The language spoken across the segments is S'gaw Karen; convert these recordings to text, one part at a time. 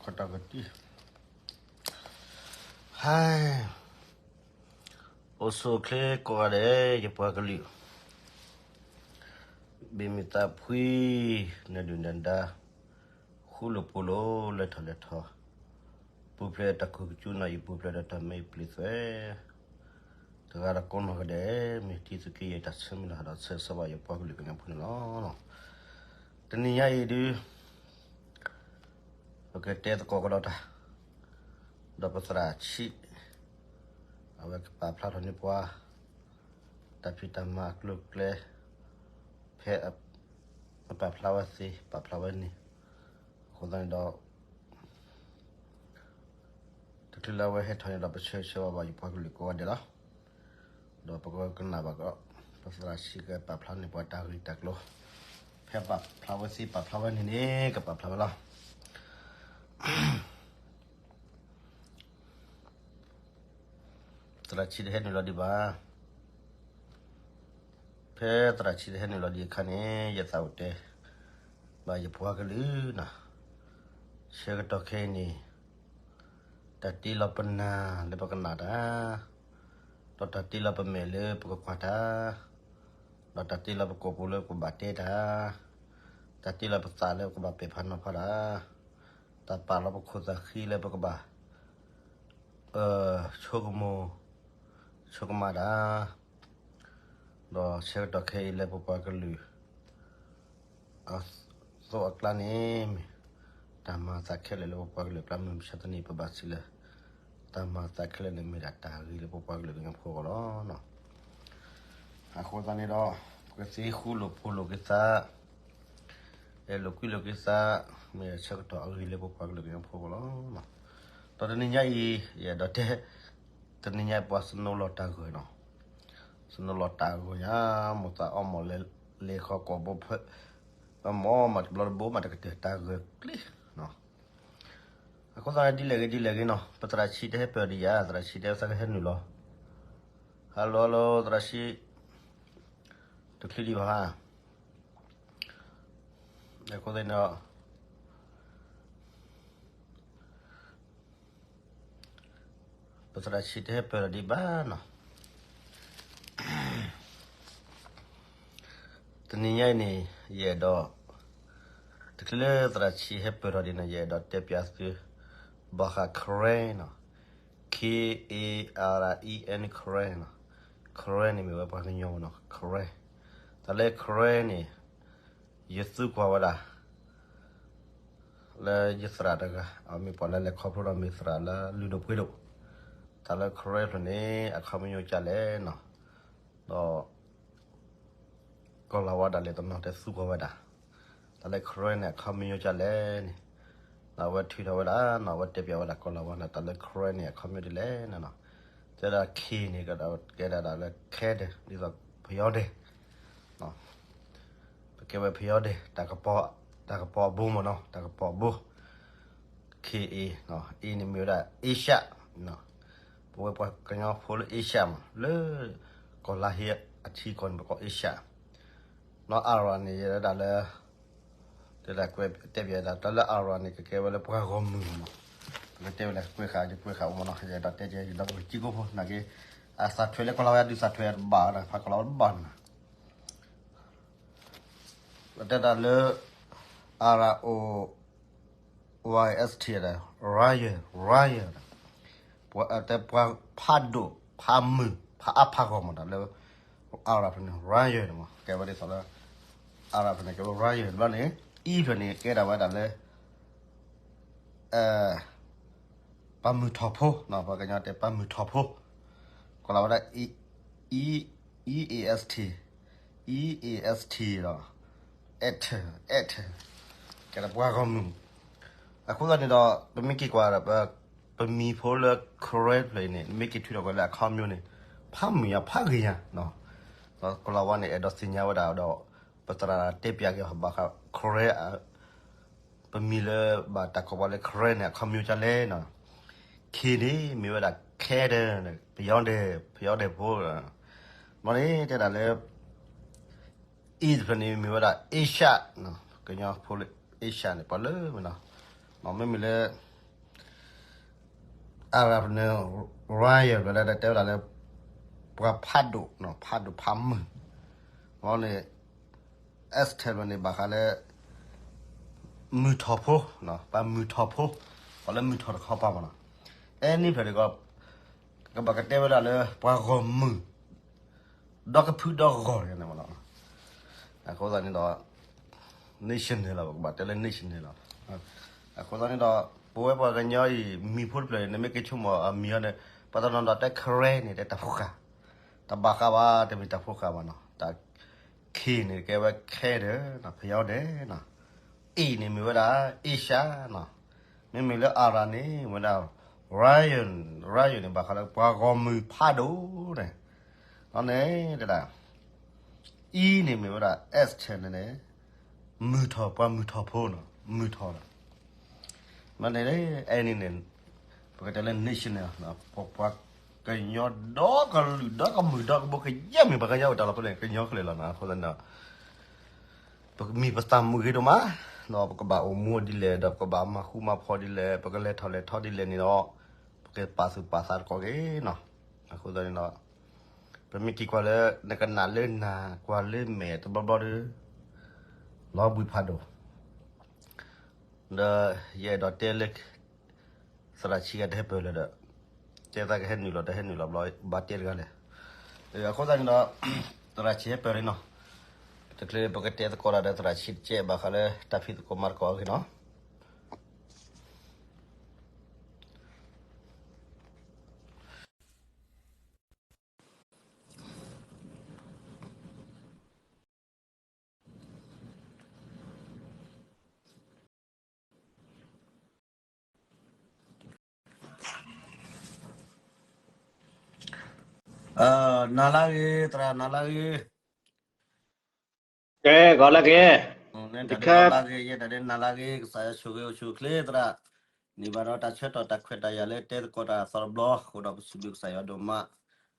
ခီတၢ်ကတံၢ်, ဟါ, အိၣ်ဆူၣ်အိၣ်ချ့ကိးဂၤဒဲး ယပှၤကလုာ်, ဘၣ်မုာ်သးဖှံ, နဒုၣ်နဒါ, ဃူလိာ်ဖိးလိာ် လဲၤထီၣ်လဲၤထီ, ပူၤဖျဲးတၢ်ခိၣ်ကစူၤနီၢ်အံၤ ပူၤဖျဲးဒီးတၢ်မဲအံၤပျ့ၤသွဲ တဂၤဒီးကိးနီၢ်ဂၤဒဲး, မ့ၢ်တံၤသကိးယဲၢ်တၢ်ဆၢမုၢ်လၢ်ဒီးဆၢဂ့ၤဆၢဝါယပှၤကလုာ်ကညီဖိန့ၣ်လီၤ. တနံၤညါအံၤဒုး ပကတဲသကိးကဒီးတၢ်, ဒီးပသရၣ်ဆံး, အဝဲကပာ်ဖျါထီၣ်န့ၢ်ပှၤ တၢ်ဖံးတၢ်မၤအကျိၤအကျဲ, ဖဲအပာ်ဖျါဝဲသ့ ပာ်ဖျါဝဲန့ၣ်, အဃိသတးန့ၣ်ဒီး တချုးလၢအဝဲဟဲထီၣ်န့ၣ်ဒီးပဆၢဂ့ၤဆၢဝါဘၣ်ယပှၤကလုာ်ကိးဂၤဒဲးလီၤ. ဒီးပကကနၣ်ဘၣ်ကဒီး ပသရၣ်ဆံးကပာ်ဖျါန့ၢ်ပှၤတၢ်ဂ့ၢ်တၢ်ကျိၤ, ဖဲပာ်ဖျါဝဲသ့ပာ်ဖျါဝဲန့ၣ်န့ၣ် ကပာ်ဖျါဝဲလီၤ. သရၣ်ဆံးတဟဲနုာ်လီၤဒံးဘၣ်. ဖဲသရၣ်ဆံးတဟဲနုာ်လီၤဒံးအခါန့ၣ် ယသးအိၣ်တဲဘၣ်ယပှၤကလုာ်နီၤ, ဆၢကတီၢ်ခဲအံၤန့ၣ် တၢ်တ့လီၤပနၢ်လၢပကနၣ်တၢ်, ဒီးတၢ်တ့လီၤပမဲာ်လၢပကကွၢ်တၢ်, ဒီးတၢ်တ့လီၤပကိာ်ပူၤလၢပကဘၣ်တဲတၢ်, တၢ်တ့လီၤပသးလၢပကဘၣ်ပဲာ်ဖးနီၤဖးတၢ်, တၢ်ပာ်လီၤပခိၣ်သးဃံလၢပကဘၣ် ဆိကမိၣ် ဆိကမးတၢ်, ဒီးဆၢကတီၢ်ခဲအံၤလၢပပှၤကလုာ် အသိးအကျါန့ၣ် မ့ၢ်တၢ်မၤအသးခဲလၢာ်လၢပပှၤကလုာ်အကျါ မုၢ်မဆါတနံၤ ပဘၣ်စံးလၢ တၢ်မၤအသးခဲလၢာ်န့ၣ် မ့ၢ်ဒၣ်တၢ်ဂ့ၤလၢပပှၤကလုာ်ကညီဖိအဂီၢ်လီၤ. အဃိသတးန့ၣ်ဒီး ပကသ့ဃူလိာ်ဖိးလိာ်က့ၤသး, အဲၣ်လိာ်ကွံလိာ်က့ၤသး, မ့ၢ်ဆၢကတီၢ်အဂ့ၤလၢပပှၤကလုာ်ကညီဖိအဂီၢ်လီၤ. ဒီးတနံၤညါအံၤ ယအဲၣ်ဒိးတဲ တနံၤညါပှၤစနိလီၤတၢ်ဂီၤနီၤ, စနိလီၤတၢ်ဂီၤညါ, မိၢ်သးအီၣ်မီၢ်လဲၤ လဲၤဃီကိာ်ဘိဖဲ အမီၢ်မးတဘျီတဘိမးတကတၢၢ်တၢ်ဂီၤကျ့နီၤ. အဃိသတးဒ်လဲၣ်ဂ့ၤဒ်လဲၣ်ဂ့ၤနီၤ ပသရၣ်ဆံးတဟဲပၢၢ်ဒံးယၤ သရၣ်ဆံးတဲဝဲသးကဟဲနုာ်လီၤ. Hello hello သရၣ်ဆံး, တချုးဒံးဘၣ်ဧါ. အဃိသတးန့ၣ်ဒီး ပသရၣ်ဆံးတဟဲပၢၢ်လီၤဒံးဘၣ်နီၤ. တနံၤညါအံၤန့ၣ် ယအဲၣ်ဒိး တချုးလၢသရၣ်ဆံးဟဲပၢၢ်ထီၣ်ဒံးန့ၣ် ယအဲၣ်ဒိးတဲပျးသု ဘၣ်ဃး Karen နီၤ, K A R E N Karen နီၤ, Karen န့ၣ်မ့ၢ်ဝဲပှၤကညီမ့ၢ်နီၤ Karen, တၢ်လၢ Karen န့ၣ် ယသူကွၢ်ဝဲဒၣ် လၢယသရၣ်တဂၤ အမ့ၢ်ပှၤလၢလဲၤခီဖျိဒီးမ့ၢ်သရၣ်လၢလုၢ်ဒိၣ်ပှ့ၤဒိၣ်, တၢ်လၢ Karen ဖျၢၣ်န့ၣ် အခီပညီကလဲၣ်နီၤ, ဒီး ကီၢ်လၤဝါဒၣ်လဲာ်တနီၤတဲသူကွၢ်ဝဲဒၣ်, တၢ်လၢ Karen န့ၣ် အခီပညီကလဲၣ်န့ၣ်, ဒီးအဝဲထုးထီၣ်ဝဲဒၣ်နီၤ အဝဲတဲပျးဝဲဒၣ်ကီၢ်လၤဝါန့ၣ် တၢ်လၢ Karen န့ၣ် အခီပညီဒ်လဲၣ်နီၤ, တဲဒၣ် K န့ၣ် ကဲဒၣ်ဒၣ်လၢ ခဲဒဲး ဒ်သိး ဖယီဒဲး ပကဲဝဲဖယီဒဲး တၢ်ကပီၤအဘိမ့ၢ်နီၤ တၢ်ကပီၤအဘိ K A, A န့ၣ်မ့ၢ်ဝဲဒၣ် Asia, ပဝဲပှၤကညီဖိလၢ Asia မ့ၢ် လၢ ကီၢ်လါဟ့အထံကီၢ်န့ၣ် ပကိး Asia, နီၤ Ara န့ၣ် ယဲဒၣ်လၢ တဲဒၣ်ကွဲးတဲပျးဒၣ် တၢ်လၢ Ara န့ၣ် ကကဲဝဲလၢပှၤဂီၢ်မုၢ်မ့ၢ်နီၤ, ပကတဲဝဲလၢကွဲးဃာ်ယကွဲးဃာ်အိၣ်မ့ၢ်နီၤ ယအဲၣ်ဒိးတဲကဲ ယဒီပုၢ်ဝဲၢ်ကံကိဖိ နာ်က့ အသးထွဲလၢကီၢ်လါဝဲဒုးသးထွဲတဘၣ်နီၤ ဖးကီၢ်လါဝဲတဘၣ်နီၤ ပတဲဒၣ်လၢ R O Y S T ဒၣ် royal, royal ဒၣ်, ပှၤတဲပှၤဖးဒိၣ် ဖးမုၢ် ဖးအါဖးဂီၢ်မ့ၢ်ဒၣ်လၢ Ara ဖျၢၣ်န့ၣ် royal န့ၣ်မ့ၢ် ကဲဝဲဒ်သိးလၢ Ara ဖျၢၣ်န့ၣ် ကဲဝဲ royal ဘျီန့ၣ် E ဖျၢၣ်န့ၣ် ကဲဒၣ်ဝဲဒၣ်လၢ ပှၤမုၢ်ထီၣ်ဖိနီၤ ပှၤကညီတဲပှၤမုၢ်ထီၣ်ဖိ, ကီၢ်လၤဝဲဒၣ် E, E A S T, E A S T ဒီး at, at ကဲဒၣ်ပှၤဂီၢ်မုၢ်, အဃိသတးန့ၣ်ဒီး ပမ့ၢ်က့ၤကွၢ်ဒီး ပမံၤဖိလၢ Karen ဖျၢၣ်အံၤန့ၣ် မ့ၢ်က့ၤထုးထီၣ်ကွံာ်လၢအခီပညီန့ၣ် ဖးမုာ်ညါဖးဂ့ၤညါနီၤ, ဒီးကီၢ်လၤဝါန့ၣ် အဲၣ်ဒိးသ့ၣ်ညါဝဲဒၣ်ဒီး ပသရၣ်တဲပျးက့ၤဘၣ်ဃး Karen ပမံၤလၢဘၣ်တၢ်ကိးပှၤလၢ Karen န့ၣ် အခီပညီကလဲၣ်နီၤ, K န့ၣ် မ့ၢ်ဝဲဒၣ် ခဲဒဲး, ဖယီဒဲး, ဖယီဒဲးဖိ, ဘျီန့ၣ်တဲဒၣ်လၢ E တဖျၢၣ်န့ၣ် မ့ၢ်ဝဲဒၣ် Asia ကညီဖိလၢ Asia န့ၣ် ပှၤလၢမ့ၢ်နီၤ, မ့မ့ၢ်လၢ Arab န့ၣ် Ryan ဘျီလၢတဲဝဲဒၣ်လၢ ပှၤဖးဒိၣ်, ဖးဒိၣ်ဖးမုၢ်, အန့ၣ် Esther န့ၣ် ဘၣ်ဃးလၢ မုၢ်ထီၣ်ဖိ, ပှၤမုၢ်ထီၣ်ဖိ, ပှၤလၢမုၢ်ထီၣ်တခီပၤမးနီၤ, အဲန့ၣ်ဖျၢၣ်ဒ်ကီး ကဘၣ်ကတဲဝဲဒၣ်လၢ ပှၤဂီၢ်မုၢ် ဒီကဖုဒီဂီၢ်န့ၣ်မးနီၤ, အဃိသတးန့ၣ်ဒီး national လီၤ, ပကဘၣ်တဲလၢ national လီၤ. အဃိသတးန့ၣ်ဒီး ပဝဲပှၤကညီအံၤ မံၤဖိတဖျၢၣ်န့ၣ် မ့ၢ်က့ၤဆိကမိၣ်အမံၤအီၤန့ၣ် ပှၤတနီၤဒီးတဲ Karen န့ၣ် တဲတၢ်ဖိဃာ်, တဘၣ်ဃးဘၣ် တမ့ၢ်တၢ်ဖိဃာ်ဘၣ်နီၤ, တၢ် K န့ၣ် ကဲဝဲ Canada နီၤ, ဖယီဒဲးနီၤ, A န့ၣ်မ့ၢ်ဝဲဒၣ် Asia နီၤ, မ့မ့ၢ်လၢ Arab န့ၣ် မ့ၢ်ဝဲဒၣ် Ryan, Ryan န့ၣ် ဘၣ်ဃးလၢပှၤဂီၢ်မုၢ်ဖးဒိၣ်န့ၣ်, အန့ၣ်တဒၣ် E န့ၣ်မ့ၢ်ဝဲဒၣ် Esther န့ၣ်န့ၣ် မုၢ်ထီၣ်, ပှၤမုၢ်ထီၣ်ဖိနီၤ, မုၢ်ထီၣ်လီၤ. မ့ၢ်န့ၣ် အဲန့ၣ်န့ၣ် ပကတဲလၢ national ပှၤကညီဒီကလုာ်ဒီကမုၢ်ဒီကဘိကယဲၢ်မ့ၢ်ပှၤကညီအိၣ်တၢ်လီၤဖဲလဲၣ် ကညီကလုာ်လီၤနီၤ. အဃိသတးန့ၣ်ဒီး ပမံၤပသၣ်မုာ်ဂ့ၤဒိၣ်မး, ဒီးပကဘၣ်အိၣ်မူဒ်လဲၣ်, ဒီးပကဘၣ်မၤဃူမၤဖိးဒ်လဲၣ်, ပကလဲၤထီၣ်လဲၤထီဒ်လဲၣ်န့ၣ်ဒီး ပကပာ်သူၣ်ပာ်သးတကီၢ်ဂ့ၤနီၤ. အဃိသတးန့ၣ်ဒီး ပမ့ၢ်က့ၤကွၢ်လၢ နကနၣ်လၢနၤ ကွၢ်လၢမဲာ်တဘျီဘျီဒီး လီၤဘှံးဖးဒိၣ်, ဒီးယအဲၣ်ဒိးတဲလၢ သရၣ်ဆံးဂၤတဟဲပၢၢ်လၢၤဒီး တဲသးကဟဲနုာ်လီၤ တဟဲနုာ်လီၤဘျီ ဘၣ်တဲတဂၤလဲၣ်. အဃိသတးန့ၣ်ဒီး သရၣ်ဆံးဟဲပၢၢ်လံနီၤ, တချုးပကတဲသကိးတၢ်ဒီးသရၣ်ဆံးတကဲး ဘၣ်ဃးလၢတၢ်ဖံးသကိးမၤသကိးအဂ့ၢ်နီၤ. နၤလၢဂ့ၤ သရၣ် နၤလၢဂ့ၤ, ကဲ ဂီၤလၢဂ့ၤ, နၤလၢဂ့ၤ ယဲဒၣ်ဒ်နၤလၢဂ့ၤ ကစၢ်ယွၤဆိၣ်ဂ့ၤအိၣ်ဆူၣ်အိၣ်ချ့သရၣ်, န့ၢ်ဘၣ်ဒီးတၢ်ဆၢကတီၢ်တၢ်ခွဲးတၢ်ယာ်လၢတဲသကိးတၢ်သီတဘျီ အဃိဒီးပစံးဘျုးကစၢ်ယွၤဒိၣ်မး,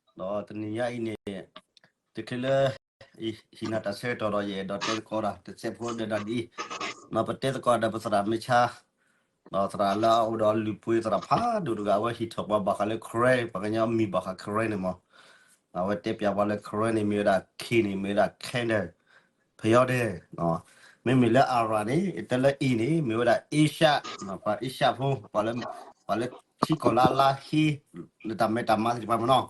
ဒီးတနံၤညါအံၤန့ၣ် တချုးလၢ ဟံးနၤတၢ်ဆၢကတီၢ်ဒီး ယအဲၣ်ဒိးတဲသကိးတၢ်တစဲးဖိဒီးဒ်အံၤ, ဒီးပတဲသကိးဒီးပသရၣ်မ့ၢ်ဆါ, ဒီးသရၣ်လၢအအိၣ်ဒီးအလုၢ်အပှ့ၤသရၣ်ဖးဒိၣ်တဂၤ အဝဲဟံးထီၣ်ပှၤဘၣ်ဃးလၢ Karen, ပှၤကညီမံၤဘၣ်ဃး Karen န့ၣ်မး, အဝဲတဲပျးပှၤလၢ Karen န့ၣ် မ့ၢ်ဝဲဒၣ် K န့ၣ် မ့ၢ်ဝဲဒၣ် Canada, ဖယီဒဲး, မ့မ့ၢ်လၢ Arab န့ၣ် တဲလၢ A န့ၣ် မ့ၢ်ဝဲဒၣ် Asia, ပှၤ Asia ဖိ, ပှၤလၢထံကီၢ်လၢအလါဟ့ လၢတၢ်မဲတၢ်မါသ့ၣ်တဖၣ်မးနီၤ,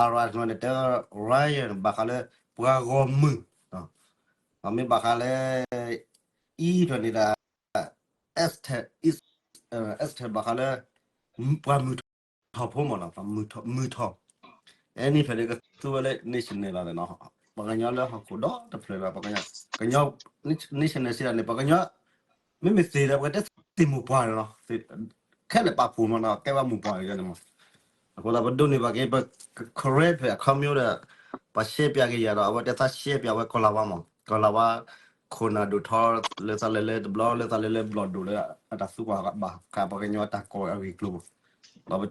Arab န့ၣ်တဲ Ryan ဘၣ်ဃးလၢ ပှၤဂီၢ်မုၢ်, မ့ၢ်ဘၣ်ဃးလၢ E ဖျၢၣ်န့ၣ်ဒၣ် Esther, Esther ဘၣ်ဃးလၢ ပှၤမုၢ်ထီၣ်ဖိမးနီၤ, မုၢ်ထီၣ်, အဲန့ၣ်ဖျၢၣ်ဒ်ကသူဝဲလၢ national လီၤ, ပှၤကညီလၢဟီၣ်ခိၣ်ဒီတဖျၢၣ်လီၤ, ပှၤကညီ national စံးဒၣ်န့ၣ် ပှၤကညီ မ့မ့ၢ်သ့ၣ်ဒီး ပကတဲသ့ၣ်မိၢ်ပှၢ်န့ၣ်လီၤ, ခဲလၢာ်ပာ်ဖှိၣ်မးနီၤ, ကဲဝဲမိၢ်ပှၢ်န့ၣ်မး, အဃိသတးပဒိးန့ၢ်ဘၣ်က့ၤ ပ Karen ဖဲအခီပညီဒီး ပှၤရှဲပျးက့ၤယၤဒီး အဝဲတဲသးရှဲပျးဝဲကီၢ်လၤဝါမး, ကီၢ်လၤဝါ ခိၣ်နၢ်ဒိၣ်ထီ လၢသးလဲၤလၢတဘျီ လၢသးလဲၤလၢဘျီၣ်ဒိၣ်လၢ အတၢ်သူကွၢ်ဘၣ်ဃးပှၤကညီတၢ်ကိးအဂ့ၢ်အကျိၤ,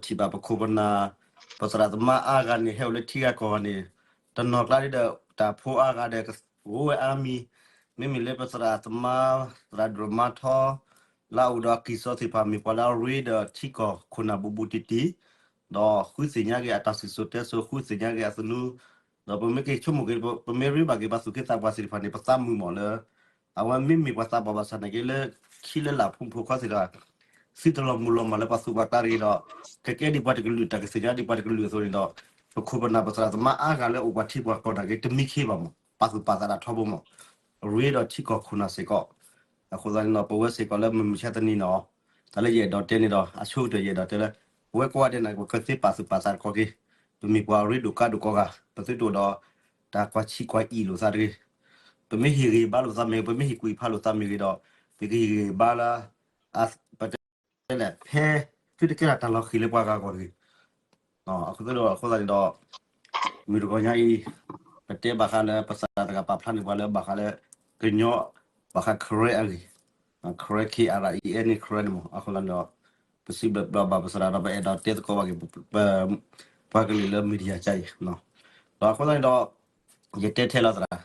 ဒီးပထံၣ်ဘၣ်ပခိၣ်ပနၢ် ပသရၣ်သမါအါဂၤန့ၣ် ဟဲအိၣ်လၢထံဂၤကီၢ်ဂၤန့ၣ် တနီၤကျါဒီး တၢ်ဖိအါဂၤဒီး ကအိၣ်ဝဲအါမံၤ, မ့မ့ၢ်လၢပသရၣ်သမါ သရၣ်ဒိၣ်မါထီ လၢအအိၣ်ဒီးအကံၢ်စီသ့ၣ်တဖၣ် မ့ၢ်ပှၤလၢအရ့ဒီးထံကီၢ်ခိၣ်နၢ်ဘူးဘူးတံၢ်တံၢ်, ဒီးဃုသ့ၣ်ညါက့ၤအတၢ်စံၣ်စိၤတဲစိၤ ဃုသ့ၣ်ညါက့ၤအသနူ, ဒီးပမ့ၢ်က့ၤဆိကမိၣ်က့ၤ ပမ့ၢ်ရ့ဘၣ်က့ၤပှၤသူၣ်က့သးပှၢ်သ့ၣ်တဖၣ်န့ၣ် ပသးမုာ်မးလၢ အဝဲမ့မ့ၢ်ပှၤသးပှၢ်ဘၣ်ဆၣ်နာ်က့လၢ ခံလၢလာ်ဖိမုၣ်ဖိခွါသ့ၣ်တဖၣ် သုတလီၤမုၢ်လီၤမၢ်လၢပှၤသူၣ်ပှၤသးတဂ့ၤဒီး ကကဲဒ်ပှၤတကလုာ် တၢ်ကသ့ၣ်ညါဒ်ပှၤတကလုာ်အသိးန့ၣ်ဒီး ပခိၣ်ပနၢ်ပသရၣ်သမါအါဂၤလၢအိၣ်ပှၤထံပှၤကီၢ်နာ်က့ တမံခ့ဘၣ်မး ပာ်သူၣ်ပာ်သးတၢ်ထီဘိမး ရ့ဒီးထံကီၢ်ခိၣ်နၢ်စ့ၢ်ကီး. အဃိသတးန့ၣ်ဒီး ပဝဲစ့ၢ်ကီးလၢမုၢ်မဆါတနံၤန့ၣ် တၢ်လၢယအဲၣ်ဒိးတဲန့ၣ်ဒီး အဆိကတၢၢ်ယအဲၣ်ဒိးတဲလၢ ပဝဲကိးဂၤဒဲးန့ၣ် ပကသ့ပာ်သူၣ်ပာ်သးတကီၢ်က့ၤ, ပမ့ၢ်ပှၤရ့ဒိၣ်ကါဒိၣ်ကိးဂၤ ပသုတအိၣ်ဒီး တၢ်ကွၢ်ဆံးကွၢ်အံၣ်လိာ်သးတဂ့ၤ. ပမ့ၢ်ဟ့ၣ်ဂံၢ်ဘါလိာ်သးမ့ၢ်ဂ့ၤ, ပမ့ၢ်ဟ့ၣ်ကူၣ်ဖးလိာ်သးမ့ၢ်ဂ့ၤဒီး ပကဟ့ၣ်ဂံၢ်ဘါလၢ ပတဲလဲၣ် ဖဲ သုတကဲထီၣ်တၢ်လီၤဃံၤလၢပှၤဂၤအဂီၢ်တဂ့ၤ. အဃိသတးဒီး အဃိသတးန့ၣ်ဒီး မုၢ်တဂီၤညါအံၤ ပတဲဘၣ်ဃးလၢပသရၣ်တဂၤပာ်ဖျါန့ၢ်ပှၤလၢဘၣ်ဃးလၢ ကညီ ဘၣ်ဃး Karen အဂ့ၢ်, Karen K R E N န့ၣ် Karen န့ၣ်မး. အဃိသတးန့ၣ်ဒီး ပစံးဘျုးဘၣ်ပသရၣ်ဒီး ပအဲၣ်ဒိးတဲသကိးဘၣ်က့ၤ ပှၤကလုာ်လၢ media ကါအံၤ ဒီးအဃိသတးန့ၣ်ဒီး ယတဲထဲလီၤသရၣ်,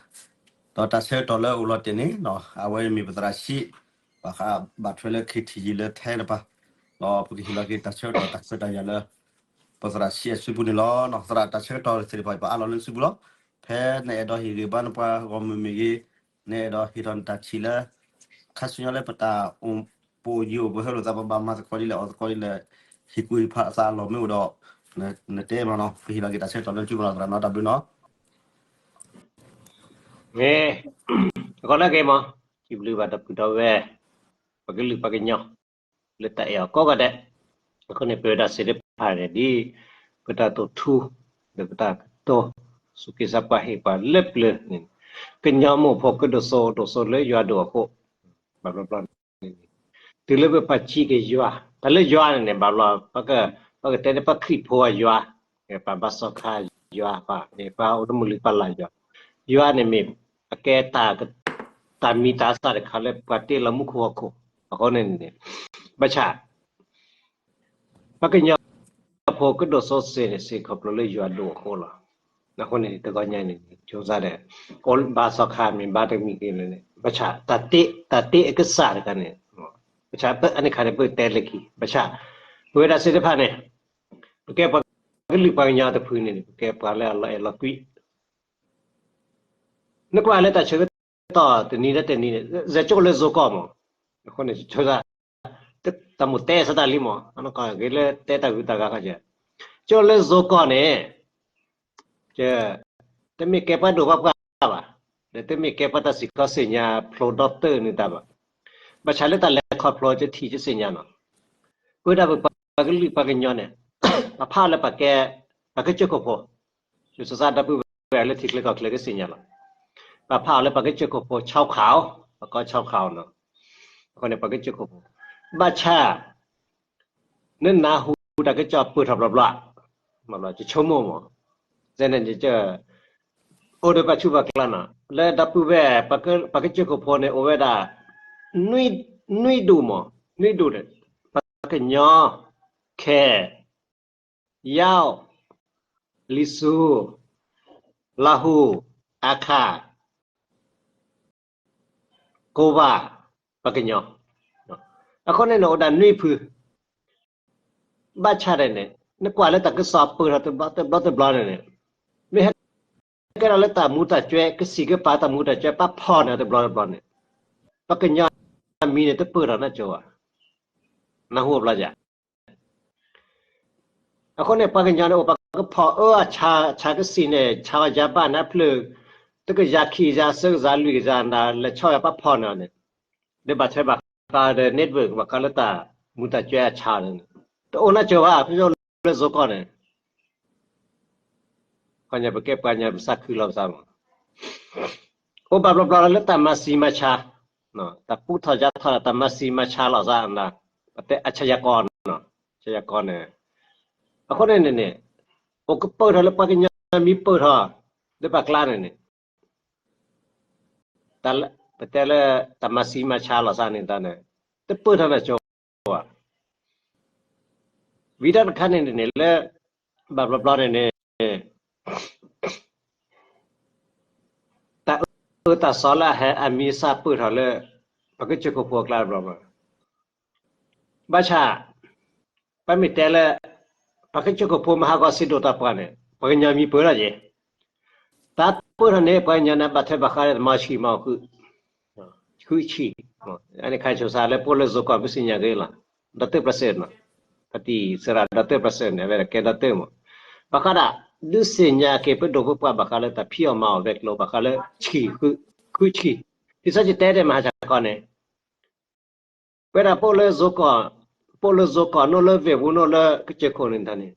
ဒီးတၢ်ဆၢကတီၢ်လၢအိၣ်လီၤတဲာ်န့ၣ် အဝဲမ့ၢ်ပသရၣ်ဆံး ဘၣ်ဃးဘၣ်ထွဲလၢ K T G လၢထဲတပၤ, ဒီးပကဟ့ၣ်လီၤက့ၤတၢ်ဆၢကတီၢ်တၢ်ခွဲးတၢ်ယာ်လၢ ပသရၣ်ဆံးအစုပူၤန့ၣ်လီၤ. သရၣ်တၢ်ဆၢကတီၢ်သ့ၣ်တဖၣ် ပအးလီၤလၢနစုပူၤလီၤ. ဖဲနအဲၣ်ဒိးဟ့ၣ်ဂံၢ်ဘါနပှၤဂီၢ်မုၢ်မ့ၢ်ဂ့ၤ, နအဲၣ်ဒိးဟ့ၣ်ထီၣ်နတၢ်ထံၣ်လၢ ခါဆူညါလၢပတၢ်အိၣ် ပအိၣ်ယံၤအိၣ်ပဟၢလိာ်သး ပဘၣ်မၤသကိးဒ်လဲၣ်အီၣ်သကိးဒ်လဲၣ်, ဟ့ၣ်ကူၣ်ဟ့ၣ်ဖးအသးအလီၢ်မ့ၢ်အိၣ်ဒီး နတဲမးနီၤ, ပဟ့ၣ်လီၤက့ၤတၢ်ဆၢကတီၢ်လၢနစုပူၤလီၤ သရၣ်နီၤ, တၢ်ဘျုးနီၤ. ဂ့ၤ, အဃိန့ၣ်ဂ့ၤမး, စံးဘျုးဘၣ်ဒီပုၢ်ဒီဝဲၢ်, ပကလုာ်ပှၤကညီ လၢတၢ်အဲၣ်အီၤကိးဂၤဒဲး, အဃိန့ၣ် ပဝဲဒၣ်သ့ၣ်တဖၣ်န့ၣ် ဒ်ပတၢ်တိာ်ထူ ဒီးပတၢ်ကတိၤ စူၢ်က့ၤစးပှၤဟ့ၣ်ပှၤလၢပျၢၤန့ၣ်, ကညီမိၢ်ဖိကဒိၣ်စိဒိၣ်စိလၢယွၤဒိၣ်အဃိ, ဘၣ်ဘျီဘျီန့ၣ် တုၤလၢပပာ်စံးက့ၤယွၤ, တၢ်လၢယွၤန့ၣ်န့ၣ် ဘၣ်ဘျီ ပကတဲန့ၣ် ပှၤခရံာ်ဖိအယွၤ, ပှၤဘါစီၤခါယွၤ, ပှၤန့ၣ် ပှၤအိၣ်လၢမုၢ်လုၢ်ပှၤလၢ်ယွၤ, ယွၤန့ၣ်မ့ၢ် အကဲ တၢ်မံၤတၢ်သၣ်တခါလၢပှၤတ့လီၤမူခိၣ်ဟီၣ်ခိၣ်, အဃိန့ၣ်န့ၣ် ဘၣ်ဆၣ် ပှၤကညီဖိကဒိၣ်စိစ့ၢ်န့ၣ် စ့ၢ်ခီဖျိလၢယွၤဒိၣ်အဃိလီၤ. အဃိန့ၣ် တဂီၤညါန့ၣ် ကၠိစၢ်ဒီး အိၣ်ဘါစီၤခါမ့ၢ်ဘါတမံၤက့ၤန့ၣ် ဘၣ်ဆၣ် တၢ်တ့ တၢ်တ့အကစၢ်တခါန့ၣ် ဘၣ်ဆၣ် အန့ၣ်ခါန့ၣ် ပတဲလၢခံ ဘၣ်ဆၣ် ပဝဲဒၣ်သ့ၣ်တဖၣ်န့ၣ် ပကဲပှၤကလုာ်ပှၤကညီတဖုန့ၣ် ပကဲပှၤလၢအလီၤအဲၣ်လီၤကွံ နကွၢ်လၢတၢ်ဆၢကတီၢ်တနံၤလၢတနံၤန့ၣ် ယကၠိလၢယိၤကီၢ်မး, အဃိန့ၣ် တၢ်မိၣ်တဲဆၢတၢ်လံမး, အနီၢ်ကီၢ်ဂ့ၤလၢတဲတၢ်ဂုၤတၢ်ဂၤခီကဲ, ကၠိလၢယိၤကီၢ်န့ၣ် တမ့ၢ်ကဲပှၤဒိၣ်ပှၤပှၢ်ဘၣ်, ဒီးတမ့ၢ်ကဲပှၤတၢ်စံးခီၣ်စ့ၣ်ညါဖျိဒီတၢၢ်န့ၣ်တၢ်ဘၣ်, ဘၣ်ဆၣ်လၢတၢ်လဲၤခီဖျိကထံၣ်ကစ့ၣ်ညါနီၤ, ပဝဲဒၣ်ပပှၤကလုာ်ပှၤကညီန့ၣ် ပဖးလၢပကဲ ပှၤကစၢၢ်ခိၣ်ဖိ ယိၤသးဒီပုၢ်ဝဲၢ်လၢထံချၢကီၢ်ချၢကစ့ၣ်ညါလီၤ, ပဖးအီၤလၢပှၤကစၢၢ်ခိၣ်ဖိ ခၠီခးအီၤ, ပကိးခၠီခးအီၤနီၤ, အဃိန့ၣ် ပှၤကစၢၢ်ခိၣ်ဖိ, ဘၣ်ဆၣ် နနၢ်ဟူတၢ်ကစီၣ်ပၢၢ်ထီၣ်ဘျီဘျီ, ယဆိကမိၣ်မး, န့ၣ် အိၣ်ဒီးပှၤဆူၣ်ပှၤကျါနီၤ, လၢဒီပုၢ်ဝဲၢ် ပှၤကစၢၢ်ခိၣ်ဖိန့ၣ် အိၣ်ဝဲဒၣ် နွံဒူၣ်မး, နွံဒူၣ်န့ၣ် ပှၤကညီ, ခဲ, ယဝ်, လံာ်စူ, လၢဟူ, အခါ ကိးဘၣ် ပှၤကညီ, အဃိန့ၣ်န့ၣ် အိၣ်ဒၣ်နွံဖု, ဘၣ်ဆၣ်ဒီးန့ၣ် နကွၢ်လၢတၢ်ကစီၣ်ပၢၢ်ထီၣ်တဘျီတဘျီန့ၣ်န့ၣ် မ့ၢ်ဟဲကဲထီၣ်လၢတၢ်မူတၢ်ကွဲး ကစံးကပၤတၢ်မူတၢ်ကွဲး ပာ်ဖီၣ်န့ၢ်တဘျီတဘျီန့ၣ် ပှၤကညီမံၤန့ၣ်တပၢၢ်ထီၣ်နီတစိၤဘၣ်, နၢ်ဟူအဘျီယၤ အဃိန့ၣ် ပှၤကညီန့ၣ် အိၣ်ပှၤကဖီၣ်အၢအဆါ ဆါကစံးန့ၣ် ဆါအီၤယၤဘၣ်နၢ်ဖျၢၣ် တကယၤခံကယၤ သၢကယၤ လွံၢ်ကယၤ နလဲၤဆီၣ်ယၤပာ်ဖီၣ်န့ၢ်အီၤန့ၣ် ဒီးဘၣ်ထွဲဘၣ်ဃးဒီး network ဘၣ်ဃးလၢတၢ်မူတၢ်ကွဲးအဆါန့ၣ် တအိၣ်နီတစိၤဘၣ် ဖဲလၢယိၤကီၢ်န့ၣ် ခီညီ ပကဲပှၤကညီ ပသးခုလီၤပသးမး အိၣ်ဘၣ်ဘျီဘျီလၢတၢ်မၤစံမၤဆါ, တၢ်ပူထီၣ်ယါထီၣ် တၢ်မၤစံမၤဆါလီၤသး ပတဲအဆၢယၤကီၢ်, အဆၢယၤကီၢ်န့ၣ်, အဃိန့ၣ်န့ၣ်န့ၣ် အိၣ်ကပၢၢ်ထီၣ်လၢပှၤကညီမံၤပၢၢ်ထီၣ် လၢပှၤကျါန့ၣ်န့ၣ် ပတဲလၢ တၢ်မၤစံမၤဆါလီၤသးန့ၣ်တၢ်န့ၣ် တပၢၢ်ထီၣ်နီတစိၤဘၣ် ဝံၤဒီးတခါန့ၣ်န့ၣ် လၢ ဘၣ်ဘျီဘျီန့ၣ်န့ၣ် တၢ်အၢတၢ်သီလၢအဟဲအမံၤအသၣ်ပၢၢ်ထီၣ်လၢ ပှၤကစၢၢ်ခိၣ်ဖိအကျါဘျီဘျီ ဘၣ်ဆၣ် ပမ့ၢ်တဲလၢ ပှၤကစၢၢ်ခိၣ်ဖိမဟါကီၢ်စံးဒိၣ်တၢ်ပှၤန့ၣ် ပှၤကညီမံၤပၢၢ်ထီၣ်က့ၤ တၢ်ပၢၢ်ထီၣ်န့ၣ် ပှၤကညီန့ၣ် ဘၣ်ထွဲဘၣ်ဃးဒီးတၢ်မၤဆံးမၤဃုာ် ဃုဆံး, အန့ၣ်ခါဆိစးလၢပအိၣ်လၢယိၤကီၢ် ပသ့ၣ်ညါဂ့ၤလီၤ, ဒီးတၢၢ်ပြစၢၤန့ၣ်, ပတံၢ်စရၣ်ဒီးတၢၢ်ပြစၢၤန့ၣ် အဝဲဒၣ်ကဲဒီးတၢၢ်မး, ဘၣ်ဃးဒီး ဒုးသ့ၣ်ညါက့ၤပဒိၣ်ပပှၢ်ဘၣ်ဃးလၢတၢ်ဖံးအီၣ်မၤအီၣ်ဝဲၤကျိၤ ဘၣ်ဃးလၢဆံး, ဃုဆံး, ဒ်သိးယတဲဒ်မဟါဆါခီန့ၣ် ပဝဲဒၣ်ပအိၣ်လၢယိၤကီၢ်, ပအိၣ်လၢယိၤကီၢ် နိၣ်လၢဝ့ၢ်ပူၤ နိၣ်လၢကစၢၢ်ခိၣ်န့ၣ်တၢ်န့ၣ်,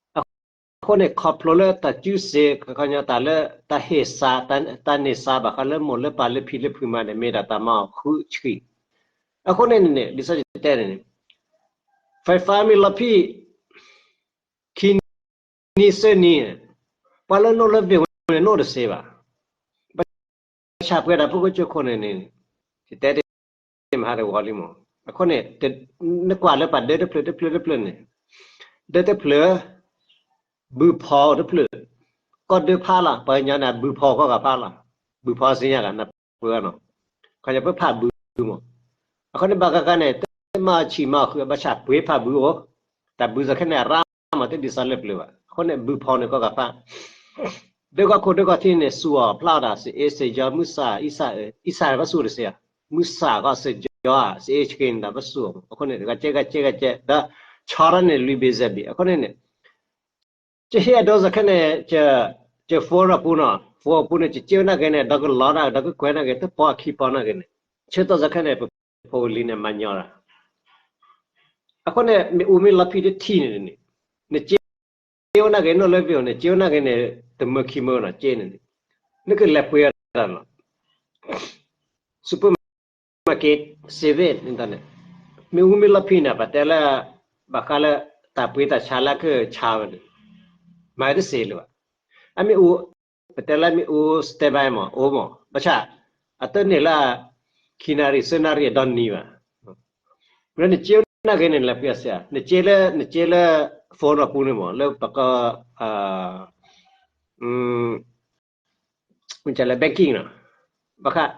အဃိန့ၣ် ခီဖျိလၢတၢ်စုစ့ၢ် ခီညီတၢ်လၢ တၢ်ဟ့ၣ်စး တၢ်န့ၢ်စးဘၣ်ဃးလၢမိၢ်လၢပၢ်လၢဖံလၢဖုမးန့ၣ် မ့ၢ်ဒၣ်တၢ်မၤအီၣ်ဃုဆံး, အဃိန့ၣ်န့ၣ် ဒ်သိးယတဲန့ၣ်န့ၣ် five five မ့ၢ်လီၤဖံး ခံနံၤသၢနံၤန့ၣ် ပှၤလၢနိၣ်လၢဝ့ၢ်ပူၤန့ၣ် နိၣ်တသ့ဘၣ်. ဘၣ်ဆၣ်ပဝဲဒၣ်ပှၤကစၢၢ်ခိၣ်န့ၣ်န့ၣ် ယတဲတ့ၢ်မဟါတဝီလံမး. အဃိန့ၣ် နကွၢ်လၢပှၤဒၢတဖျၢၣ်တဖျၢၣ်တဖျၢၣ်န့ၣ် ဒၢတဖျၢၣ် ဘုဖီတဖျၢၣ် ကီၢ်ဒၢဖးလီၤ. ပှၤကညီန့ၣ် ဘုဖီကီၢ်ဂၤဖးလီၤ. ဘုဖီစ့ၢ်ညါဂၤ နၢ်ပၢၢ်နီၤ. ခီညီ ပဖးဘုမး. အဃိန့ၣ် ဘၣ်ဃးဃးန့ၣ် တ မၤအီၤဆံးမၤအီၤဃုာ် ဘၣ်ဆၣ်ပှ့ၤဖးဘုအိၣ်, တၢ်ဘုသးခဲန့ၣ် အရၢမးတဒ်သိးလၢပျၢၤဘၣ်. အဃိန့ၣ် ဘုဖီန့ၣ်ကီၢ်ကးဖး ဒၢကီၢ်ခိၣ်ဒၢကီၢ်ထံန့ၣ် စူၤအီၤဖျါအီၤတၢ် စအ့စ့ယီ မုၢ်ဆၣ် အံစၣ် အံစၣ်ဘၣ်စူၤတစ့ၢ်ဧါ, မုၢ်ဆၣ်ကီၢ်စ့ယီဧါ စအ့ဆှ့န့ၣ်တၢ်ဘၣ်စူၤအီၤမး. အဃိန့ၣ် တဂၤကဲဂၤကဲဂၤကဲ ဒီးဆီတၢ်န့ၣ် လွံၢ်ဘ့ၣ်စဲးဘ့ၣ်. အဃိန့ၣ်န့ၣ် ကဟ့ၣ်အဒိစးခဲန့ၣ် က က phone အပူၤနီၤ, phone အပူၤန့ၣ် ကက့ဝဲနာ်က့န့ၣ် ဒီးကလီၤနာ်က့ ဒီးကကွဲးနာ်က့ တပီအခံပီနာ်က့န့ၣ် ဆၢကတီၢ်စးခဲန့ၣ် ပဖိပလံၤန့ၣ် မၤညီရၤ. အဃိန့ၣ် မ့ၣ်အူမ့ၢ်လီၤဖံးတထံၣ်န့ၣ်န့ၣ် နက့ဝဲနာ်က့ နီၢ်လၢပယိာ်န့ၣ် က့ဝဲနာ်က့န့ၣ် တမၢခံမၢနီၤ က့န့ၣ်န့ၣ် နကလဲၤပှ့ၤတၢ်နီၤ super market, seven န့ၣ် မ့ၣ်အူမ့ၢ်လီၤဖံးန့ၣ် ပတဲလၢ ဘၣ်ဃးလၢ တၢ်ပှ့ၤတၢ်ဆါလၢကဆါဝဲန့ၣ် မၤတစ့လၢၤဘၣ်. အမ့ၣ်အူ ပတဲလၢမ့ၣ်အူ standby မး အိၣ်မး ဘၣ်ဆၣ် အတန့ၢ်လၢ ခံနၣ်ရံၣ် သၢနၣ်ရံၣ်အဒီနံၤဘၣ်. လၢနက့ဝဲနာ်က့န့ၣ် လဲၤပှ့ၤအီၤစ့ၢ် နက့လၢ နက့လၢ phone အပူၤန့ၣ်မး လၢပက မ့ၢ်လၢ banking နီၤ ဘၣ်ဃး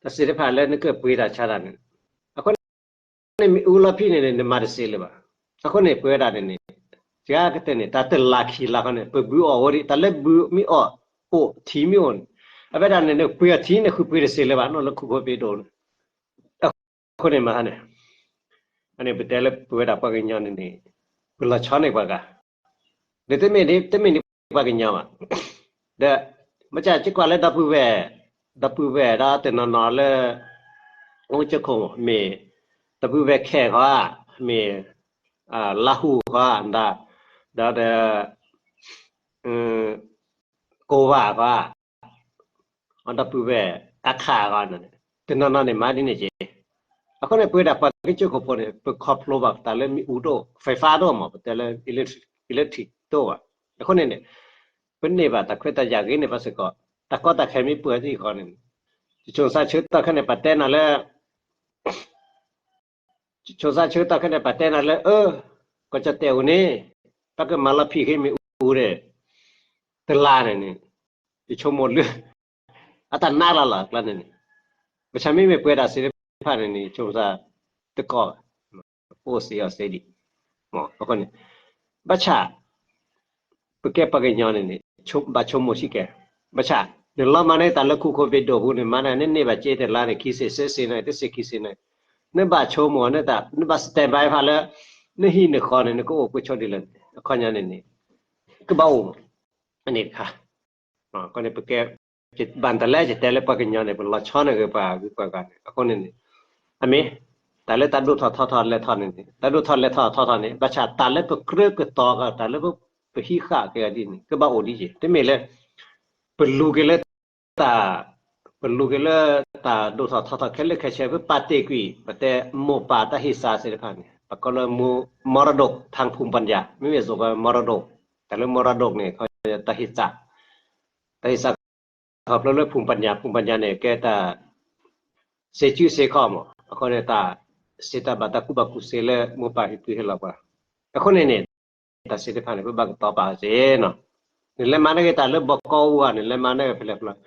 တၢ်စ့ၢ်တဖၣ်လၢနကပှ့ၤတၢ်ဆါတၢ်န့ၣ် အဃိန့ၣ် မ့ၣ်အူလီၤဖံးန့ၣ်န့ၣ် နမၤတစ့လၢၤဘၣ်. အဃိန့ၣ် ပဝဲဒၣ်န့ၣ်န့ၣ် ယကတဲန့ၣ် တၢ်တလါခံလါခီန့ၣ် ပဘုအီၣ်ဝဲဒၣ် တၢ်လၢဘုမ့ၢ်အီၣ် အိၣ်ထံမ့ၢ်အိၣ်န့ၣ် အဝဲဒၣ်န့ၣ်န့ၣ် ပှ့ၤအီၤထံန့ၣ် ဃုပှ့ၤတစ့လၢၤဘၣ် နီၢ်လၢခိခိၣ်ပ့ဒိၣ်န့ၣ် အဃိန့ၣ်မးန့ၣ် အန့ၣ်ပတဲလၢပဝဲဒၣ်ပှၤကညီန့ၣ်န့ၣ် ပလီၤဆီန့ၢ်ပှၤဂၤ ဒီးတမ့ၢ်န့ၣ် တမ့ၢ်န့ၣ်ပှၤကညီဘၣ်. ဒီး မ့ၢ်ကစ့ၢ်ကွၢ်လၢဒီပုၢ်ဝဲၢ် ဒီပုၢ်ဝဲၢ်ဒီးတနီၤနီၤလၢ အိၣ်ကၠိခိၣ်မ့ၢ် ဒီပုၢ်ဝဲၢ်ခဲၣ်ခီ မ့ၢ် လါဟူခီ ဒီး ဒီး ကိးဝါခီ ဒီပုၢ်ဝဲၢ်အခါခီ တနီၤနီၤန့ၣ် မၤဒ်န့ၣ်က့ၤ. အဃိန့ၣ် ပဝဲဒၣ်ပှၤကၠိခိၣ်ဖိန့ၣ် ပခီဖျိဘၣ်တၢ်လၢမ့ၣ်အူတအိၣ် ไฟฟ้า တအိၣ်မး ပတဲလၢ electric တအိၣ်ဘၣ်. အဃိန့ၣ်န့ၣ် ပန့ၢ်ဘၣ်တၢ်ခွဲးတၢ်ယာ်ဂ့ၤန့ၣ်ဘၣ်စ့ၢ်ကီး တၢ်ကီတၢ်ခဲမ့ၢ်ပှဲၤသံၣ်ဃီန့ၣ် ယဆိမိၣ်ဆၢကတီၢ်ခဲန့ၣ် ပတဲနၤလၢ ယဆိမိၣ်ဆၢကတီၢ်ခဲန့ၣ် ပတဲနၤလၢ အၢ ကီၢ်ကၠီၣ်တဲၣ်အိၣ်န့ၣ် ပကမၤလီၤဖံးဃ့မ့ၣ်အူဒီး တလါန့ၣ်န့ၣ် ယဆိကမိၣ်လၢ အတၢ်နးလၢ်လၢ်ကျါန့ၣ်န့ၣ် ဘၣ်ဆၣ်မ့မ့ၢ်ပဝဲဒၣ်သ့ၣ်တဖၣ်န့ၣ်န့ၣ် ယဆိမိၣ်သးတကီၢ်ဘၣ် ပအိၣ်စ့အီၤစ့ဒံး အဃိန့ၣ် ဘၣ်ဆၣ် ပကဲပှၤကညီန့ၣ်န့ၣ် ဘၣ်ဆိကမိၣ်ဆံးကဲ ဘၣ်ဆၣ် နလီၤမၢ်န့ၢ်တၢ်လၢခိခိၣ်ဘ့ဒိၣ်ပူၤန့ၣ် မၤန့ၢ်နန့ၢ်ဘၣ်က့တလါန့ၣ် ခံစ့ သၢစ့န့ၣ် တစ့ခံစ့န့ၣ် နဘၣ်ဆိကမိၣ်န့ၢ်တၢ် နဘၣ် standby ဖးလၢ နဟံၣ်နဃီန့ၣ် နကအိၣ်ကွ့ဆိဒ်လဲၣ်န့ၣ် အခီပညီန့ၣ်န့ၣ် ကဘၣ်အိၣ်မး အန့ၣ်တခါ အဃိန့ၣ် ပကဲ ဘၣ်တၢ်လၢယတဲလၢပှၤကညီန့ၣ် ပလီၤဆီန့ၢ်ဂ့ၤပှၤဂုၤပှၤဂၤန့ၣ် အဃိန့ၣ်န့ၣ် အမ့ၢ် တၢ်လၢတၢ်ဒိၣ်ထီၣ်ထီထီၣ်လဲၤထီၣ်န့ၣ်န့ၣ် တၢ်ဒိၣ်ထီၣ်လဲၤထီၣ်ထီထီၣ်န့ၣ် ဘၣ်ဆၣ်တၢ်လၢပကြၢးကတီၤက တၢ်လၢပဟံးဃာ်က့ၤအီၤဒ်န့ၣ် ကဘၣ်အိၣ်ဒ်ယံၤ တမ့ၢ်လၢ ပလူၤက့ၤလၢ တၢ် ပလူၤက့ၤလၢတၢ်ဒိၣ်ထီၣ်ထီထီၣ်ခဲလၢာ်ခဲဆ့ ပပာ်တ့ၢ်ကွံာ် ပတဲမိၢ်ပၢ်တၢ်ဟ့ၣ်စးသ့ၣ်တဖၣ်န့ၣ် ပကိးလၢ မရဒိၣ် ทางภูมิปัญญา မ့မ့ၢ်အသိးက မရဒိၣ် တၢ်လၢ မရဒိၣ် န့ၣ် တၢ်ဟ့ၣ်စး တၢ်ဟ့ၣ်စး ခီဖျိလၢ ภูมิปัญญา ภูมิปัญญา န့ၣ် ကဲတၢ် စ့စုစ့ခီမး အဃိန့ၣ် တၢ်စံးတၢ်ဘၣ်တၢ်ကူၣ်ဘၣ်ကူၣ်သ့လၢမိၢ်ပၢ်ဟ့ၣ်ကူၣ်ဟ့ၣ်လီၤပှၤ အဃိန့ၣ်န့ၣ် တၢ်စ့တဖၣ်န့ၣ် ပဘၣ်ကတီၤပာ်စ့ၢ်နီၤ နလဲၤမၤန့ၢ်က့ၤတၢ်လၢဘီကီအူဂၤန့ၣ် လဲၤမၤန့ၢ်က့ၤဖဲလဲၣ်ဖဲလဲၣ်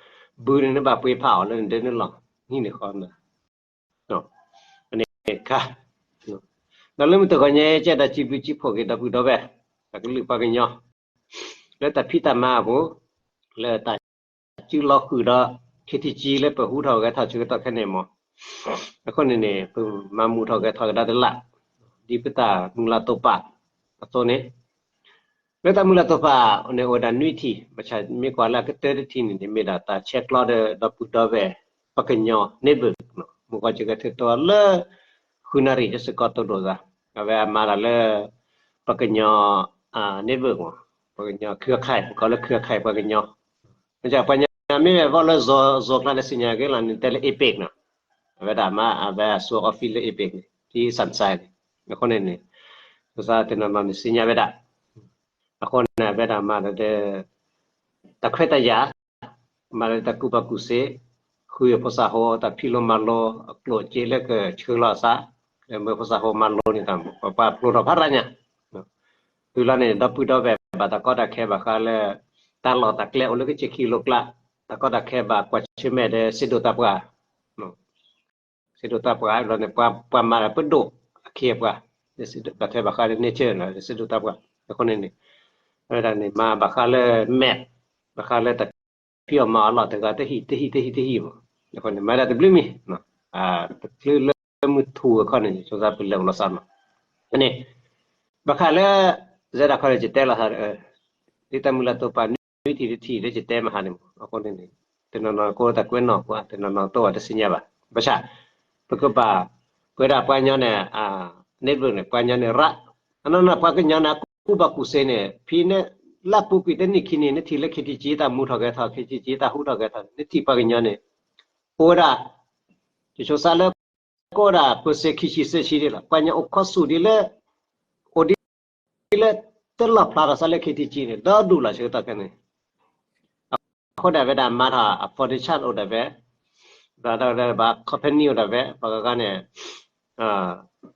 ဘုန့ၣ် နဘၣ်ပှ့ၤဖးအီၤလၢနဒၢနလီၢ် နဟံၣ်နဃီ အန့ၣ်ခါ ဒီးလၢမုၢ်တဂီၤညါ ကဲတၢ်စံးဘျုးစံးဖှိၣ်က့ၤဒီပုၢ်ဒီဝဲၢ် တၢ်ကလုာ်ပှၤကညီ လၢတၢ်ဖံးတၢ်မၤအပူၤ လၢတၢ်စုလီၤဃုာ်ဒီး ခ့ထံကံ လၢပဟူထီၣ်ဂဲၤထီၣ်ဆၢကတီၢ်ခဲန့ၣ်မး အဃိန့ၣ်န့ၣ် ပမၤမုာ်ထီၣ်ဂဲၤထီၣ်ကဒါတလၢ် ဒ်ပတၢ်မုၢ်လၢ်တိာ်ပာ်အသိးန့ၣ် လၢတၢ်မုၢ်လၢ်တိာ်ပာ်န့ၣ် အိၣ်ဝဲဒၣ်နွံထံၣ် ဘၣ်ဆၣ်မ့ၢ်ကွၢ်လၢအကတၢၢ်တထံၣ်န့ၣ်န့ၣ် မ့ၢ်ဒၣ်တၢ်ဆဲးကျိးဒီးဒီပုၢ်ဒီဝဲၢ် ပှၤကညီ network မုၢ်ဂီၤစ့ၢ်ကီးထုးထီၣ်လၢ ဃုနၣ်ရံၣ်တစ့ၢ်ကီးတိၢ်ဒိၣ်သး အဝဲအမၤတၢ်လၢ ပှၤကညီ network မး ပှၤကညီ เครือข่าย ပကိးလၢ เครือข่าย ပှၤကညီ မ့ၢ်ပှၤကညီမ့ၢ်ဝဲဘီၣ်လၢ Zoom ကျါန့ၣ် သ့ၣ်ညါက့ၤလီၤန့ၣ် တဲလၢ APEC နီၤ အဝဲဒၣ်မၤ အဝဲအစိၤ office လၢ APEC န့ၣ် ဖံစၣ်စဲန့ၣ် အဃိန့ၣ်န့ၣ် ပသးတနီၤနီၤန့ၣ် သ့ၣ်ညါဝဲဒၣ် အဃိန့ၣ် အဝဲဒၣ်မၤဒီး တၢ်ခွဲးတၢ်ယာ် မၤလၢတၢ်ကူၣ်ဘၣ်ကူၣ်သ့ ဃုအဖိသၣ်ဃိ တၢ်ဖံးလိမၤလိ အကျိၣ်အစ့လၢကဆှၢလီၤအသး လၢမၢဖိသၣ်ဃိမၤလိန့ၣ်တၢ် ပှၤပျိထီၣ်ဖးရါညါ တုၤလီၤန့ၣ် ဒီပုၢ်ဒီဝဲၢ်ဘၣ်တၢ်ကီတၢ်ခဲဘၣ်ဃးလၢ တၢ်လီၢ်တၢ်ကျဲအိၣ်လၢကစၢၢ်ခံလိာ်ကျါ တၢ်ကီတၢ်ခဲဘၣ်ကွၢ်ဆၢၣ်မဲာ်ဒီး စံးဒိၣ်တၢ်ပှၢ် စံးဒိၣ်တၢ်ပှၢ်လီၤန့ၣ် ပှၤမၤတၢ်ပဒိၣ် ခ့အပှၤ, ဘၣ်ထွဲဘၣ်ဃးလၢ nature နီၤ လၢစံဒိၣ်တၢ်ပှၢ်, အဃိန့ၣ်န့ၣ် အဝဲဒၣ်န့ၣ် မၤဘၣ်ဃးလၢ map, ဘၣ်ဃးလၢတၢ်ဖံးအီၣ်မၤအီၣ်လီၢ်တဂၤ တဟံၣ် တဟံၣ် တဟံၣ် တဟံၣ်မး, အဃိန့ၣ် မၤဒၣ်တဘျုးမံၤ, တချုးလၢမုၢ်ထူၣ်အခီန့ၣ် ဆိသးပလဲၤအိၣ်လီၤစးနီၤ, အန့ၣ် ဘၣ်ဃးလၢ ယဲဒၣ်ခီန့ၣ် ယတဲလီၤသးဒီး ဒ်တၢ်မုၢ်လၢ်တိာ်ပာ်နွံထံၣ်တထံၣ်လၢယတဲမဟါန့ၣ်မး, အဃိန့ၣ်န့ၣ် တနီၤနီၤကိးတၢ်ကွဲးနီၣ်ကွၢ် တနီၤနီၤတိၢ်ဝဲတသ့ၣ်ညါဘၣ်, ဘၣ်ဆၣ် ပကဘၣ် ပဝဲဒၣ်ပှၤကညီန့ၣ် neighbor န့ၣ် ပှၤကညီန့ၣ်ရၣ်, အနီၢ်နီၢ်ပှၤကညီန့ၣ် အကူၣ်ဘၣ်ကူၣ်စ့န့ၣ် ဖဲန့ၣ် လၢပူၤကွံာ်တနံၣ်ခံနံၣ် နထံၣ်လၢ ခ့ထံကံ တၢ်မူထီၣ်ဂဲၤထီၣ် ခ့ထံကံ တၢ်ဟူထီၣ်ဂဲၤထီၣ်န့ၣ် နထံၣ်ပှၤကညီန့ၣ် အိၣ်ဝဲဒၣ် ယဆိစးလၢ ကအိၣ်ဒၣ် percent ခံဆံသၢဆံဒ်လီၤ, ပှၤကညီအိၣ်ခီဆူၣ်ဒ်လၢ အိၣ်ဒ်လၢ တလီၣ်ဖျါထီၣ်စးလၢ ခ့ထံကံ န့ၣ် ဒီဒူၣ်လီၤ ဆၢကတီၢ်ခဲအံၤန့ၣ်, အဃိဒၣ်ဝဲဒၣ်မၤထီၣ် အ foundation အိၣ်ဒၣ်ဝဲ, ဘၣ်ဒီးဘၣ် company အိၣ်ဒၣ်ဝဲ ပှၤဂၤဂၤန့ၣ်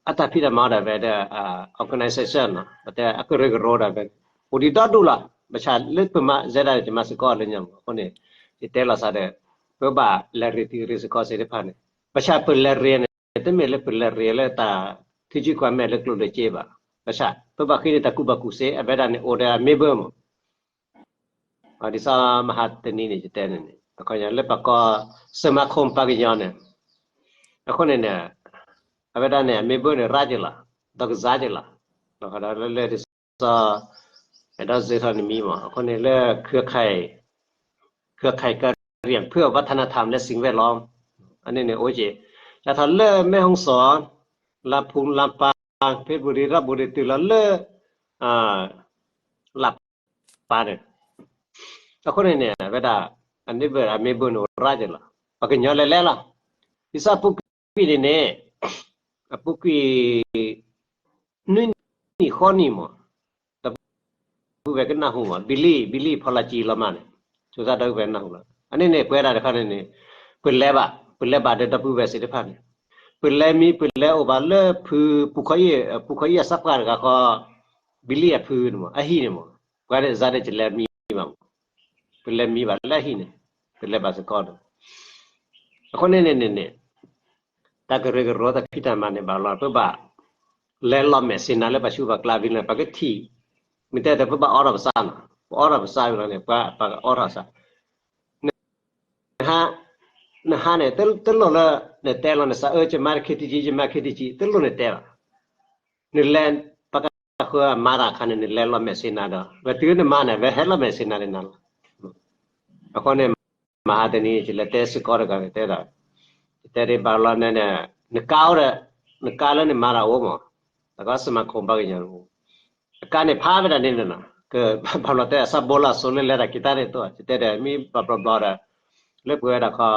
အတၢ်ဖံးတၢ်မၤအိၣ်ဒၣ်ဝဲဒီး organization နီၤ ပတဲအကရၢကရိဒၣ်ဝဲ အိၣ်ဒံးဒီဒူၣ်လီၤ, ဘၣ်ဆၣ်လၢပမၤစဲဒၣ်န့ၣ် ယမၤစ့ၢ်ကီးလၢညါမး, အဃိန့ၣ် ယတဲလီၤသးဒီး ပဘၣ်လဲၤရ့တံၤရ့စ့ၢ်ကီးသ့ၣ်တဖၣ်န့ၣ်, ဘၣ်ဆၣ်ပလဲၤရ့န့ၣ် တမ့ၢ်လၢပလဲၤရ့လၢတၢ် ထံကံကွၢ်မဲာ်လၢကျိၣ်လၢစ့ဘၣ်, ဘၣ်ဆၣ် ပဘၣ်ဃ့န့ၢ်တၢ်ကူၣ်ဘၣ်ကူၣ်စ့ အဝဲဒၣ်န့ၣ် အိၣ်ဒီးအ member မး ဒ်သိးမဟါတနံၤန့ၣ် ယတဲန့ၣ်န့ၣ် အခီပညီလၢပကိး စမၤခိၣ်ပှၤကညီန့ၣ်, အဃိန့ၣ်န့ၣ် အဝဲဒၣ်န့ၣ် အ member န့ၣ် ရၣ်က့ၤလီၤ, ဒီးကစၢ်က့ၤလီၤ, လၢလၢဒ်သိး အဲၣ်ဒိးစၢၤထီၣ်နမံၤမး အဃိန့ၣ်လၢ เครือข่าย เครือข่ายกะเหรี่ยงเพื่อวัฒนธรรมและสิ่งแวดล้อม အန့ၣ်န့ၣ် အိၣ်က့ၤ လဲၤထီၣ်လၢ แม่ฮ่องสอน ลำพูน ลำปาง เพชรบุรี ราชบุรี တုၤလီၤလၢ လၢ်ပၢ်န့ၣ်, အဃိန့ၣ်န့ၣ် အဝဲဒၣ် အ neighbor အ member န့ၣ် အိၣ်ရၣ်က့ၤလီၤ, ပှၤကညီလဲၤလဲၤလီၤ, ဒ်သိးအပူၤကွံာ်န့ၣ်န့ၣ် အပူၤကွံာ် နွံနံၣ်ဃိးနံၣ်မး ဒီပုၢ်ဝဲၢ်ကနၢ်ဟူမး ဘံလံၣ် ဘံလံၣ်ဖီလာ်ကံလီၤမးန့ၣ် ဆိသးဒီပုၢ်ဝဲၢ်နၢ်ဟူလီၤ, အန့ၣ်န့ၣ် ပဝဲဒၣ်တခီန့ၣ်န့ၣ် ပလဲၤဘၣ် ပလဲၤဘၣ်ဒီးဒီပုၢ်ဝဲၢ်သ့ၣ်တဖၣ်န့ၣ်, ပလဲၤမံ ပလဲၤအိၣ်ဘၣ်လၢဖု ပူၤခီအံၤ ပူၤခီအံၤအစၢ်ပှၢ်တဂၤဃီ ဘံလံၣ်အဖုန့ၣ်မး အဟံၣ်န့ၣ်မး, ပှၤန့ၣ်စးဒၣ်ယလဲၤမံဘၣ်မး, ပလဲၤမံဘၣ်လၢအဟံၣ်န့ၣ် ပလဲၤဘၣ်စ့ၢ်ကီးဒီး အဃိန့ၣ်န့ၣ်န့ၣ်န့ၣ် တၢ်ကရၢကရိတၢ်ဖံးတၢ်မၤန့ၣ်ဘၣ်လီၤ ပဘၣ် လဲၤလီၤမဲာ်ဆ့ၣ်နၤလၢပှၤဆူးပှၤကျါဘံန့ၣ် ပှၤကထံၣ်, မ့ၢ်တဲဒီးပဘၣ်အိးထီၣ်ပသးနီၤ, ပအိးထီၣ်ပသးဝံၤလီၤန့ၣ် ပှၤပှၤကအိးထီၣ်သး, နဟါ နဟါန့ၣ် တလိၣ်လၢ နတဲလီၤနသးအၢ ယမၤတခ့တကံ ယမၤခ့တကံ တလိၣ်နတဲဘၣ်, နလဲၤ ပှၤကဃၢမၤတၢ်အခါန့ၣ် နလဲၤလီၤမဲာ်ဆ့ၣ်နၤဒီး ဝဲတုၤနမၤန့ၣ် ဝဲဟဲလီၤမဲာ်ဆ့ၣ်နၤန့ၣ်နၤလီၤ, အဃိန့ၣ် မဟါတနံၤ ယလဲၤတဲစ့ၢ်ကီးတဂၤန့ၣ်တဲဒီး ယတဲဒ်ဘၣ်လီၤန့ၣ် နကါအိၣ်ဒီး နကါလၢနမၤတၢ်အိၣ်မး တၢ်ကီစမၤခိၣ်ဘၣ်ကညီ အကါန့ၣ်ဖးဝဲဒၣ်န့ၣ်နီၤ ကဘၣ်လီၤတဲအဆၣ်ဘိလီၤအစိၤလၢလဲၤတၢ်က့ၤတၢ်န့ၣ်တိၢ် ယတဲဒီးမ့ၢ်ဘၣ်ဘျီဘျီဒီး လၢပဝဲဒၣ်ခီ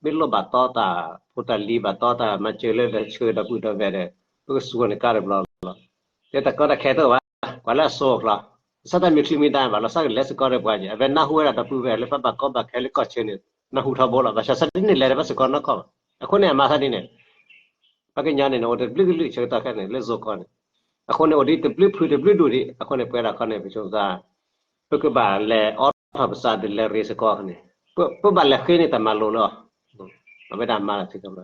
မ့ၢ်လိၣ်ဘၣ်တီတၢ်ဖိတၢ်လံၤဘၣ်တီတၢ်မၤစၢၤလၢဒီးဆှၢဒီပုၢ်ဒီဝဲၢ်ဒီး ပကစူၢ်န့ၣ်ကါတဘျီလီၤ တဲတၢ်ကီတၢ်ခဲတအိၣ်ဘၣ် ကွၢ်လၢအစိအကျီ ကစၢ်တၢ်မ့ၢ်ချုးမ့ၢ်တၢ်ဘၣ်လီၤ စၢ်ကလဲၤစ့ၢ်ကီးဒီးပှၤကညီ အဝဲနၢ်ဟူဝဲဒၣ်ဒီပုၢ်ဝဲၢ်လၢပဘၣ်ကီဘၣ်ခဲလၢကီၢ်ဆၢန့ၣ် နၢ်ဟူထီဘိလီၤ ဘၣ်ဆၣ်ဆၢဒ်န့ၣ်လဲၤဒီးဘၣ်စ့ၢ်ကီးနီၢ်ကီၢ်ဘၣ် အဃိန့ၣ်အမၤသးဒ်န့ၣ် ပှၤကညီန့ၣ် အိၣ်တဘျုးကလုာ်ဆၢကတီၢ်ခဲန့ၣ် လၢစိကီၢ်န့ၣ် အဃိန့ၣ် အိၣ်ဒ်တဘျုးဖုတဘျုးဒူၣ်ဒံး အဃိန့ၣ် ပဝဲဒၣ်ခီန့ၣ် ပဆိသး ပကဘၣ်လဲၤအိးထီၣ်ပသးဒီးလဲၤရ့စ့ၢ်ကီးန့ၣ် ပဘၣ်လဲၤဃ့န့ၢ်တၢ်မၤလိာ်လၢအီၤ အဝဲဒၣ်မၤလီၤထံကဘျီ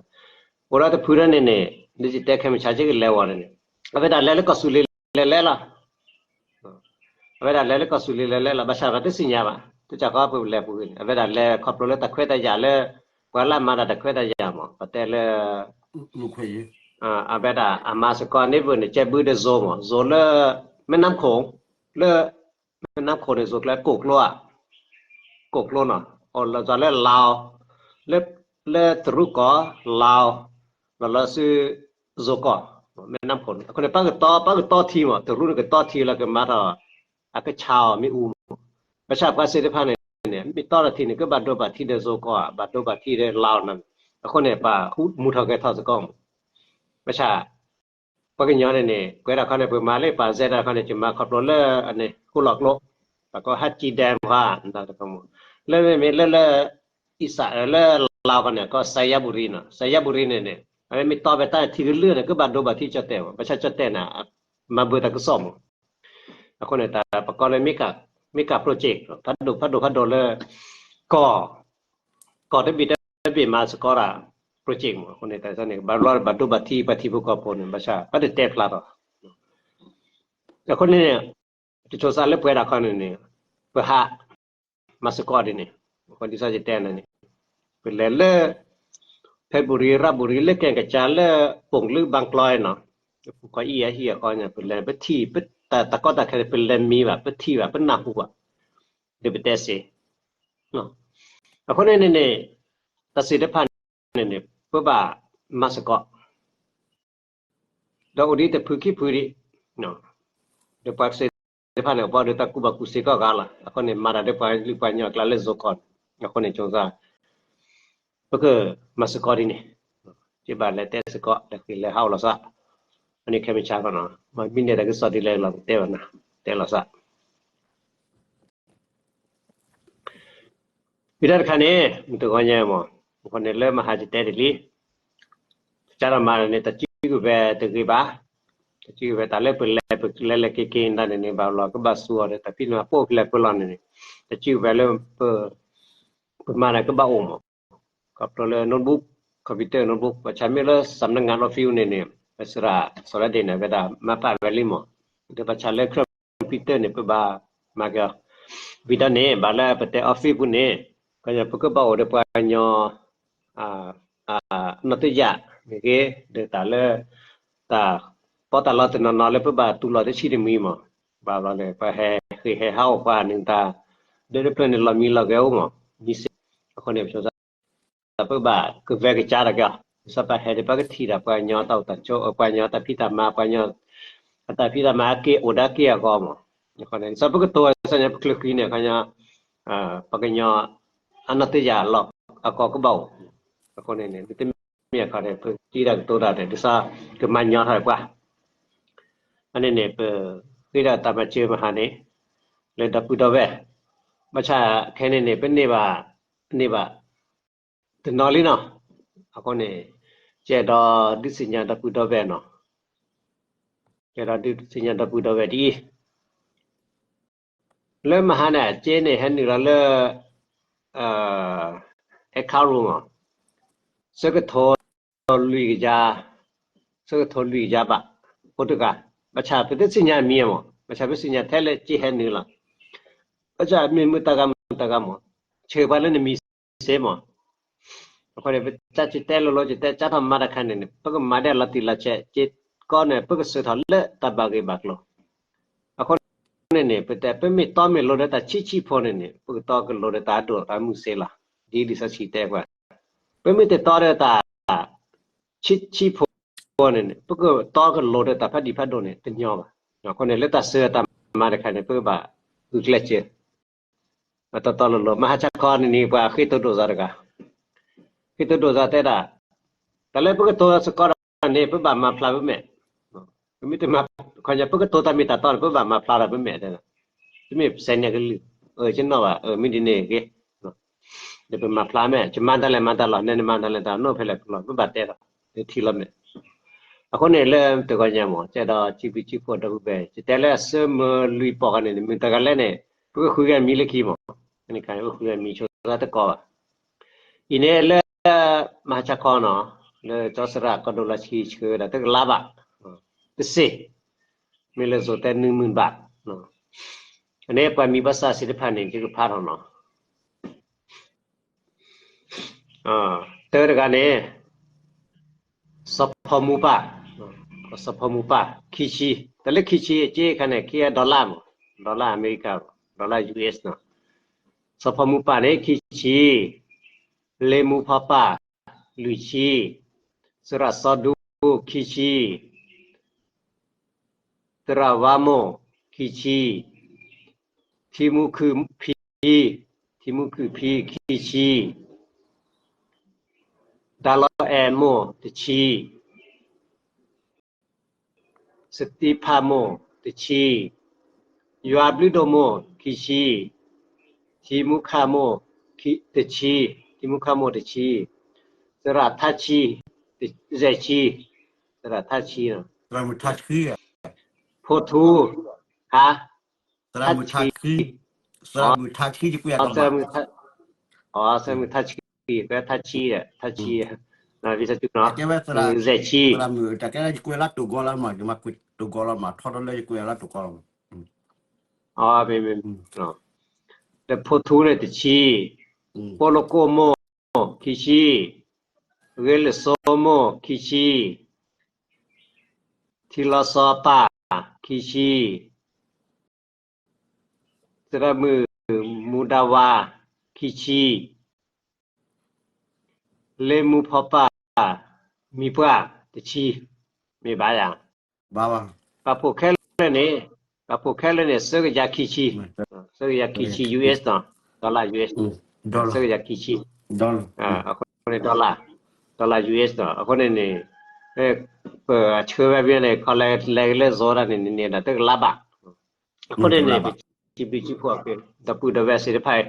အိၣ်ဒီးတဖုဒၣ်န့ၣ်န့ၣ် ဒ်ယတဲခဲမုၢ်ဆါက့ကလဲၤဝီၤန့ၣ်န့ၣ် အဝဲဒၣ်လဲၤလၢကီၢ်သူလ့ၤလဲၤလဲၤလီၤ အဝဲဒၣ်လဲၤလၢကီၢ်သူလ့ၤလဲၤလဲၤလီၤ ဘၣ်ဆၣ်ပှၤတသ့ၣ်ညါဘၣ် တၢ်ကီပလဲၤပူၤန့ၣ် အဝဲဒၣ်လဲၤခီဖျိလၢတၢ်ခွဲးတၢ်ယာ်လၢ ပှၤလၢအမၤတၢ်တၢ်ခွဲးတၢ်ယာ်မး ပတဲလၢ အဝဲဒၣ်အမၤစ့ၢ်ကီးန့ၣ်ပူၤန့ၣ် ကဲဘုဒီးဇိမး ဇိလၢ မဲၢ်နၢ်ခိၣ် လၢ မဲၢ်နၢ်ခိၣ်န့ၣ် ဇိကျဲကိၣ်ကျိဧါ ကိၣ်ကျိနီၤ အိၣ်လၢလၢလၢ လၢတရူးကီၢ် လၢ လီၤလၢဆူ ဇိကီၢ် မဲၢ်နၢ်ခိၣ်န့ၣ် အဃိန့ၣ် ပကတီ ပကတီထံမး တရူးန့ၣ်ကတီထံလၢကမၤထီၣ် အကဆါအီၤမ့ၣ်အူမး ဘၣ်ဆၣ်ပှၤသ့ၣ်တဖၣ်န့ၣ် မ့ၢ်တီထီၣ်ထံန့ၣ် ကဘၣ်ဒိဘၣ်ထံးဒီးဇိကီၢ် ဘၣ်ဒိဘၣ်ထံးဒီးလၢနီၤ အဃိန့ၣ် ပှၤမူထီၣ်ဂဲၤထီၣ်စ့ၢ်ကီးမး ဘၣ်ဆၣ် ပှၤကညီန့ၣ်န့ၣ် ပဝဲဒၣ်ခီန့ၣ် ပမၤလၢပှၤစဲဒၣ်ခီန့ၣ် ယမၤခီဖျိလၢအန့ၣ် ဃိလီၤကျိ ပှၤကိးဟးကံဒဲမး လၢ အံၣ်စရ့လး လၢလီၤခီန့ၣ် ကိးစယါဘူရံနီၤ စယါဘူရံန့ၣ်န့ၣ် အဝဲမ့ၢ်တီဖဲတၢ်ထံကလုာ်န့ၣ် ကဘၣ်ဒိဘၣ်ထံးကၠီၣ်တဲာ်မး ဘၣ်ဆၣ်ကၠီၣ်တဲာ်န့ၣ် မၤဘၢတၢ်ကစီၣ်မး အဃိန့ၣ် တၢ်ပကိးလၢ mega project ဖးဒိၣ်ဖးဒိၣ်ဖးဒိၣ်လၢ ကီၢ် ကီၢ်တဘ့ၣ်တဘ့ၣ်မၤစ့ၢ်ကီးဒၣ် project မး အဃိန့ၣ် တၢ်န့ၣ် ဘၣ်ဘျီဘၣ်ဒိဘၣ်ထံးပှၤထံဖိကီၢ်ဖိန့ၣ် ဘၣ်ဆၣ် ဘၣ်တတဲဖျါထီၣ် အဃိန့ၣ် တဆိစးလၢပှဲၤဒၣ်ခီန့ၣ်န့ၣ် ပဟး မၤစ့ၢ်ကီးဒ်န့ၣ် အဃိဒ်သိးယတဲန့ၣ်န့ၣ် ပလဲၤလၢ ဖဲဘူရံ ရၣ်ဘူရံ လၢကဲကစၢ်လၢ ပိာ်ကလုၢ်ဘၣ်ကျီနီၤ ပူၤခီအံၤအဟံၣ်အဃီညါ ပလဲၤပထံၣ် ပတၢ်ကီတၢ်ခဲန့ၣ် ပလဲၤမံဘၣ် ပထံၣ်ဘၣ် ပနၢ်ဟူဘၣ် ဒီးပတဲစ့ အဃိန့ၣ်န့ၣ်န့ၣ် တၢ်စ့ၢ်တဖၣ်န့ၣ်န့ၣ် ပဘၣ်မၤစ့ၢ်ကီး ဒီးအိၣ်ဒံးတဖုခံဖုဒံး ဒီးပှၤကစ့ၢ်တဖၣ်န့ၣ် ပှၤဒီးတၢ်ကူၣ်ဘၣ်ကူၣ်စ့ကီးဂၤလီၤ အဃိန့ၣ် မၤတၢ်ဒီးပှၤလုၢ်ပှၤညီအကျါလၢ Zoom call အဃိန့ၣ် ဆိစး ပကမၤစ့ၢ်ကီးဒ်န့ၣ် ကဘၣ်လဲၤတဲစ့ၢ်ကီး လဲၤဃ့လဲၤဟးအိၣ်လီၤစး အန့ၣ်ခဲမုၢ်ဆါခီနီၤ မ့ၢ်န့ၢ်တၢ်ကစီၣ်ဒ်လဲၣ်လီၤ တဲဘၣ်နၤ တဲလီၤစး ဝံၤတၢ်တခါန့ၣ် မုၢ်တဂီၤညါမး အဃိန့ၣ်လၢမဟါယတဲဒ်လံ ကၢ်ထီၣ်မၤန့ၣ် တၢ်စုကဝဲၤတဂ့ၤဘၣ် တၢ်စုကဝဲၤတၢ်လၢပလဲၤပလဲၤလဲၤက့ၤက့ၤဒၣ်န့ၣ်န့ၣ် ဘၣ်လီၤကဘၣ်စူအီၤဒီး တၢ်ဖံးနၤပိၢ်ဖဲလဲၣ်ဖဲလဲၣ်န့ၣ်န့ၣ် တၢ်စုကဝဲၤလၢ ပမၤန့ၣ်ကဘၣ်အိၣ်မး ခီဖျိလၢ notebook computer notebook ဘၣ်ဆၣ်မ့ၢ်လၢ စံးနငါ office န့ၣ်န့ၣ် ပစရၣ်စီၤလါဒ့န့ၣ် အဝဲဒၣ်မၤပာ်ဝဲလံမး ဒီးဘၣ်ဆၣ်လၢ computer န့ၣ် ပဘၣ်မၤက့ၤအီၤ ဝံၤဒီးန့ၣ် ဘၣ်လၢပတဲ office ပူၤန့ၣ် ခီညီ ပကဘၣ်အိၣ်ဒီးပှၤကညီ အနီၢ်တယာ်မ့ၢ်ဂ့ၤ ဒီးတၢ်လၢ တၢ်ပီးတၢ်လီတနီၤနီၤလၢပဘၣ်တူၢ်လိာ်တဆံးတမှံၤမး ဘၣ်ဘျီန့ၣ် ပှၤဟဲဃ့ဟဲဟးအိၣ်ပှၤန့ၣ်တၢ် ဒီးတဖျၢၣ်န့ၣ်လီၤမံလီၤဂဲၤအိၣ်မး မံစ့ၢ် အဃိန့ၣ် ပဆိစး ပဘၣ်ကဝဲကစၢ်တၢ်က့ၤအီၤ ပစးပှၤဟဲဒီးပကထံၣ်တၢ်ပှၤကညီတၢ်အိၣ်တၢ်ဆိး ပှၤကညီတၢ်ဖံးတၢ်မၤ ပှၤကညီ အတၢ်ဖံးတၢ်မၤအက့ၢ်အိၣ်ဒီးက့ၢ်အဂီၢ်မး အဃိန့ၣ် စးပကတိၤစညါပချုးဃံန့ၣ် ခီညီ ပှၤကညီ အနီၢ်တယာ်လီၤအကီၢ်ကဘၣ်အိၣ် အဃိန့ၣ်န့ၣ် တမ့ၢ်အခီန့ၣ် ပတံၤတၢ်ကတိၤတၢ်ဒီး ဒ်သိးကမၤညီထီၣ်ပှၤ အန့ၣ်န့ၣ် ပဃ့ဒၣ်တၢ်မၤစၢၤမဟါန့ၣ် လၢဒီပုၢ်ဒီဝဲၢ် ဘၣ်ဆၣ်ခဲန့ၣ်န့ၣ် ပန့ၢ်ဘၣ် န့ၢ်ဘၣ် တနီၤလံနီၤ အဃိန့ၣ် ကဲဒီးဒုးသ့ၣ်ညါဒီပုၢ်ဒီဝဲၢ်နီၤ ကဲဒီးဒုးသ့ၣ်ညါဒီပုၢ်ဒီဝဲၢ်ဒ်အံၤ လၢမဟါန့ၣ် ကဲန့ၣ် ဟဲနုာ်လီၤလၢ အဲခါရိမး ဆၢကထိလွံၢ်ကယၤ ဆၢကထိလွံၢ်ကယၤဘး ဖိတဂၤ ဘၣ်ဆၣ်ပတသ့ၣ်ညါမံၤမး ဘၣ်ဆၣ်ပသ့ၣ်ညါထဲလၢကဲဟဲနုာ်လီၤ ဘၣ်ဆၣ်မ့ၢ်မုာ်တၢ်ဂၤမုာ်တၢ်ဂၤမး ဆၢပှၤလၢနမံၤစ့မး အဃိန့ၣ် ပတၢ်ကတဲလိၤလိၤ ကတဲကၢ်ထီၣ်မၤတၢ်ခါန့ၣ်န့ၣ် ပကမၤဒ်လီၤတံၢ်လီၤဆဲး ကဲကီန့ၣ် ပကစၢၢ်ထီၣ်လၢတၢ်ဘၣ်ဂ့ၢ်ဘၣ်ကျိၤ အဃိန့ၣ်န့ၣ် ပတဲ ပမ့ၢ်တီမ့ၢ်လိၤဒီးတၢ်ဆံးဆံးဖိန့ၣ်န့ၣ် ပကတီကလိၤဒီးတၢ်အဒိၣ်အမုၢ်စ့လီၤ ဒ်လံာ်စီဆှံတဲပှၤ ပမ့ၢ်တတီဒီးတၢ် ဆံးဆံးဖိန့ၣ်န့ၣ် ပကတီကလိၤဒီးတၢ်ဖးဒံးဖးဒိၣ်န့ၣ် တညီဘၣ် အဃိန့ၣ် လၢတၢ်စၢၤတၢ်မၤတခါန့ၣ် ပကဘၣ်ဂုာ်ကျဲးစၢး တီတီလိၤလိၤ မဟါဆါခီန့ၣ်န့ၣ် ပှၤဃ့တိၤဒိၣ်စၢ်တဂၤ ဃ့တိၤဒိၣ်စၢ်တဲဒၣ် တၢ်လၢပကတိၤစ့ၢ်ကီးဒၣ်န့ၣ် ပဘၣ်မၤဖျါပမဲာ် ပမ့ၢ်တမၤ ခီညီ ပကတိၤတၢ်မ့ၢ်တၢ်တီန့ၣ် ပဘၣ်မၤဖျါဒၣ်ပမဲာ်တဲဒၣ် တမ့ၢ်စဲးန့ၣ်ကလုၢ် အၢ ကနီၣ်ဘၣ် အၢ မ့ၢ်ဒ်န့ၣ်ဂ့ၤ ဒီးပမၤဖျါမဲာ် ယမၤတၢ်လဲၣ်မၤတၢ်လီၤ နဲနမၤတၢ်လဲၣ်တၢ် နီၣ်ဖဲလဲၣ်ဖဲလဲၣ် ပဘၣ်တဲဒီး ထံလီၤမဲာ် အဃိန့ၣ်လၢတဂီၤညါမး ကဲဒီးစုဖံစုဖှိၣ်ဒီပုၢ်ဝဲၢ် ယတဲလၢအဆၢမုၢ်လွံၢ်ပီၢ်ဂၤန့ၣ် မုၢ်တဂၤလဲၣ်န့ၣ် ပကဃုဂၤမံၤလၢခံမး န့ၣ်ခါန့ၣ် ပဃုဂၤမံၤဆိသးတကီးဘၣ် အံၤန့ၣ်လၢ မဟါဆါခီနီၤ လၢကၠီသရၣ်ကီၢ်ဒိၣ်လီၢ်ဆံဆှၢဝဲဒၣ်တကလးဘၣ် တစ့ၢ် မ့ၢ်လၢစိၤတဲနွံမုၢ်ဘၣ် အန့ၣ်ပှၤမံၤဘၣ်ဆၣ်သ့ၣ်တဖၣ်န့ၣ် ယကဖးထီၣ်နီၤ တၢတဂၤန့ၣ် စီၤဖီမူပၢ် စီၤဖီမူပၢ် ခံဆံ တၢ်လၢခံဆံ အက့အခါန့ၣ် ခံ dollar မး dollar အမဲရကၤ dollar US နီၤ စီၤဖီမူပၢ်န့ၣ် ခံဆံ လ့မူဖီပၢ် လွံၢ်ဆံ သရၣ်စီၤဒူ ခံဆံ သရၣ်ဝါမိၢ် ခံဆံ ထံမူခုၣ်ဖံ ထံမူခုၣ်ဖံ ခံဆံ တၢ်လီၤအဲၣ်မိၢ် တဆံ စတံဖၣ်မိၢ် တဆံ ယွၤဘျုးဒိၣ်မိၢ် ခံဆံ ထံမူခၣ်မိၢ် တဆံ ထံမူခၣ်မိၢ် တဆံ သရၣ်ထါဆံ ယဲၢ်ဆံ သရၣ်ထါဆံ ဖိထူ ဟါ သရၣ်မုၣ်ထါဆံ သရၣ်မုၣ်ထါဆံ သရၣ်မုၣ်ထါဆံ ကဲထါဆံ ထါဆံ ယဲၢ်ဆံ ယဲၢ်ဆံ ဝံသးစူၤနီၤ, ကဲဝဲသရၣ်, ယကွဲးလၢတိၤကီလီၤမး, ယမၤကွဲးတိၤကီလီၤမး, ထီထီၣ်လၢယကွဲးလၢတိၤကီလီၤမး. အမ့ၢ်, ဒီးဖိထူန့ၣ်တဆံ, ပိၢ်လိၣ်ကိၣ်မိၢ် ခံဆံ, ဂ့ၤလၢစိမိၢ် ခံဆံ, ထံလီၤစီၤပၢ် ခံဆံ, သရၣ်မုၣ်မူဒါဝါ ခံဆံ, လ့မူဖီပၢ် မံၤပှၢ် တဆံ, မ့ၢ်ဘၣ်ယၤ, ပှၤဖိးခဲလၢာ်န့ၣ်, ပှၤဖိးခဲလၢာ်န့ၣ် သၢကယၤခံဆံ, သၢကယၤခံဆံ US နီၤ, dollar US, သၢကယၤခံဆံ, အဃိန့ၣ် dollar, dollar US နီၤ, အဃိန့ၣ်န့ၣ် ပဆှၢဝဲဖဲန့ၣ် ခီလဲၤလဲၤကလဲၤစိဒၣ်န့ၣ် န့ၣ်ဒီးတကလးဘၣ် အဃိန့ၣ်န့ၣ် ပစံးဘျုးစံးဖှိၣ်အဃိ ဒီပုၢ်ဒီဝဲၢ်သ့ၣ်တဖၣ်အံ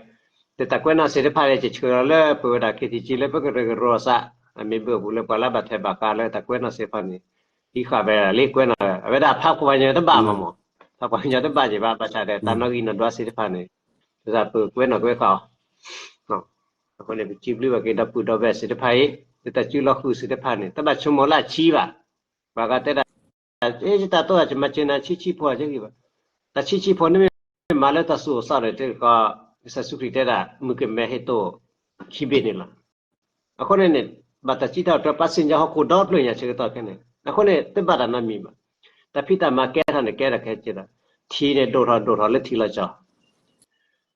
ၤ, တၢ်ကွဲးနီၣ်သ့ၣ်တဖၣ်န့ၣ် ယဆှၢလီၤလၢပဝဲဒၣ် ခ့ထံကၠံ လၢပကရၢကရိအသး, အမ့ၢ်ဘၣ်အပူၤလၢပှၤလၢဘၣ်ထွဲဘၣ်ဃးလၢတၢ်ကွဲးနီၣ်သ့ၣ်တဖၣ်န့ၣ်, ဟံးဃာ်ဝဲဒၣ်လံကွဲးနီၣ်, အဝဲဒၣ်ဖးပှၤကညီတဘၣ်မးမး, ဖးပှၤကညီတဘၣ်က့ၤဘၣ် ဘၣ်ဆၣ်ဒီးတၢ်နီၣ်ဂံၢ်နီၣ်ဒွးသ့ၣ်တဖၣ်န့ၣ်, ဒ်သိးပကွဲးနီၣ်ကွဲးဃာ်အီၤ အဃိန့ၣ် ပစံးဘျုးဘၣ်က့ၤဒီပုၢ်ဒီဝဲၢ်သ့ၣ်တဖၣ်အံၤ, လၢတၢ်စုလီၤဃုာ်သ့ၣ်တဖၣ်န့ၣ် တဘၣ်ဆိကမိၣ်လၢအဆံးဘၣ်, ပှၤဂၤတဲဒၣ် ယတၢ်တိၢ်အယမၤစၢၤနၤဆံးဆံးဖိအကဂ့ၤဘၣ်, တၢ်ဆံးဆံးဖိန့ၣ်မ့ၢ်မၤလၢတၢ်သူၣ်အိၣ်သးအိၣ်ဒီးတကီး, ကစၢ်ယ့ၣ်ၡူးခရံာ်တဲဒၣ် မုၣ်ကမဲဟ့ၣ်တိၢ်ခံဘ့ၣ်န့ၣ်လီၤ. အဃိန့ၣ်န့ၣ် ဘၣ်တၢ်စံးထီၣ်ပတြၢၤ ပှၤစ့ၣ်ညါဟီၣ်ခိၣ်ဒီဖျၢၣ်ညါဆၢကတီၢ်ခဲအံၤန့ၣ်, အဃိန့ၣ် တဘၣ်တၢ်နီတမံၤဘၣ်. တၢ်ဖံးတၢ်မၤကဲထီၣ်န့ၣ် ကဲထီၣ်ခဲကဲဒီး, ထံန့ၣ်ဒိၣ်ထီၣ်ဒိၣ်ထီၣ်လၢထံလီၤ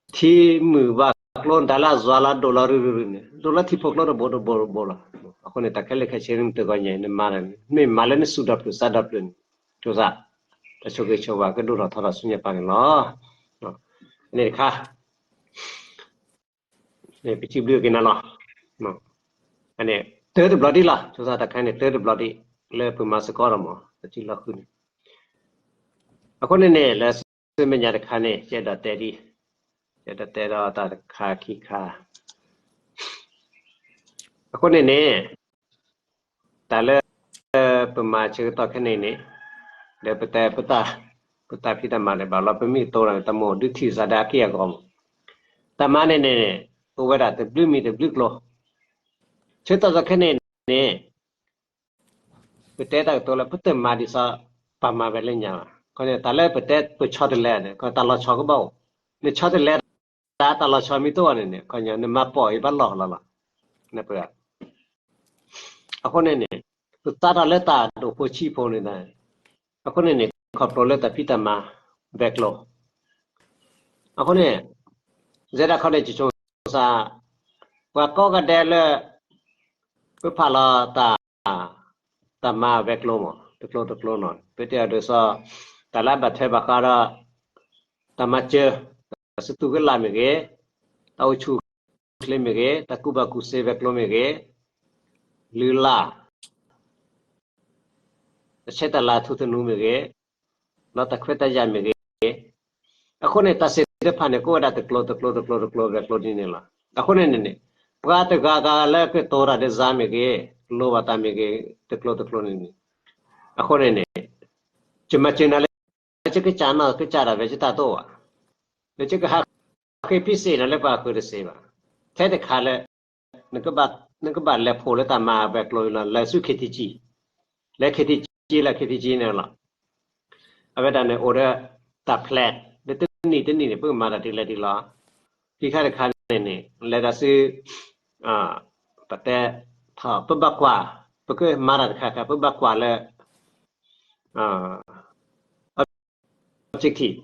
ဆီ ထံမုၢ်ဘၣ်ကျိ တၢ်လၢအစွၤလီၤဒိၣ်လီၤရုၢ်ရုၢ်န့ၣ် ဒိၣ်လၢထံဖိကျိတဘိတဘိတဘိလီၤ. အဃိန့ၣ် တၢ်ခဲလၢာ်ခဲဆ့န့ၣ် မ့ၢ်တဂီၤညါအံၤ နမၤတၢ်န့ၣ် မ့ၢ်မၤလၢနသူၣ်ဒီဖျၢၣ်သးဒီဖျၢၣ်န့ၣ်, ကၠိသး, တၢ်ဆိၣ်ဂ့ၤဆိၣ်ဝါကဒိၣ်ထီၣ်ထီထီၣ်ဆူညါပၢ်န့ၣ်လီၤ. န့ၣ်တခါ ပစံးဘျုးက့ၤနၤလီၤ. န့ၣ် တၢတဘျီဒံးလီၤ, ကၠိသးတၢ်ခါန့ၣ် တၢတဘျီဒံး လၢပမၤစ့ၢ်ကီးဒီးမး တၢ်စုလီၤဃုာ်န့ၣ်, အဃိန့ၣ်န့ၣ် လၢဆူမဲာ်ညါတခါန့ၣ် ယအဲၣ်ဒိးတဲဒ်, ယအဲၣ်ဒိးတဲဒီးတၢ်တခါခံခါ, အဃိန့ၣ်န့ၣ် တၢ်လၢပမၤဆၢကတီၢ်ခဲအံၤန့ၣ်, ဒီးပတဲ ပတၢ်ဖံးတၢ်မၤန့ၣ် ဘၣ်လီၤ ပမ့ၢ်ကတိၤတၢ်န့ၣ် တၢ်မိၣ်ဒုးထံၣ်စးဒၣ်အက့ၢ်အဂီၤမး, တၢ်မၤန့ၣ်န့ၣ် အိၣ်ဝဲဒၣ်တဘျုးမံၤတဘျုးကျိၤ, ဆၢကတီၢ်ခဲအံၤန့ၣ်န့ၣ် ပတဲတၢ်ကတိၤလၢ ပတမၤဒ်သိး ပမၤဝဲလၢညါဘၣ်. ခီန့ၣ် တၢ်လၢပတဲပဆီတလဲန့ၣ် ခီတၢ်လီၤဆီကဘၣ်အိၣ်, နဆီတလဲတၢ် တၢ်လီၤဆီမ့ၢ်တအိၣ်န့ၣ်န့ၣ် ခီညါ နမၤပိာ်အံၤဘၣ်လီၢ်လီၤလီၤ. အဃိန့ၣ်န့ၣ် ပသးထီၣ်လၢတၢ်ဒိၣ်ဖိဆံးဖိန့ၣ်, အဃိန့ၣ်န့ၣ် ခီဖျိလၢတၢ်ဖံးတၢ်မၤဝဲၤကျိၤ အဃိန့ၣ် ယဲဒၣ်ခီန့ၣ် ယဆိကမိၣ်သး ပှၤကိးဂၤဒဲးလၢ ပဖးလီၤတၢ်, တၢ်မၤဝဲၤကျိၤမး တကျိၤတကျိၤနီၤ ပတဲအီၤဒ်သိး တၢ်လၢအဘၣ်ထွဲဘၣ်ဃးဒီး တၢ်မၤစၢၤ တၢ်စူၢ်က့ၤနာ်က့ၤမ့ၢ်ဂ့ၤ, တၢ်အိၣ်ဆူၣ်အိၣ်ချ့မ့ၢ်ဂ့ၤ, တၢ်ကူၣ်ဘၣ်ကူၣ်သ့ဝဲၤကျိၤမ့ၢ်ဂ့ၤ, လုၢ်လၢ် တၢ်ဆဲးတၢ်လၤထူသနူမ့ၢ်ဂ့ၤ, ဒီးတၢ်ခွဲးတၢ်ယာ်မ့ၢ်ဂ့ၤ, အဃိန့ၣ် တၢ်သ့ၣ်တဖၣ်န့ၣ် ကအိၣ်ဝဲဒၣ်တကျိၤတကျိၤတကျိၤတကျိၤဝဲၤကျိၤဒ်န့ၣ်လီၤ. အဃိန့ၣ်န့ၣ်န့ၣ် ပှၤတဂၤဂၤလၢကတိၤတၢ်ဒီးယၤမ့ၢ်ဂ့ၤ, လိၣ်ဘၣ်တၢ်မ့ၢ်ဂ့ၤ တကျိၤတကျိၤန့ၣ်န့ၣ်, အဃိန့ၣ်န့ၣ် ယမၤစၢၤနၤလၢ ယကစၢ်နၤကစၢ်ဒၣ်ဝဲယတၢ်တအိၣ်ဘၣ်, လၢယကဟးဃ့ဖံးစ့ၣ်နၤလၢပှၤဃုာ်တစ့ၣ်ဘၣ်. ထဲတခါလၢ နကဘၣ်လဲၤဖိးလၢတၢ်မၤဝဲၤကျိၤလီၤ လဲၤဆူ ခ့ထံကၠံ, လဲၤ ခ့ထံကၠံ လၢ ခ့ထံကၠံန့ၣ်လီၤ. အဝဲဒၣ်န့ၣ်အိၣ်ဒီးတၢ် plan လၢတနံၣ်တနံၣ်န့ၣ် ပကမၤတၢ်ဒ်လဲၣ်ဒ်လဲၣ်, ခံခါတခါန့ၣ်န့ၣ် လဲၤဒၣ်ဆူ ပတဲ ပဘၣ်ကွၢ် ပကမၤတၢ်တခါခါ ပဘၣ်ကွၢ်လၢ objective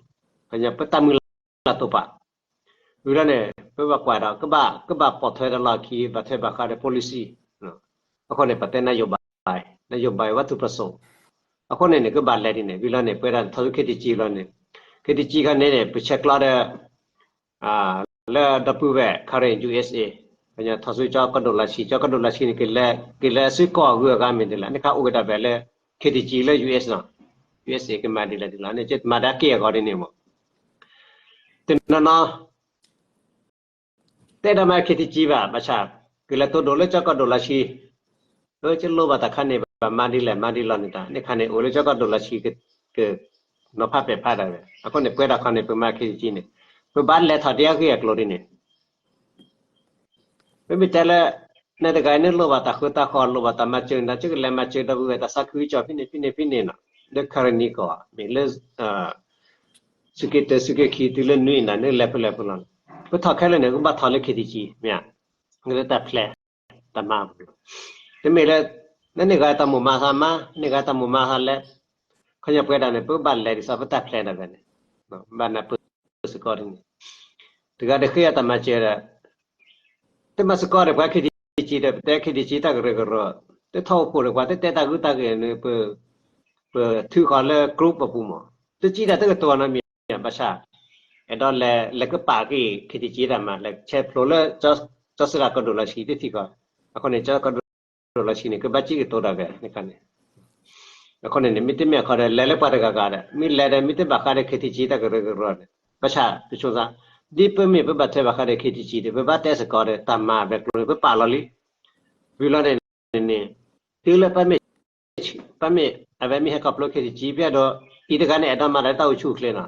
ပတၢ်မုၢ်လၢ်တိာ်ပာ်, ဝံၤလီၤန့ၣ် ပဘၣ်ကွၢ်ဒီး ကဘၣ်ပိာ်ထွဲဒီးလီၢ်ခံ ဘၣ်ထွဲဘၣ်ဃးဒီး policy, အဃိန့ၣ် ပတဲ နၣ်ယိၤဘၣ်, နၣ်ယိၤဘၣ် ဝတ္ထုပစံး, အဃိန့ၣ်န့ၣ် ကဘၣ်လဲၤဒ်န့ၣ် ဝံၤလီၤန့ၣ် ပဝဲဒၣ်ထီၣ်ဆူ ခ့ထံကၠံလီၤန့ၣ်, ခ့ထံကၠံခါန့ၣ်န့ၣ် ပဆဲးကျိးဒီး လၢဒီပုၢ်ဝဲၢ် ခါရ့ၣ် USA ထီၣ်ဆူကၠီကီၢ်ဒိၣ်လါဆံ, ကၠီကီၢ်ဒိၣ်လါဆံန့ၣ် ကလဲၤဆူကီၢ်အဂုၤအဂၤမ့ၢ်ဒ်လဲၣ်, န့ၣ်ခါအိၣ်က့ၤဒၣ်ဖဲလၢ ခ့ထံကၠံလၢ US နီၤ, USA ကမၤဒ်လဲၣ်ဒ်လဲၣ်, န့ၣ်မၤဒၣ်က့ၢ်အဂီၤဒ်န့ၣ်မး, တနီၤနီၤ တဲဒၣ်မ့ၢ် ခ့ထံကၠံဘၣ်, ဘၣ်ဆၣ် ကလဲၤတိၢ်ဒိၣ်လၢကၠီကီၢ်ဒိၣ်လါဆံ, လၢကလိဘၣ်တၢ်ခါန့ၣ် ဘၣ်မၤဒ်လဲၣ်မၤဒ်လဲၣ်န့ၣ်တၢ်, န့ၣ်ခါန့ၣ် အိၣ်လၢကၠီကီၢ်ဒိၣ်လါဆံ ကနီၤဖးပဲာ်ဖးဒၣ်ဝဲ, အဃိန့ၣ် ပဝဲဒၣ်ခီန့ၣ် ပမၤ ခ့ထံကၠံန့ၣ် ပဘၣ်လဲၤထီၣ်ဒ်အဂ့ၢ်အကျိၤဒ်န့ၣ်, ပမ့ၢ်တဲလၢ နတဂၤအံၤန့ၣ်လိၣ်ဘၣ်တၢ်ဃုတၢ်ဃီၤ လိၣ်ဘၣ်တၢ်မၤစၢၤနၤ ကလဲၤမၤစၢၤဒီပုၢ်ဝဲၢ်တၢ်သးခုကစီၣ်ဖဲန့ၣ်ဖဲန့ၣ်ဖဲန့ၣ်နီၤ လၢ Karenni ကီၢ် မ့ၢ်လၢ သုးက့တၢသုးက့ခံတုၤလၢနွံနၤ နလဲၤဖဲလဲၣ်ဖဲလဲၣ် ပထီၣ်ခဲလၢာ်န့ၣ် ကဘၣ်ထီၣ်လၢ ခ့တံကၠံ မ့ၢ်ဧါ, လၢတၢ်ဖျဲး တၢ်မၤပူၤလီၤ. တမ့ၢ်လၢ နန့ၢ်ဂၤတၢ်မိၣ်မၤသးမါ န့ၢ်ဂၤတၢ်မိၣ်မၤသးလဲၣ်, ခီပညီပဝဲဒၣ်န့ၣ် ပကဘၣ်လဲၤဒ်သိးပတၢ်ဖျဲးဒၣ်ဝဲန့ၣ်, ဘၣ်နၢ်ပၢၢ်စ့ၢ်ကီးဒ်န့ၣ်, တဂၤတဃ့အတၢ်မၤစၢၤဒီး တမၤစ့ၢ်ကီးဒီး ပှၤခ့တံကၠံဒီး ပတဲခ့တံကၠံတၢ်ကရၢကရိ, တထီၣ်အိၣ်ဖှိၣ်ဒီး ပှၤတတဲတၢ်ဂုၢ်တၢ်ဂ့ၤန့ၣ် ပထုးဃီၤလၢ group အပူၤမး, တကံတၢ်တကတိၤနီတမံၤ ဘၣ်ဆၣ် အဲၣ်ဒိးလဲၤ လဲၤကပာ်က့ၤ ခ့တံကၠံတၢ်မၤ လဲၤဆဲးဖျိးလၢ ကၠီစရၣ်ကဒိၣ်လီၤဆံးတထံၣ်ဃီ, အဃိန့ၣ် ကၠီကဒိၣ်လီၤဆံးန့ၣ် ကဘၣ်စံၣ်ကတိၤတၢ်ဝဲန့ၣ်ခါန့ၣ် အဃိန့ၣ်န့ၣ် မ့တမ့ၢ်အခီဒီး လဲၤလၢပှၤတဂၤဂၤဒီး မ့ၢ်လဲၤဒီး မ့ၢ်တဘၣ်ဃးဒီး ခ့တံကၠံတၢ်ကရၢကရိန့ၣ် ဘၣ်ဆၣ် ပဆိသး ဒ်ပမ့ၢ်ပဘၣ်ထွဲဘၣ်ဃးဒီး ခ့တံကၠံန့ၣ် ပဘၣ်တဲစ့ၢ်ကီးဒီး တၢ်မၤဝဲၤကျိၤန့ၣ် ပပာ်လီၤလံ, ဝံၤလီၤန့ၣ်န့ၣ် တုၤလၢပမ့ၢ် ပမ့ၢ် အဝဲမ့ၢ်ဟဲခီဖျိ ခ့တံကၠံ ဖဲအံၤဒီး အံၤတဂၤန့ၣ် အဲၣ်ဒိးမၤဒီးတၢ်အိၣ်ဆူၣ်အိၣ်ချ့နီၤ,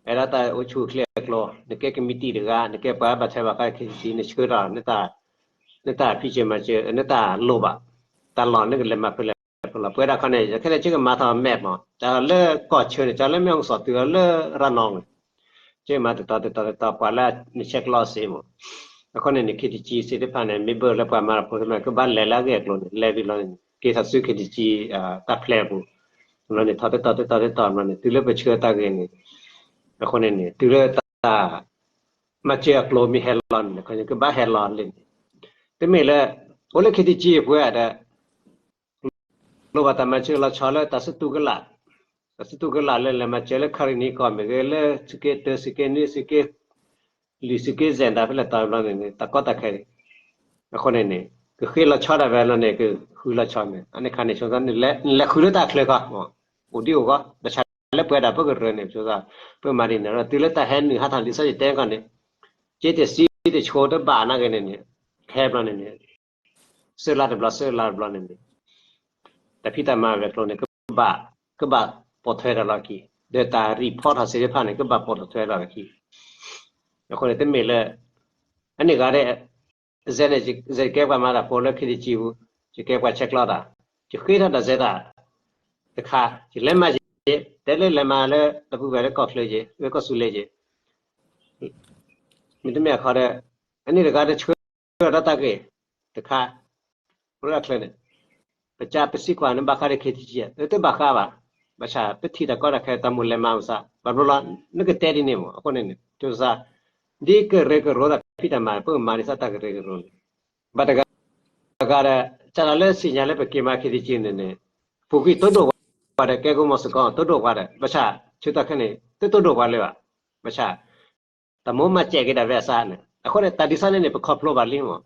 အဲၣ်ဒိးတၢ်အိၣ်ဆူၣ်အိၣ်ချ့အကျိၤ နကဲကမံးတံာ်တဂၤ နကဲပှၤဘၣ်ထွဲဘၣ်ဃး ခ့တံကၠံ နဆှၢထီၣ် နတၢ်ဖံးစၢၤမၤစၢၤ နတၢ်လိၣ်ဘၣ်, တၢ်လီၢ်နကလဲၤမၤဖဲလဲၣ်ဖဲလဲၣ် ပဝဲဒၣ်ခီန့ၣ် ခဲလၢာ်ကမၤထီၣ်မဲာ်မး တၢ်လၢကီၢ်ဆၢန့ၣ် တၢ်လၢမဲၣ်အူစီၣ်တုၤလၢရၤနီၤန့ၣ် ကမၤတတီၤတတီၤတတီၤ ပှၤလၢနဆဲးကျိးစ့မး, အဃိန့ၣ်န့ၣ် ခ့တံကၠံစ့တဖၣ်န့ၣ် မ့ၢ်ဘၣ်လၢပှၤမၤတၢ်ဖိတဖၣ် ကဘၣ်လဲၤလၢအဂ့ၢ်အကျိၤန့ၣ် လဲၤဝံၤလီၤန့ၣ် က့ၤထီၣ်ဆူ ခ့တံကၠံ တၢ်ဖျဲးအပူၤ, လီၤန့ၣ် ထီၣ်တတီၤတတီၤတတီၤလီၤန့ၣ် တုၤလၢပဆှၢတၢ်ဂ့ၢ်န့ၣ်, အဃိန့ၣ်န့ၣ် တုၤလၢတၢ် မၤစၢၤအကျိၤမ့ၢ်ဟဲလီၤန့ၣ် ကဘၣ်ဟဲလီၤလံန့ၣ်, တမ့ၢ်လၢ အိၣ်လၢ ခ့တံကၠံ အပူၤဒီး လိၣ်ဘၣ်တၢ်မၤစၢၤလီၤဆီလၢတၢ်စတူးကလာ်, တၢ်စတူးကလာ်လၢလဲၤမၤစၢၤလၢ ခါရံနံကီၢ် မ့ၢ်ဂ့ၤ လၢသုးက့တၢ သုးက့နွံ သုးက့ လွံၢ် သုးက့စဲၣ် တၢ်ဖဲလဲၣ်တီၤဘျီန့ၣ်န့ၣ် တၢ်ကီတၢ်ခဲန့ၣ်, အဃိန့ၣ်န့ၣ် ကဃ့လီၤဆီဒၣ်ဝဲလီၤန့ၣ် ကဃုလီၤဆီန့ၣ် အန့ၣ်ခါန့ၣ် ဆိသး နလဲၤဃုလၢတၢ်ချၢခီ အိၣ်ဒံးအိၣ်ဂီၢ် ဘၣ်ဆၣ်လၢပဝဲဒၣ်ပကရၢန့ၣ် ဆိသး ပမၤဒ်န့ၣ်ဒီး တုၤလၢတၢ်ဟဲနုာ်ဟးထီၣ်ဒ်သိးယတဲခီန့ၣ် က့တစံတဆိတဘၣ်နာ်က့န့ၣ်န့ၣ် ဟဲဘျီန့ၣ်န့ၣ် စၢလါတဘျီ စၢလါတဘျီန့ၣ်န့ၣ် တၢ်ဖံးတၢ်မၤဝဲၤကျိၤန့ၣ် ကဘၣ် ကဘၣ်ပိာ်ထွဲထီၣ်လီၤခံ ဒီးတၢ် report ထီၣ်စ့တဖၣ်န့ၣ် ကဘၣ်ပိာ်ထွဲထီၣ်လီၤခံ အဃိန့ၣ် တမ့ၢ်လၢ အန့ၣ်ဂၤဒဲး ယဲန့ၣ် ယကဲပှၤမၤတၢ်ဖိလၢ ခ့တံကၠံပူၤ ယကဲပှၤဆဲးကျိးတၢ် ယဃ့ထီၣ်တၢ်စဲတၢ် တခါ ယလဲၤမၤယဲ တဲလၢလဲၤမၤလၢ ဒီပုၢ်ဝဲၢ်လၢကီၢ်ချၢယဲ လၢကီၢ်စူၤလ့ယဲ မ့တမ့ၢ်အခီဒီး အန့ၣ်တဂၤတဆှၢဒီးတၢ်ဂ့ၢ် တခါ လၢအချၢန့ၣ် ပကပစံးကွၢ်နဘၣ်ဃးဒီး ခ့တံကၠံ တဘၣ်ဃးဘၣ် ဘၣ်ဆၣ်ပထံၣ်တၢ်ကီတၢ်ခဲတၢ်မိၣ်လဲၤမၤမဆါ ဘၣ်ဘျီလီၤ နကတဲဒ်န့ၣ်မး အဃိန့ၣ်န့ၣ် ကစၢ် ဒ်ကရၢကရိတၢ်ဖံးတၢ်မၤ ပကမၤဒ်သိးတၢ်ကရၢကရိန့ၣ် ဘၣ်တဂၤ တဂၤဒီး စးထီၣ်လၢစံၣ်ညါလၢပက့ၤမၤ ခ့တံကၠံ န့ၣ်န့ၣ် ပူၤကွံာ်တိဒိၣ်ပှၤဒီး ကဲကမိၢ်စ့ၢ်ကီး တိဒိၣ်ပှၤဒီး ဘၣ်ဆၣ် ဆၢကတီၢ်ခဲအံၤန့ၣ် တတိဒိၣ်ပှၤလၢၤဘၣ် ဘၣ်ဆၣ် တၢ်မိၣ်မၤစဲးက့ၤဒၣ်ဝဲအစးန့ၣ် အဃိန့ၣ် တၢ်ဒ်သိးန့ၣ်န့ၣ် ပခီဖျိဘၣ်လံမး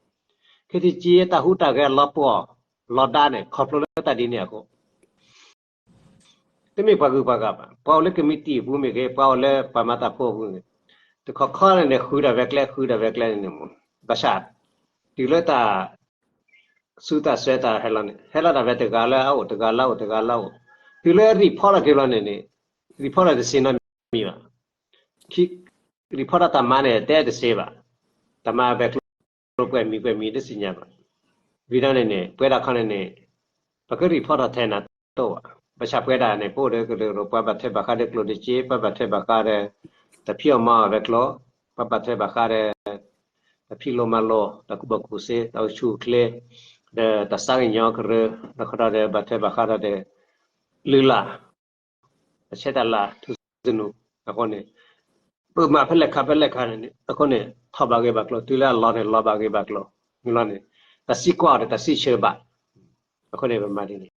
ခ့တံကၠံ တၢ်ဟူးတၢ်ဂဲၤလီၤပှီၢ် လီၤဒါန့ၣ် ခီဖျိလၢတၢ်ဒ်န့ၣ်အဃိ တမ့ၢ်ပှၤဂုၤပှၤဂၤဘၣ် ပှၤအိၣ်လၢကမံးတံာ်အပူၤမ့ၢ်ဂ့ၤ ပှၤအိၣ်လၢပှၤမၤတၢ်ဖိအပူၤမ့ၢ်ဂ့ၤ တခီခီန့ၣ်န့ၣ် ဃုဒၣ်ဝဲကျဲ ဃုဒၣ်ဝဲကျဲန့ၣ်န့ၣ်မး ဘၣ်ဆၣ် တုၤလၢတၢ် စူးတၢ်စွဲတၢ်ဟဲလီၤန့ၣ် ဟဲလီၤဒၣ်ဝဲတဂၤလၢအအိၣ် တဂၤလၢအအိၣ် တဂၤလၢအအိၣ် တုၤလၢ report ထီၣ်က့ၤဘျီန့ၣ်န့ၣ် report ထီၣ်တစ့နီတမံၤဘၣ် report ထီၣ်တၢ်မၤန့ၣ် တဲတစ့ဘၣ် တၢ်မၤဝဲၤကျိၤပှဲၤမံၤပှဲၤမံၤတသ့ၣ်ညါဘၣ် ဝံၤဒီးန့ၣ်န့ၣ် ပဝဲဒၣ်ခီန့ၣ်န့ၣ် ပက report ထီၣ်ထဲနၤတအိၣ်ဘၣ် ဘၣ်ဆၣ်ပဝဲဒၣ်န့ၣ် ပအိၣ်ဒီးကရၢကရိ ပှၤဘၣ်ထွဲဘၣ်ဃးဒီးကျိၣ်ဒီးစ့ ပှၤဘၣ်ထွဲဘၣ်ဃးဒီး တၢ်ဖံးအီၣ်မၤအီၣ်ဝဲၤကျိၤ ပှၤဘၣ်ထွဲဘၣ်ဃးဒီး တၢ်ဖံးလိမၤလိ တၢ်ကူၣ်ဘၣ်ကူၣ်သ့ တၢ်အိၣ်ဆူၣ်အိၣ်ချ့ ဒီးတၢ်သးကညီၤကရၢ ဒီးခီဒီးဘၣ်ထွဲဘၣ်ဃးဒီး လုၢ်လၢ် တၢ်ဆဲးတၢ်လၤ ထူသနူ အဃိန့ၣ် ပမၤဖဲလဲၣ်ခါဖဲလဲၣ်ခါန့ၣ် အဃိန့ၣ် ထီၣ်ဘၣ်ဂ့ၤဘၣ်ကျိၤ တုၤလၢအလီၢ်န့ၣ် လီၤဘၣ်ဂ့ၤဘၣ်ကျိၤ မုၢ်လီၤန့ၣ် တၢ်သံကွၢ်ဒီးတၢ်သံဆၢဘၣ် အဃိန့ၣ် ပမၤဒ်န့ၣ်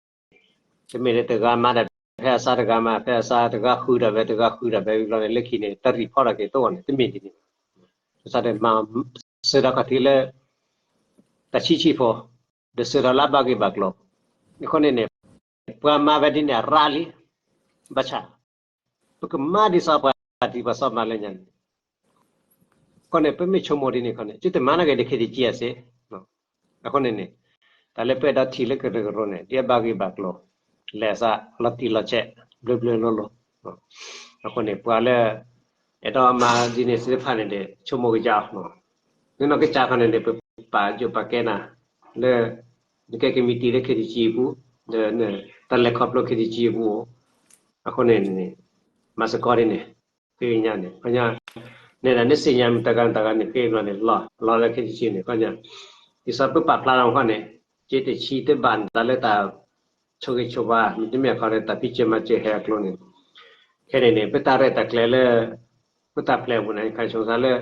တမ့ၢ်လၢတဂၤမၤဒၣ်ဖဲအစး တဂၤမၤဖဲအစး တဂၤဃုဒၣ်ဝဲ တဂၤဃုဒၣ်ဝဲ ဝံၤလီၤန့ၣ် လၢခံန့ၣ် တၢ် report ထီၣ်က့ၤတအိၣ်န့ၣ် တမ့ၢ်ဒ်န့ၣ် ကစၢ်ဒၣ်မၤစၢၤတၢ်ခီၣ်ထံးလၢ တၢ်ဆံးဆံးဖိ ဒီးစၢၤတၢ်လၢအဘၣ်ဂ့ၢ်ဘၣ်ကျိၤ အဃိန့ၣ်န့ၣ် ပှၤမၤဝဲဒ်န့ၣ်အရၣ်လံ ဘၣ်ဆၣ် ပကမၤဒ်သိးပှၤတံၤပှၤစီမၤလၢညါန့ၣ် အဃိန့ၣ် ပမ့ၢ်ဆိကမိၣ်ဒ်န့ၣ်ခီန့ၣ် ကတမၤနာ်က့ၤဒ်ခ့တံကၠံအစ့ အဃိန့ၣ်န့ၣ် တၢ်လၢပအဲၣ်ဒိးထံၣ်လၢကရၢကရိန့ၣ် ဒ်အဘၣ်ဂ့ၢ်ဘၣ်ကျိၤ လဲၤအသး လီၤတံၢ်လီၤဆဲး ဘျၢဘျၢလိၤလိၤ အဃိန့ၣ် ပှၤလၢ အဲၣ်ဒိးမၤဒ်န့ၣ်သ့ၣ်တဖၣ်န့ၣ်ဒီး ဆိကမိၣ်ကစၢ်အီၤ မ့ၢ်နီၢ်ကစၢ်ခီန့ၣ်ဒီး ပပာ်ယိၣ်ပာ်ကဲနၤ လၢ နကဲကမံးတံာ်လၢ ခ့တံကၠံ အပူၤ, ဒီး တၢ်လဲၤခီဖျိ ခ့တံကၠံ အပူၤ, အဃိန့ၣ်န့ၣ် မၤစ့ၢ်ကီးဒ်န့ၣ် သ့ၣ်ညါန့ၣ် ခီညါ နဲဒၣ် နသ့ၣ်ညါမုၢ်တဂၤတဂၤန့ၣ် ဃ့ဘျီန့ၣ် လီၤ လီၤလၢ ခ့တံကၠံ န့ၣ် ခီညါ ဒ်သိးပပာ်ဖျါထီၣ်ခီန့ၣ် က့တဆံတဘၣ်န့ၣ် တၢ်လၢတၢ် ဆိၣ်ဂ့ၤဆိၣ်ဝါ မ့တမ့ၢ်ခီဒီး တၢ်ဖံးစၢၤမၤစၢၤဟဲအကျိၤန့ၣ် ခဲန့ၣ်န့ၣ် ပတၢ်ရဲၣ်တၢ်ကျဲၤလၢ ပတၢ်ဖျဲးအပူၤန့ၣ် ခါဆိကမိၣ်လၢ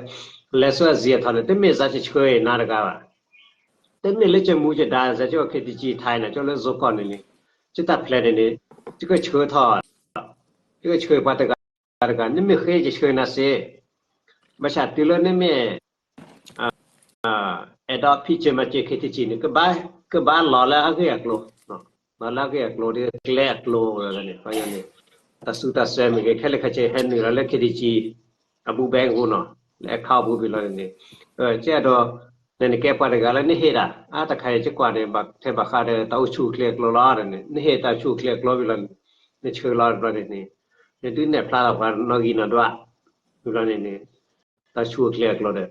လဲၤဆူအစံးအထီၣ်န့ၣ် တမ့ၢ်စးဆှၢအံၤနၤတဂၤဘၣ်. တမ့ၢ်လၢကမူကဒါ စးကခ့တံကၠံ ထါအံၤန့ၣ် ကၠီလၢ zone ကီၢ်န့ၣ်န့ၣ် ကတၢ်ဖျဲးန့ၣ်န့ၣ် ကဆှၢထီၣ် ကဆှၢပှၤတဂၤတဂၤ နမ့ၢ်ဃ့ကဆှၢနၤစ့ၢ် ဘၣ်ဆၣ်တုၤလၢနမ့ၢ် အဲၣ်ဒိးဖံးစၢၤမၤစၢၤ ခ့တံကၠံ န့ၣ် ကဘၣ်လီၤလၢအဂ့ၢ်အကျိၤ, လီၤလၢအဂ့ၢ်အကျိၤ ကျဲအကျိၤန့ၣ် ခီညါန့ၣ် တၢ်စူးတၢ်စဲၤမ့ၢ်ဂ့ၤ ခဲလၢာ်ခဲဆ့ဟဲနုာ်လီၤလၢ ခ့တံကၠံ အဘူးဘဲအဃိနီၤ လၢ account အပူၤဘၣ်လီၤန့ၣ်န့ၣ် ကဲဒီး နနကဲပှၤတဂၤလၢနဟ့ၣ်တၢ် အါတခါအံၤ ကကွၢ်န့ၣ် ဘၣ်ထဲဘၣ်ဃးဒီး တၢ်အိၣ်ဆူၣ်အိၣ်ချ့အကျိၤလီၤန့ၣ် နဟ့ၣ်တၢ်အိၣ်ဆူၣ်အိၣ်ချ့အကျိၤဘၣ်လီၤန့ၣ် နဆှၢလီၤဘၣ်လီၤန့ၣ်န့ၣ် နဒုးနဲၣ်ဖျါထီၣ်ပှၤနီၣ်ဂံၢ်နီၣ်ဒွး ဘၣ်လီၤန့ၣ်န့ၣ် တၢ်အိၣ်ဆူၣ်အိၣ်ချ့အကျိၤဒီး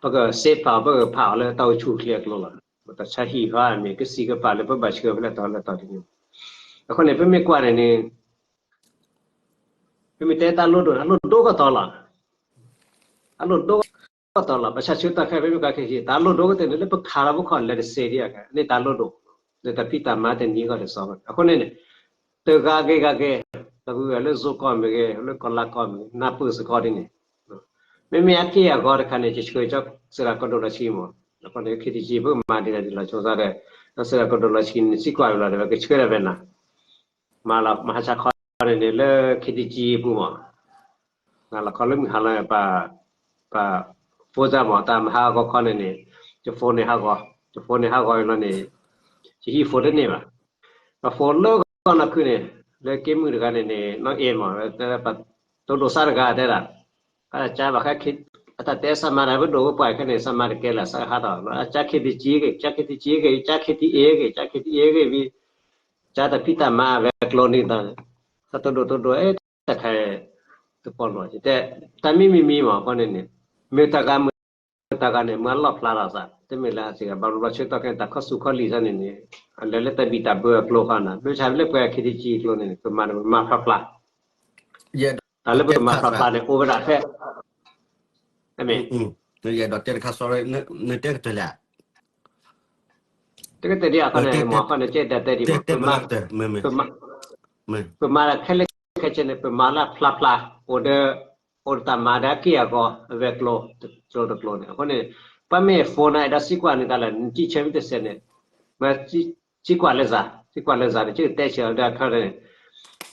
ပကစ့ဖးအီၤ ပကဖးအီၤလၢတၢ်အိၣ်ဆူၣ်အိၣ်ချ့အကျိၤလီၤ. တၢ်ဆါဟံၣ်ဃီအမ့ၢ် ကစံးကပာ်လၢပဘၣ်ဆှၢဖဲလဲၣ်တီၤလဲၣ်တီၤဒ်န့ၣ် အဃိန့ၣ် ပမ့ၢ်ကွၢ်န့ၣ်န့ၣ် ပမ့ၢ်တဲတၢ်လိၣ်ဒိၣ်န့ၣ် အလိၣ်ဒိၣ်ကတီၤလီၤ. အလိၣ်ဒိၣ်ကတီၤလီၤ. ဘၣ်ဆၣ်ဆၢတၢ်ခဲ ပမ့ၢ်ကွၢ်ခဲဆ့ တၢ်လိၣ်ဒိၣ်ကတၢၢ်န့ၣ် လၢပခးလီၤပခီၣ်လဲၤတစဲးဒံးအခါန့ၣ် တၢ်လိၣ်ဒိၣ် လၢတၢ်ဖံးတၢ်မၤတနံၤအဂီၢ်တစီဘၣ်. အဃိန့ၣ်န့ၣ် တဂၤဂ့ၤဂၤဂ့ၤ တၢ်ဝဲလၢ zone ကီၢ်မ့ၢ်ဂ့ၤ လၢကီၢ်လါကီၢ်မ့ၢ်ဂ့ၤ နၢ်ပၢၢ်စ့ၢ်ကီးဒ်န့ၣ် မ့မ့ၢ်အက့ၢ်အဂီၤတခါန့ၣ် ယဆှၢကၠီစရၣ်ကီၢ်ဒိၣ်လီၢ်ဆှံမး အဃိန့ၣ် ခ့တံကၠံ ပကမၤဒ်လဲၣ်ဒ်လဲၣ် ဆိကမိၣ်ဒီး စရၣ်ကီၢ်ဒိၣ်လီၢ်ဆှံန့ၣ် စံးကွၢ်ဝဲလီၤဒီး ကဆှၢဒၣ်ဝဲနၤ မၤလီၤမဟါဆါခီန့ၣ်န့ၣ် လၢ ခ့တံကၠံ အပူၤမး နၤလီၤခီလၢမုၢ်ဟါလီၤ ပ phone တၢ်မး တၢ်မဟါဂီၤခီန့ၣ်န့ၣ် ယ phone န့ၣ်ဟးဂီၤ ယ phone န့ၣ်ဟးဂီၤလီၤန့ၣ် ယဟံး phone တန့ၢ်ဘၣ် ပ phone လၢဂီၤနီၢ်ခုန့ၣ် လၢက့မုၢ်တဂၤန့ၣ်န့ၣ် နီၢ်အ့မး တဲပှၤတိဒိးစါတဂၤတဲဒၣ် အတၢ်ကဘၣ်ဃး အတၢ်တဲစၢ်မၤတၢ်ပဒိၣ်ပပှၢ်ခဲန့ၣ် စၢ်မၤတကဲလၢ် စၢ်ဟးထီၣ် ကၠါ ခ့တံကၠံ ဂ့ၤ ကၠါ ခ့တံကၠံ ဂ့ၤ ကၠါ ခ့တံအ့ ဂ့ၤ ကၠါ ခ့တံအ့ ဂ့ၤ ဝံၤ ကၠါတၢ်ဖံးတၢ်မၤဝဲကျိၤန့ၣ် တၢ်တိဒိးတိဒိး အဲ တၢ်ခဲ တပီၢ်လီၤ တဲ တၢ်မံမံမံမး အဃိန့ၣ်န့ၣ် မ့ၢ်တၢ်ဂၤမ့ၢ်တၢ်ဂၤန့ၣ် မ့ၢ်အလီၣ်ဖျါထီၣ်သး တမ့ၢ်လၢအစ့ၢ်ကီး ဘၣ်ဘျီဘျီဆၢကတီၢ်ခဲန့ၣ် တၢ်ခီၣ်ဆူၣ်ခီၣ်လံၤစ့ၢ်န့ၣ်န့ၣ် အလဲၤလၢတၢ်ဘံၣ်တၢ်ဘၢအကျိၤဃီန့ၣ် မ့ၢ်ဆၣ်လၢပှၤ ခ့တံကၠံ အကျိၤန့ၣ်န့ၣ် ပမၤန့ၣ် ပမၤဖျါဖျါ တၢ်လၢပကမၤဖျါဖျါန့ၣ် အိၣ်ဝဲဒၣ်ဖဲ မ့ၢ် ဒီးတဲတခါ sorry နတဲကတၢၢ်လၢ တကတၢၢ်ဒ်အဃိန့ၣ် မ့ၢ်အဃိန့ၣ် ကဲဒၣ်တဲဒ်မး ပမၤတၢ်ခဲလၢာ်ခဲဆ့န့ၣ် ပမၤလၢဖျါဖျါ အိၣ်ဒီး အိၣ်ဒီးတၢ်မၤဒီးအက့ၢ်အဂီၤ အဝဲကျိၤ ကျိၤတကျိၤန့ၣ် အဃိန့ၣ် ပမ့ၢ် phone န့ၣ် အဲၣ်ဒိးစံးကွၢ်န့ၣ်တၢ်လၢ နစံးဆၢမ့ၢ်တစဲးန့ၣ် မ့ၢ်စံးကွၢ်လၢစး စံးကွၢ်လၢစးန့ၣ် ကတဲဆၢဒီးအခါန့ၣ်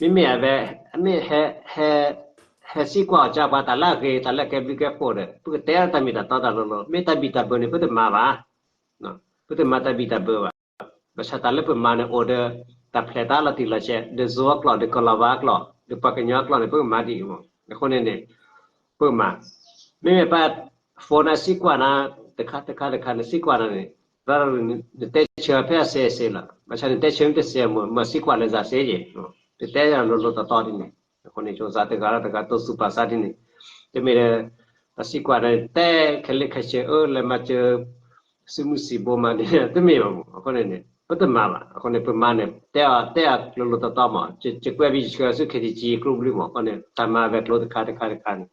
မ့မ့ၢ်အဝဲ မ့ၢ်ဟဲ ဟဲစံးကွၢ်အီၤကၠါပှၤတၢ်လၢအဂ့ၤ တၢ်လၢကဲဘျုးကဲဖှိၣ်ဒီး ပကတဲတၢ်မ့ၢ်တၢ်တီတၢ်လိၤလိၤ မ့ၢ်တၢ်ဘံၣ်တၢ်ဘၢန့ၣ် ပတမၤဘၣ် ပတမၤတၢ်ဘံၣ်တၢ်ဘၢဘၣ်. ဘၣ်ဆၣ်တၢ်လၢပမၤန့ၣ် အိၣ်ဒီး တၢ်ဖျဲးတၢ်လီၤတံၢ်လီၤဆဲး ဒီး zone အကျိာ် ဒီးကီၢ်လီၤဝါအကျိာ် ဒီးပှၤကညီအကျိာ်န့ၣ် ပကမၤဒ်အံၤမး အဃိန့ၣ်န့ၣ် ပကမၤ မ့မ့ၢ်ပှၤ phone န့ၣ်စံးကွၢ်နၤ တခါတခါတခါန့ၣ် စံးကွၢ်နၤန့ၣ် နတဲဆၢဖဲအစဲးအစဲးလီၤ ဘၣ်ဆၣ်နတဲဆၢမ့ၢ်တစဲးမး မၤစံးကွၢ်လၢစးစ့ၢ်ကီး တတဲလိၤလိၤတီတီဒ်န့ၣ် အဃိန့ၣ် ကၠိစးတဂၤလၢတဂၤ တိစူၢ်ပာ်စၢ်ဒ်န့ၣ် တမ့ၢ်လၢ တၢ်စံးကွၢ်န့ၣ် တဲခဲလၢာ်ခဲဆ့ အၢ လဲၤမၤစၢၤ စုမုၢ်စံးဘိမးန့ၣ် တမ့ၢ်ဘၣ်မး အဃိန့ၣ်န့ၣ် ပတမၤဘၣ် အဃိန့ၣ် ပမၤန့ၣ် တဲအီၤ တဲအီၤလိၤလိၤတီတီမး ယကွဲးဘၣ်ယဆှၢဆူ ခ့တံကၠံ ကျိဘျုးမး အဃိန့ၣ် တၢ်မၤဝဲကျိတခါတခါတခါန့ၣ်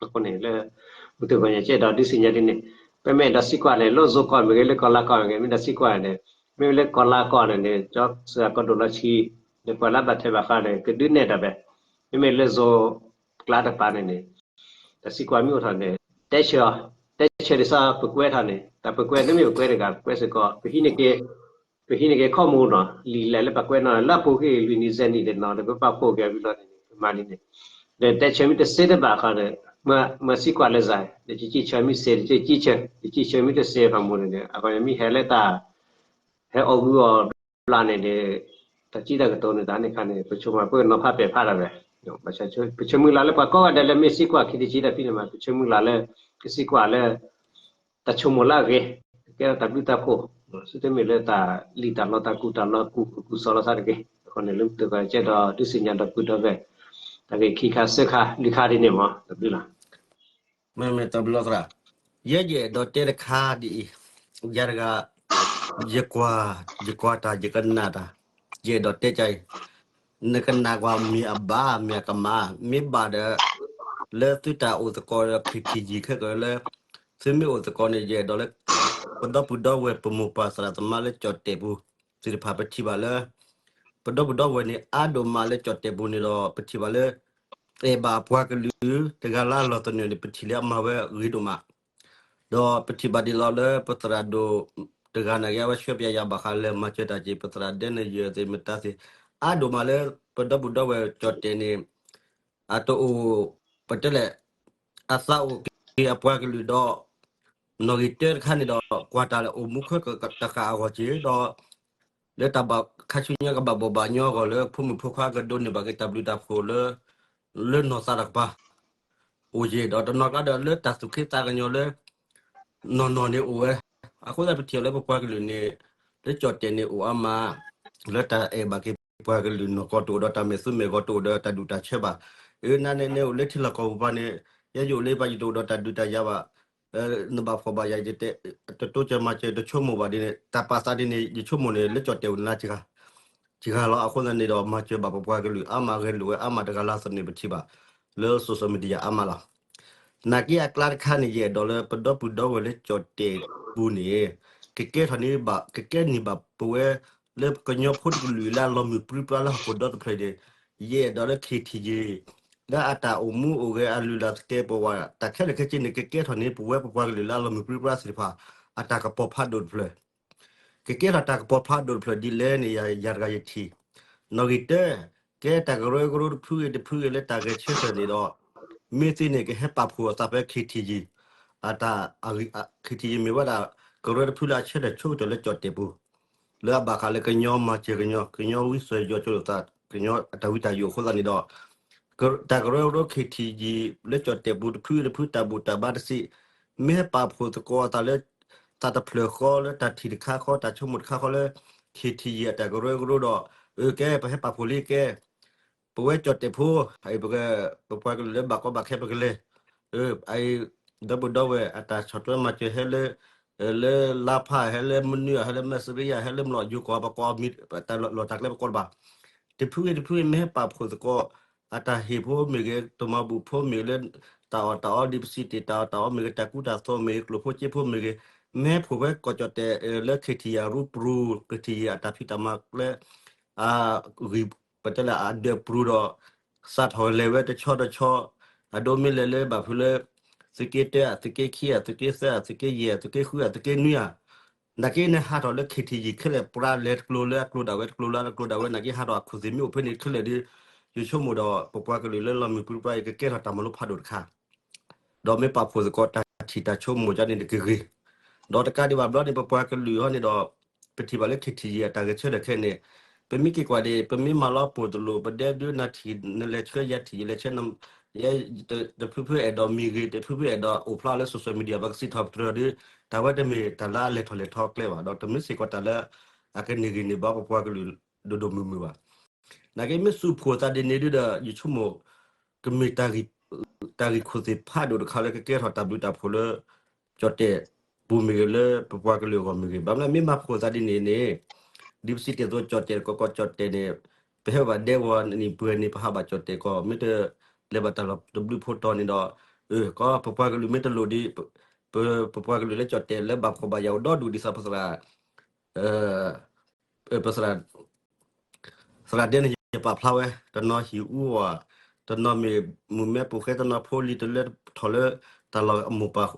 အဃိန့ၣ်လၢ မုၢ်တဂီၤညါကဲဒီးဒုးသ့ၣ်ညါဒ်န့ၣ် ပမ့ၢ်အဲၣ်ဒိးစံးကွၢ်န့ၣ် လၢ zone ကီၢ်မ့ၢ်ဂ့ၤ လၢကီၢ်လါကီၢ်မ့ၢ်ဂ့ၤ မ့ၢ်ဒၣ်စံးကွၢ်န့ၣ် မ့မ့ၢ်လၢကီၢ်လါကီၢ်န့ၣ်န့ၣ် ကၠီစရၣ်ကီၢ်ဒိၣ်လီၢ်ဆှံ ဒီးပှၤလၢဘၣ်ထွဲဘၣ်ဃးန့ၣ် ကဒုးနဲၣ်တၢ်ဖဲ မ့မ့ၢ်လၢ zone ကျါတပၤန့ၣ်န့ၣ် တၢ်စံးကွၢ်မ့ၢ်အိၣ်ထီၣ်န့ၣ် တဲဆၢ တဲဆၢဒ်သိးပကွဲးထီၣ်န့ၣ် တၢ်ပကွဲးတမ့ၢ်ပကွဲးတဂၤ ပကွဲးစ့ၢ်ကီး ပဟံးန့ၢ်က့ၤ ပဟံးန့ၢ်က့ၤခီၣ်မူနီၤ လံာ်လဲၢ်လၢပကွဲးနီၤ လၢအပူၤကွံာ်လွံၢ်နံၣ်စဲးနံၣ်တနီၤဒီး ပပာ်ဖှိၣ်က့ၤဝံၤလီၤန့ၣ်န့ၣ် ပမၤဒ်န့ၣ် ဒီးတဲဆၢမ့ၢ်တစ့တဘၣ်ဃီဒီး မၤစံးကွၢ်လၢစး ဒီးကစံးဆၢမ့ၢ်စ့း ဒီးကစံးဆၢ ကစံးဆၢမ့ၢ်တစ့ဖးမူန့ၣ်န့ၣ် အဃိန့ၣ်မ့ၢ်ဟဲလၢတၢ် ဟဲအီၣ်ဂုၢ်အီၣ်ဘျါန့ၣ်ဒီး တၢ်စံးတၢ်ကတိၤန့ၣ်တၢ်န့ၣ်ခါန့ၣ် ပဆိကမိၣ်ပနီၤဖးပဲာ်ဖးဒၣ်ဝဲ ပဆိကမိၣ်လၢလၢပှၤကိးဂၤဒဲးလၢမ့ၢ်စံးကွၢ်ခ့တံကၠံတၢ်ဖံးတၢ်မၤ ပဆိကမိၣ်လၢ ကစံးကွၢ်လၢ တၢ်ဆိကမိၣ်လၢအဂ့ၤ ကဲထီၣ်တၢ်ဘျုးတၢ်ဖှိၣ် သုတမ့ၢ်လၢတၢ်လံၣ်တၢ်လီတၢ်ကူၣ်တၢ်လီကူၣ်ကူၣ်စီလီၤသးတဂ့ၤ အဃိန့ၣ် လၢမုၢ်တဂီၤကဲဒီးဒုးသ့ၣ်ညါဒီးပုၢ်ဒီဝဲၢ် တၢ်ဂ့ၢ်ခံခါသၢခါလွံၢ်ခါဒ်န့ၣ်မး တၢ်ဘျုးလီၤ မ့မ့ၢ်တၢ်ဘျုးလီၤသရၣ် ယဲယအဲၣ်ဒိးတဲတခါဒ်အံၤ ယၤတဂၤ ယကွၢ်, ယကွၢ်တၢ် ယကနၣ်တၢ်, ယအဲၣ်ဒိးတဲကါအံၤ, နကနၣ်ကွၢ်မ့ၢ်အဘၣ် မ့ၢ်အကမၣ်, မ့ၢ်ဘၣ်ဒီး လၢသုတၢ်အိၣ်သကိးဒီး ခ့ထံယံၤ ခဲကလၢ သုမ့ၢ်အိၣ်သကိးန့ၣ် ယအဲၣ်ဒိးလၢ ပဒီပုၢ်ဒီဝဲၢ် ပမိၢ်ပၢ်သရၣ်သမါလၢကၠီၣ်တဲၣ်ပူၤသ့ၣ်တဖၣ် ပထံၣ်ဘၣ်လၢ ပဒီပုၢ်ဒီဝဲၢ်န့ၣ် အါဒိၣ်မးလၢကၠီၣ်တဲၣ်ပူၤန့ၣ်ဒီး ပထံၣ်ဘၣ်လၢ အဲၣ်ဘၣ်အပှၤကလုာ်တဂၤလၢအလီၢ်သနၢၣ်န့ၣ် ပထံၣ်လၢအမၤဝဲဂ့ၤဒိၣ်မး ဒီးပထံၣ်ဘၣ်ဒ်သိးလၢပသရၣ်ဒိၣ်တဂၤနာ်က့ အဝဲဆှၢပျဲယၤဘၣ်ဃးလၢမၤစၢၤတၢ်က့ၤ ပသရၣ်ဒဲနယၢၢ်သ့ၣ် မတၤသ့ၣ် အါဒိၣ်မးလၢပဒီပုၢ်ဒီဝဲၢ်ကၠီၣ်တဲၣ်န့ၣ် အတအိၣ် ပတဲလဲၣ် အသးအိၣ်က့ၤအပှၤကလုာ်ဒီး နီၣ်ဂံၢ်တၢတခါန့ၣ်ဒီး ကွၢ်တၢ်လၢအိၣ်မူခွဲးတဃာ်အဂီၢ်က့ၤဒီး လၢတၢ်ဘၣ်ခါဆူညါကဘၣ်ဘီၣ်ဘၣ်ညီအဂီၢ် လၢဖိမုၣ်ဖိခွါကဒိးန့ၢ်ဘၣ်က့ၤတၢ်ဘျုးတၢ်ဖှိၣ်လၢ လၢနီၢ်သးတၢ်ကပၤ အိၣ်က့ၤဒီး တနီၤကျါဒီးလၢတၢ်သူၣ်က့သးကညီၤလၢ နီၢ်နီၢ်န့ၣ်အိၣ်ဝဲ. အဃိသတးပထံၣ်အီၤလၢပပှၤကလုာ်န့ၣ် လၢကၠီၣ်တဲၣ်န့ၣ်အိၣ်အါမး လၢတၢ်အဲၣ်ဘၣ်က့ၤပှၤကလုာ်နီၢ်ကီၢ် တအိၣ်ဒီးတၢ်မဲာ်သူမဲာ်ဂီၤ တအိၣ်ဒီးတၢ်ဒူၣ်တၢ်ဆၢဘၣ်. အၢ နန့ၣ်န့ၣ်အိၣ်လၢထံလီၢ်ကီၢ်ပူၤပူၤန့ၣ် ယဲယအိၣ်လၢပှၤ ယတအိၣ်ဒီးတၢ်ဒူၣ်တၢ်ယၤဘၣ်. နဘၣ်ဖှီၣ်ဘၣ်ယာ် ယတတိစၢၤမၤစၢၤ တဆိကမိၣ်ဘၣ်ဒ်န့ၣ် တၢ်ပာ်သးဒ်န့ၣ် ယဆိကမိၣ်န့ၣ် လၢကၠီၣ်တဲၣ်အိၣ်န့ၣ်လၢ စှၤလီၤ. အဃိသတးန့ၣ်ဒီး မၤစၢၤဘၣ်ပပှၤကလုာ်အါမး ဂဲၤလိာ်ဝဲအါမး တဂၤလၢ်သန့ၣ် ပထံၣ်ဘၣ်လၢ social media အါမးလီၤ. နာ်က့အကျါတခါန့ၣ် ယအဲၣ်ဒိးလၢပဒီပုၢ်ဒီဝဲၢ်လၢကၠီၣ်တဲၣ်ပူၤန့ၣ် ကကဲထီၣ်န့ၢ်ဘၣ် ကကဲန့ၢ်ဘၣ်ပဝဲ လၢကညီဖိတကလုာ်လၢအလီၤမုၢ်ပြံပြါလၢဟီၣ်ခိၣ်ဒီတဖျၢၣ်န့ၣ် ယအဲၣ်ဒိးလၢ ခ့ထံယံၤ လၢအတၢ်အိၣ်မူအိၣ်ဂဲၤ အလုၢ်အလၢ်သကဲးပဝး တၢ်ခဲလၢာ်ခဲဆ့န့ၣ် ကကဲထီၣ်န့ၢ်ပဝဲပပှၤကလုာ်လၢအလီၤမုၢ်ပြံပြါသ့ၣ်တဖၣ် အတၢ်ကပီၤဖးဒိၣ်တဖျၢၣ် ကကဲထီၣ်တၢ်ကပီၤဖးဒိၣ်တဖျၢၣ်ဒ်လဲၣ်န့ၣ် ယၤတဂၤယထံၣ်. နီၣ်ဂံၢ်တၢ ကဲတၢ်ကရၢကရိတဖုဂ့ၤတဖုဂ့ၤလၢတၢ်ဂဲၤဆၢထၢၣ်န့ၣ်ဒီး မ့ၢ်သ့န့ၣ် ကဟဲပာ်ဖှိၣ်အသးဖဲ ခ့ထံယံၤ အတၢ် ခ့ထံယံၤမ့ၢ်ဝဲဒၣ် ကရၢတဖုလၢအဆၢထၢၣ်ဆိကတၢၢ်လၢကၠီၣ်တဲၣ်ပူၤ လၢအဘၣ်ဃးလၢကညီမၤစၢၤကညီ ကညီဝံစိာ်ယိာ်ကၠိလိာ်သး ကညီအတၢ်ဝံတၢ်ယိာ်အဃိသတးန့ၣ်ဒီး တၢ်ကရၢကရိ ခ့ထံယံၤ လၢကၠီၣ်တဲၣ်ပူၤတဖုတဖုတၢ်ဘူၣ်တၢ်ဘါတစံး မ့ၢ်ဟဲပာ်ဖှိၣ်သကိးအသးလၢ သးတဖျၢၣ်ဃီလၢတၢ်ထံၣ်တခါဃီ တၢ်ဆိကမိၣ်တခါဃီလၢ ခ့ထံယံၤအတၢ်ကရၢကရိဒီး အၢ ကဲ ပဟဲပာ်ဖှိၣ်လံကဲ ပဝဲကၠီၣ်တဲၣ်ဖိ ပပှၤကလုာ်လၢဘၣ်ကီဘၣ်ခဲပကလဲၤ ဒီပုၢ်ဒီဝဲၢ်အတၢ်ဆီၣ်ထွဲမၤစၢၤဟဲလၢ လၢလါဖး ဟဲလၢမနုၤ ဟဲလၢမဲၣ်စရံယါ ဟဲလၢမလီၢ်ယိၤကီၢ် ပကိးမံၤ တၢ်လီၢ်တၢ်ကျဲပကိးတဘၣ် တဖုဂ့ၤတဖုဂ့ၤ မ့ၢ်ဟဲပာ်ဖှိၣ်သကိး အတၢ်ဟ့ၣ်ဖိမ့ၢ်ဂ့ၤ တမၤဘူၣ်ဖိမ့ၢ်ဂ့ၤ လၢတၢ်အီၣ်တၢ်အီ ဒ်ပစံးတ့ၢ် တၢ်အီၣ်တၢ်အီမ့ၢ်ဂ့ၤ တၢ်ကူတၢ်သိးမ့ၢ်ဂ့ၤ ကျိၣ်ဖိစ့ဖိမ့ၢ်ဂ့ၤ မ့ၢ်ဟဲဖှိၣ်ဖဲကီၢ်ကၠီၣ်တဲၣ် လၢခ့ထံယံၤအရူပရူၤ ခ့ထံယံၤအတၢ်ဖံးတၢ်မၤကျဲ အဂံၢ် ပတဲလၢအဒၢးပရူၤဒီး စးထီၣ်လဲၤဝဲတဆီတဆီ အဒိမ့ၢ်လဲၤလၢဘၣ်ဖုလၢ သုးက့တၢဧါ သုးက့ခံဧါ သုးက့သၢဧါ သုးက့ယဲၢ် သုးက့ဃုဧါ သုးက့နွံဧါ နာ်က့န့ၣ်ဟးထီၣ်လၢခ့ထံယံၤခဲလၢာ် ပြါလဲၤတကျိၤလၢအကျိၤဒၣ်ဝဲ တကျိၤလၢအကျိၤဒၣ်ဝဲ နာ်က့ဟးထီၣ်အခိၣ်သ့ၣ်မ့ၢ်အိၣ်ဖဲန့ၣ်ခဲလၢာ်ဒီး ယဆိကမိၣ်ဒီး ပပှၤကလုာ်လၢလီၤမုၢ်ပြံပြါအံၤ ကကဲထီၣ်တၢ်မၤလိဖးဒိၣ်တခါ ဒီးမ့ၢ်ပာ်ဖှိၣ်သကိးတၢ်ထံၣ်တၢ်ဆိကမိၣ်ကန့ၣ်တကဂ့ၤ, ဒီးတကးဒံးဘၣ်ဘျီန့ၣ် ပပှၤကလုာ်ဟီန့ၣ်ဒီး ပထံၣ်ဘၣ်လၢခ့ထံယံၤအတၢ်ဂဲၤဆၢထၢၣ်ခဲအံၤန့ၣ် ပမ့ၢ်က့ၤကွၢ်ဒၣ် ပမ့ၢ်မၤလီၤပိာ်တလိာ် ပဒဲဒုးနၤထံၣ်နလဲၤဆှၢယၤထံၣ်ယလဲၤဆှၢ တဖုဖုအဲၣ်ဒိးမံၤဂ့ၤ တဖုဖုအဲၣ်ဒိးအိၣ်ဖျါလၢ social media ပကစံးထီၣ်ပတြၢၤဒီး တၢ်ဝဲတမ့ၢ်တၢ်လၢအလဲၤထီၣ်လဲၤထီကျဲဘၣ် ဒီးတမ့ၢ်စ့ၢ်ကီးတၢ်လၢ အကန့ၢ်ဂံၢ်န့ၢ်ဘါပပှၤကလုာ်ဒိၣ်ဒိၣ်မုၢ်မုၢ်ဘၣ်. နာ်က့မ့ၢ်စူးဖှိၣ်သးဒ်န့ၣ်ဒုဒီး ယဆိကမိၣ် ကမ့ၢ် တၢ်ဂံၢ်ခိၣ်သ့ၣ်ဖးဒိၣ်တခါလၢကကဲထီၣ်တၢ်ဘျုးတၢ်ဖှိၣ်လၢ ကၠီၣ်တဲၣ်ပူၤမ့ၢ်ဂ့ၤ လၢပပှၤကလုာ်အဂီၢ်မ့ၢ်ဂ့ၤ ဘၣ်မနုၤမ့ၢ်မၤဖှိၣ်သးဒ်န့ၣ်န့ၣ် ဒ်ပစံးတ့ၢ်အသိး ကၠီၣ်တဲၣ်ကီၢ်ကီၢ်ကၠီၣ်တဲၣ်န့ၣ် ပဟဲဘၣ်ဒဲဝီနံၣ်ပှဲၤန့ၣ် ပဟးဘၣ်ကၠီၣ်တဲၣ်ကီၢ် မ့ၢ်တလဲၤဘၣ်တၢ်လီၢ်တဘျုးဖိတီၤန့ၣ်ဒီး ကီၢ်ပပှၤကလုာ်မ့ၢ်တလိၣ်ဒ် ပပှၤကလုာ်လၢကၠီၣ်တဲၣ်လၢဘၣ်ဖှီၣ်ဘၣ်ယာ်အိၣ်ဒီဒူၣ်ဒ်သိးပသရၣ် ပသရၣ် သရၣ်ဒဲန့ၣ် ယပာ်ဖျါဝဲ တနီၤဟံၣ်အူအီၣ် တနီၤမ့ၢ်မုၢ်မဲပိာ်ဃဲ တနီၤဖိလံၤတလၢထီၣ်လၢ တၢ်လီၢ်အမိၢ်ပၢ်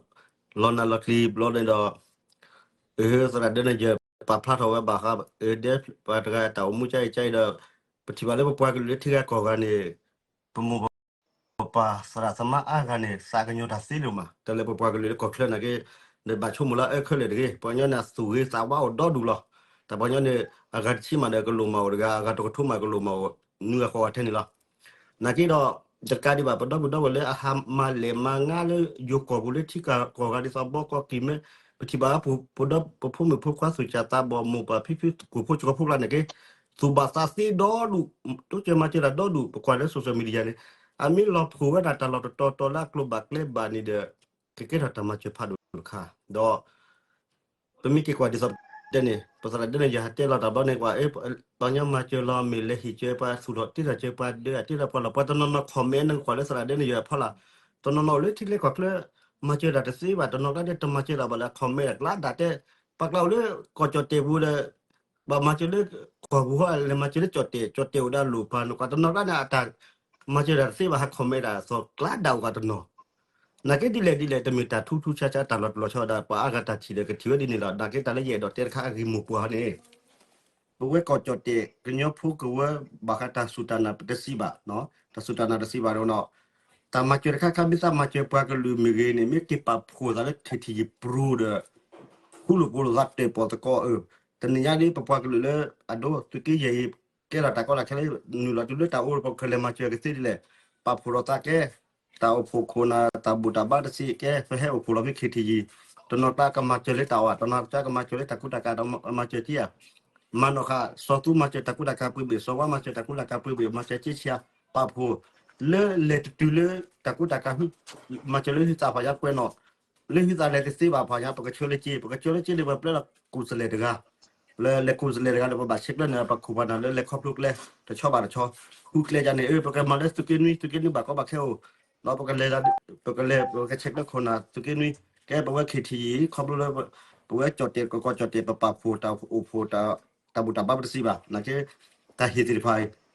လီၤနၤလီၤကျံၤဘျီန့ၣ်ဒီး သရၣ်ဒဲန့ၣ် ယပာ်ဖျါထီၣ်ဝဲဘၣ်ဃး ဒဲပှၤတဂၤတၢ်အိၣ်မူကအံၤကအံၤဒီး ပထံၣ်ဘၣ်လၢပပှၤကလုာ်လၢထံဂၤကီၢ်ဂၤန့ၣ် ပမိၢ် ပပၢ်သရၣ်သမါအါဂၤန့ၣ် သးကညီၤတၢ်သ့လၢၤမး တၢ်လၢပပှၤကလုာ်လၢကီၢ်ချၢနာ်က့ နဘၣ်ဆိကမိၣ်လၢအအၢခဲလၢာ်တဂ့ၤ ပှၤကညီန့ၣ် သူၣ်ဂ့ၤသးဝါအိၣ်ဒီဒူၣ်လီၤ. တၢ်ပှၤကညီန့ၣ် အဂၤတဆံမးဒီးကလိၣ်မးအိၣ်တဂၤ အဂၤတကထိမးကလိၣ်မးအိၣ် နွံဂၤဃိးဂၤထဲန့ၣ်လီၤ. နာ်က့ဒီး တကးဒံးဘၣ် ပဒီပုၢ်ဒီဝဲၢ်လၢအဟးမၤလဲၤမၤငါလၢ ယိၤကီၢ်ပူၤလၢထံဂၤကီၢ်ဂၤဒ်သိးဘီကီၢ်ကံၤမ့ၢ် ပထံၣ်ဘၣ် ပဖိမုၣ်ဖိခွါသူၣ်စၢ်သးဘီၣ် မိၢ်ပၢ်ဖံဖု ကိၢ်ဖိကီဖိကျါန့ၣ်က့ သူၣ်ဘၣ်သးသ့ဒီဒူၣ် တိစၢၤမၤစၢၤတၢ်ဒီဒူၣ် ပကွၢ်လၢ social media န့ၣ် အမ့ၢ်လီၤဖှိၣ်ဝဲဒၣ်တၢ်လီၢ်တတီၤတီၤလၢအကျိၤဘၣ်ကျဲဘၣ်န့ၣ်ဒီး ကကဲထီၣ်တၢ်မၤစၢၤဖးဒိၣ်တခါ ဒီး ပမ့ၢ်က့ၤကွၢ်ဒ်သိး တဲန့ၣ် ပသရၣ်ဒဲန့ၣ်ယၤဟးတဲလီၤတၢ်ဘျီန့ၣ်ကွၢ် ပှၤကညီမၤစၢၤလီၤ မ့ၢ်လဲၤဟံၣ်စၢၤပှၤသူၣ်ထီၣ်တ့ထီၣ်စၢၤပှၤဒၢအတ့ထီၣ်ပှၤလီၤ ပှၤတနီၤနီၤ comment န့ၣ်ကွၢ်လၢသရၣ်ဒဲန့ၣ်ယၤဖီလာ် တနီၤနီၤအိၣ်လၢထံကျဲကီၢ်ကျဲ မၤစၢၤတၢ်တသ့ဘၣ် တနီၤကျါဒီးတမၤစၢၤတၢ်ဘၣ်လၢ comment အကျါဒၣ်တဲ ပှၤကျါအိၣ်လၢကီၢ်ကၠီၣ်တဲာ်ပူၤဒီး ဘၣ်မၤစၢၤလၢ ကီၢ်ပူၤဟီ လဲၤမၤစၢၤလၢကၠီၣ်တဲာ် ကၠီၣ်တဲာ်အိၣ်ဒီးအလိၣ်ပာ်န့ၣ်ကွၢ် တနီၤကျါန့ၣ် အတၢ်မၤစၢၤတၢ်တသ့ဘၣ် ဟး comment ဒၣ်အသီၣ်ကျါဒၣ်အိၣ်ကွၢ်တနီၤ နာ်က့ဒ်လဲၣ်ဒ်လဲၣ် တမ့ၢ်တၢ်ထူထူဆါဆါတၢ်လီၤတလီၤဆီဒၣ် ပှၤအါဂၤတၢ်ထံၣ်ဒီးကထံၣ်ဝဲဒ်န့ၣ်လီၤ. နာ်က့တၢ်လၢယအဲၣ်ဒိးတဲတခါအဂ့ၢ်မိၢ်ပှၢ်န့ၣ် ပဝဲကီၢ်ကၠီၣ်တဲာ် ကညီဖိကဝဲၤ ဘၣ်ဃးတၢ်စူၢ်တၢ်နာ်ပတစံးဘၣ်, တၢ်စူၢ်တၢ်နာ်တစံးဘၣ်ဒီးနီၤ, တၢ်မၤစၢၤတခါခါ မ့ၢ်သးမၤစၢၤပှၤကလုာ်မ့ၢ်ဂ့ၤန့ၣ် မ့ၢ်က့ၤပာ်ဖှိၣ်သးလၢ ခ့ထံယံၤပြူၤဒီး ဃူလိာ်ဖိးလိာ်သးတၢၣ်ပီၣ်သကိးအၢ, တနံၤညါဒ်ပပှၤကလုာ်လၢ အဒိ သုးက့ယဲၢ်အံၤ ကဲထီၣ်တၢ်ကီတၢ်ခဲလၢ နုာ်လီၤတုၤလၢတၢ်အိၣ် ပကလဲၤမၤစၢၤကသ့ဒ်လဲၣ်, ပာ်ဖှိၣ်ဒီးသးကဲ တၢ်အိၣ်ဖှိၣ်ခိၣ်နၢ် တၢ်ဘူၣ်တၢ်ဘါတစံးကဲ ပဟဲအိၣ်ဖှိၣ်လီၤဖဲ ခ့ထံယံၤ, တနီၤကျါကမၤစၢၤလၢတၢ်အီၣ် တနီၤကျါကမၤစၢၤလၢတၢ်ကူတၢ်ကၤ မၤစၢၤက့ဧါ, မၤနီၢ်ဃာ် စီၤသူမၤစၢၤတၢ်ကူတၢ်ကၤပှ့ၤဘ့ၣ် စီၤဝါမၤစၢၤတၢ်ကူတၢ်ကၤပှ့ၤဘ့ၣ် မၤစၢၤက့ဆံးဧါ, ပာ်ဖှိၣ် လၢလဲၤတတုၤလၢ တၢ်ကူတၢ်ကၤ မၤစၢၤလၢဟုသးဖၣ်ညါကွဲးနီၣ် လၢဟုသးလဲၤတသ့ဘၣ်ဖၣ်ညါ ပကဆှၢလၢက့ ပကဆှၢလၢက့န့ၣ် ပပျဲလီၤကူၣ်စလဲၣ်တဂၤ လၢလဲၤကူၣ်စလဲၣ်တဂၤဒီး ပဘၣ်ဆဲးကျၢန့ၣ် ပခိၣ်ပှၤနၢ်လၢလဲၤခီဖျိကျဲ တဆီဘၣ်တဆီ, ဃုကျဲယါန့ၣ် အၢ ပကမၤလၢသုးက့နွံ သုးက့နွံဘၣ်ကီဘၣ်ခဲအိၣ်, ဒီးပကလဲၤ ပကလဲၤ ပကဆဲးကျၢခိၣ်နၢ်သုးက့နွံ, ကဲပဝဲ ခ့ထံယံၤ ခီဖျိလၢ ပဝဲကၠီၣ်တဲာ်ကီၢ်ကၠီၣ်တဲာ် ပပာ်ဖှိၣ်တၢ်အိၣ်ဖှိၣ် တၢ်ဘူၣ်တၢ်ဘါပတစံးဘၣ် နာ်က့ တၢ်ဟ့ၣ်သ့ၣ်တဖၣ်အံၤ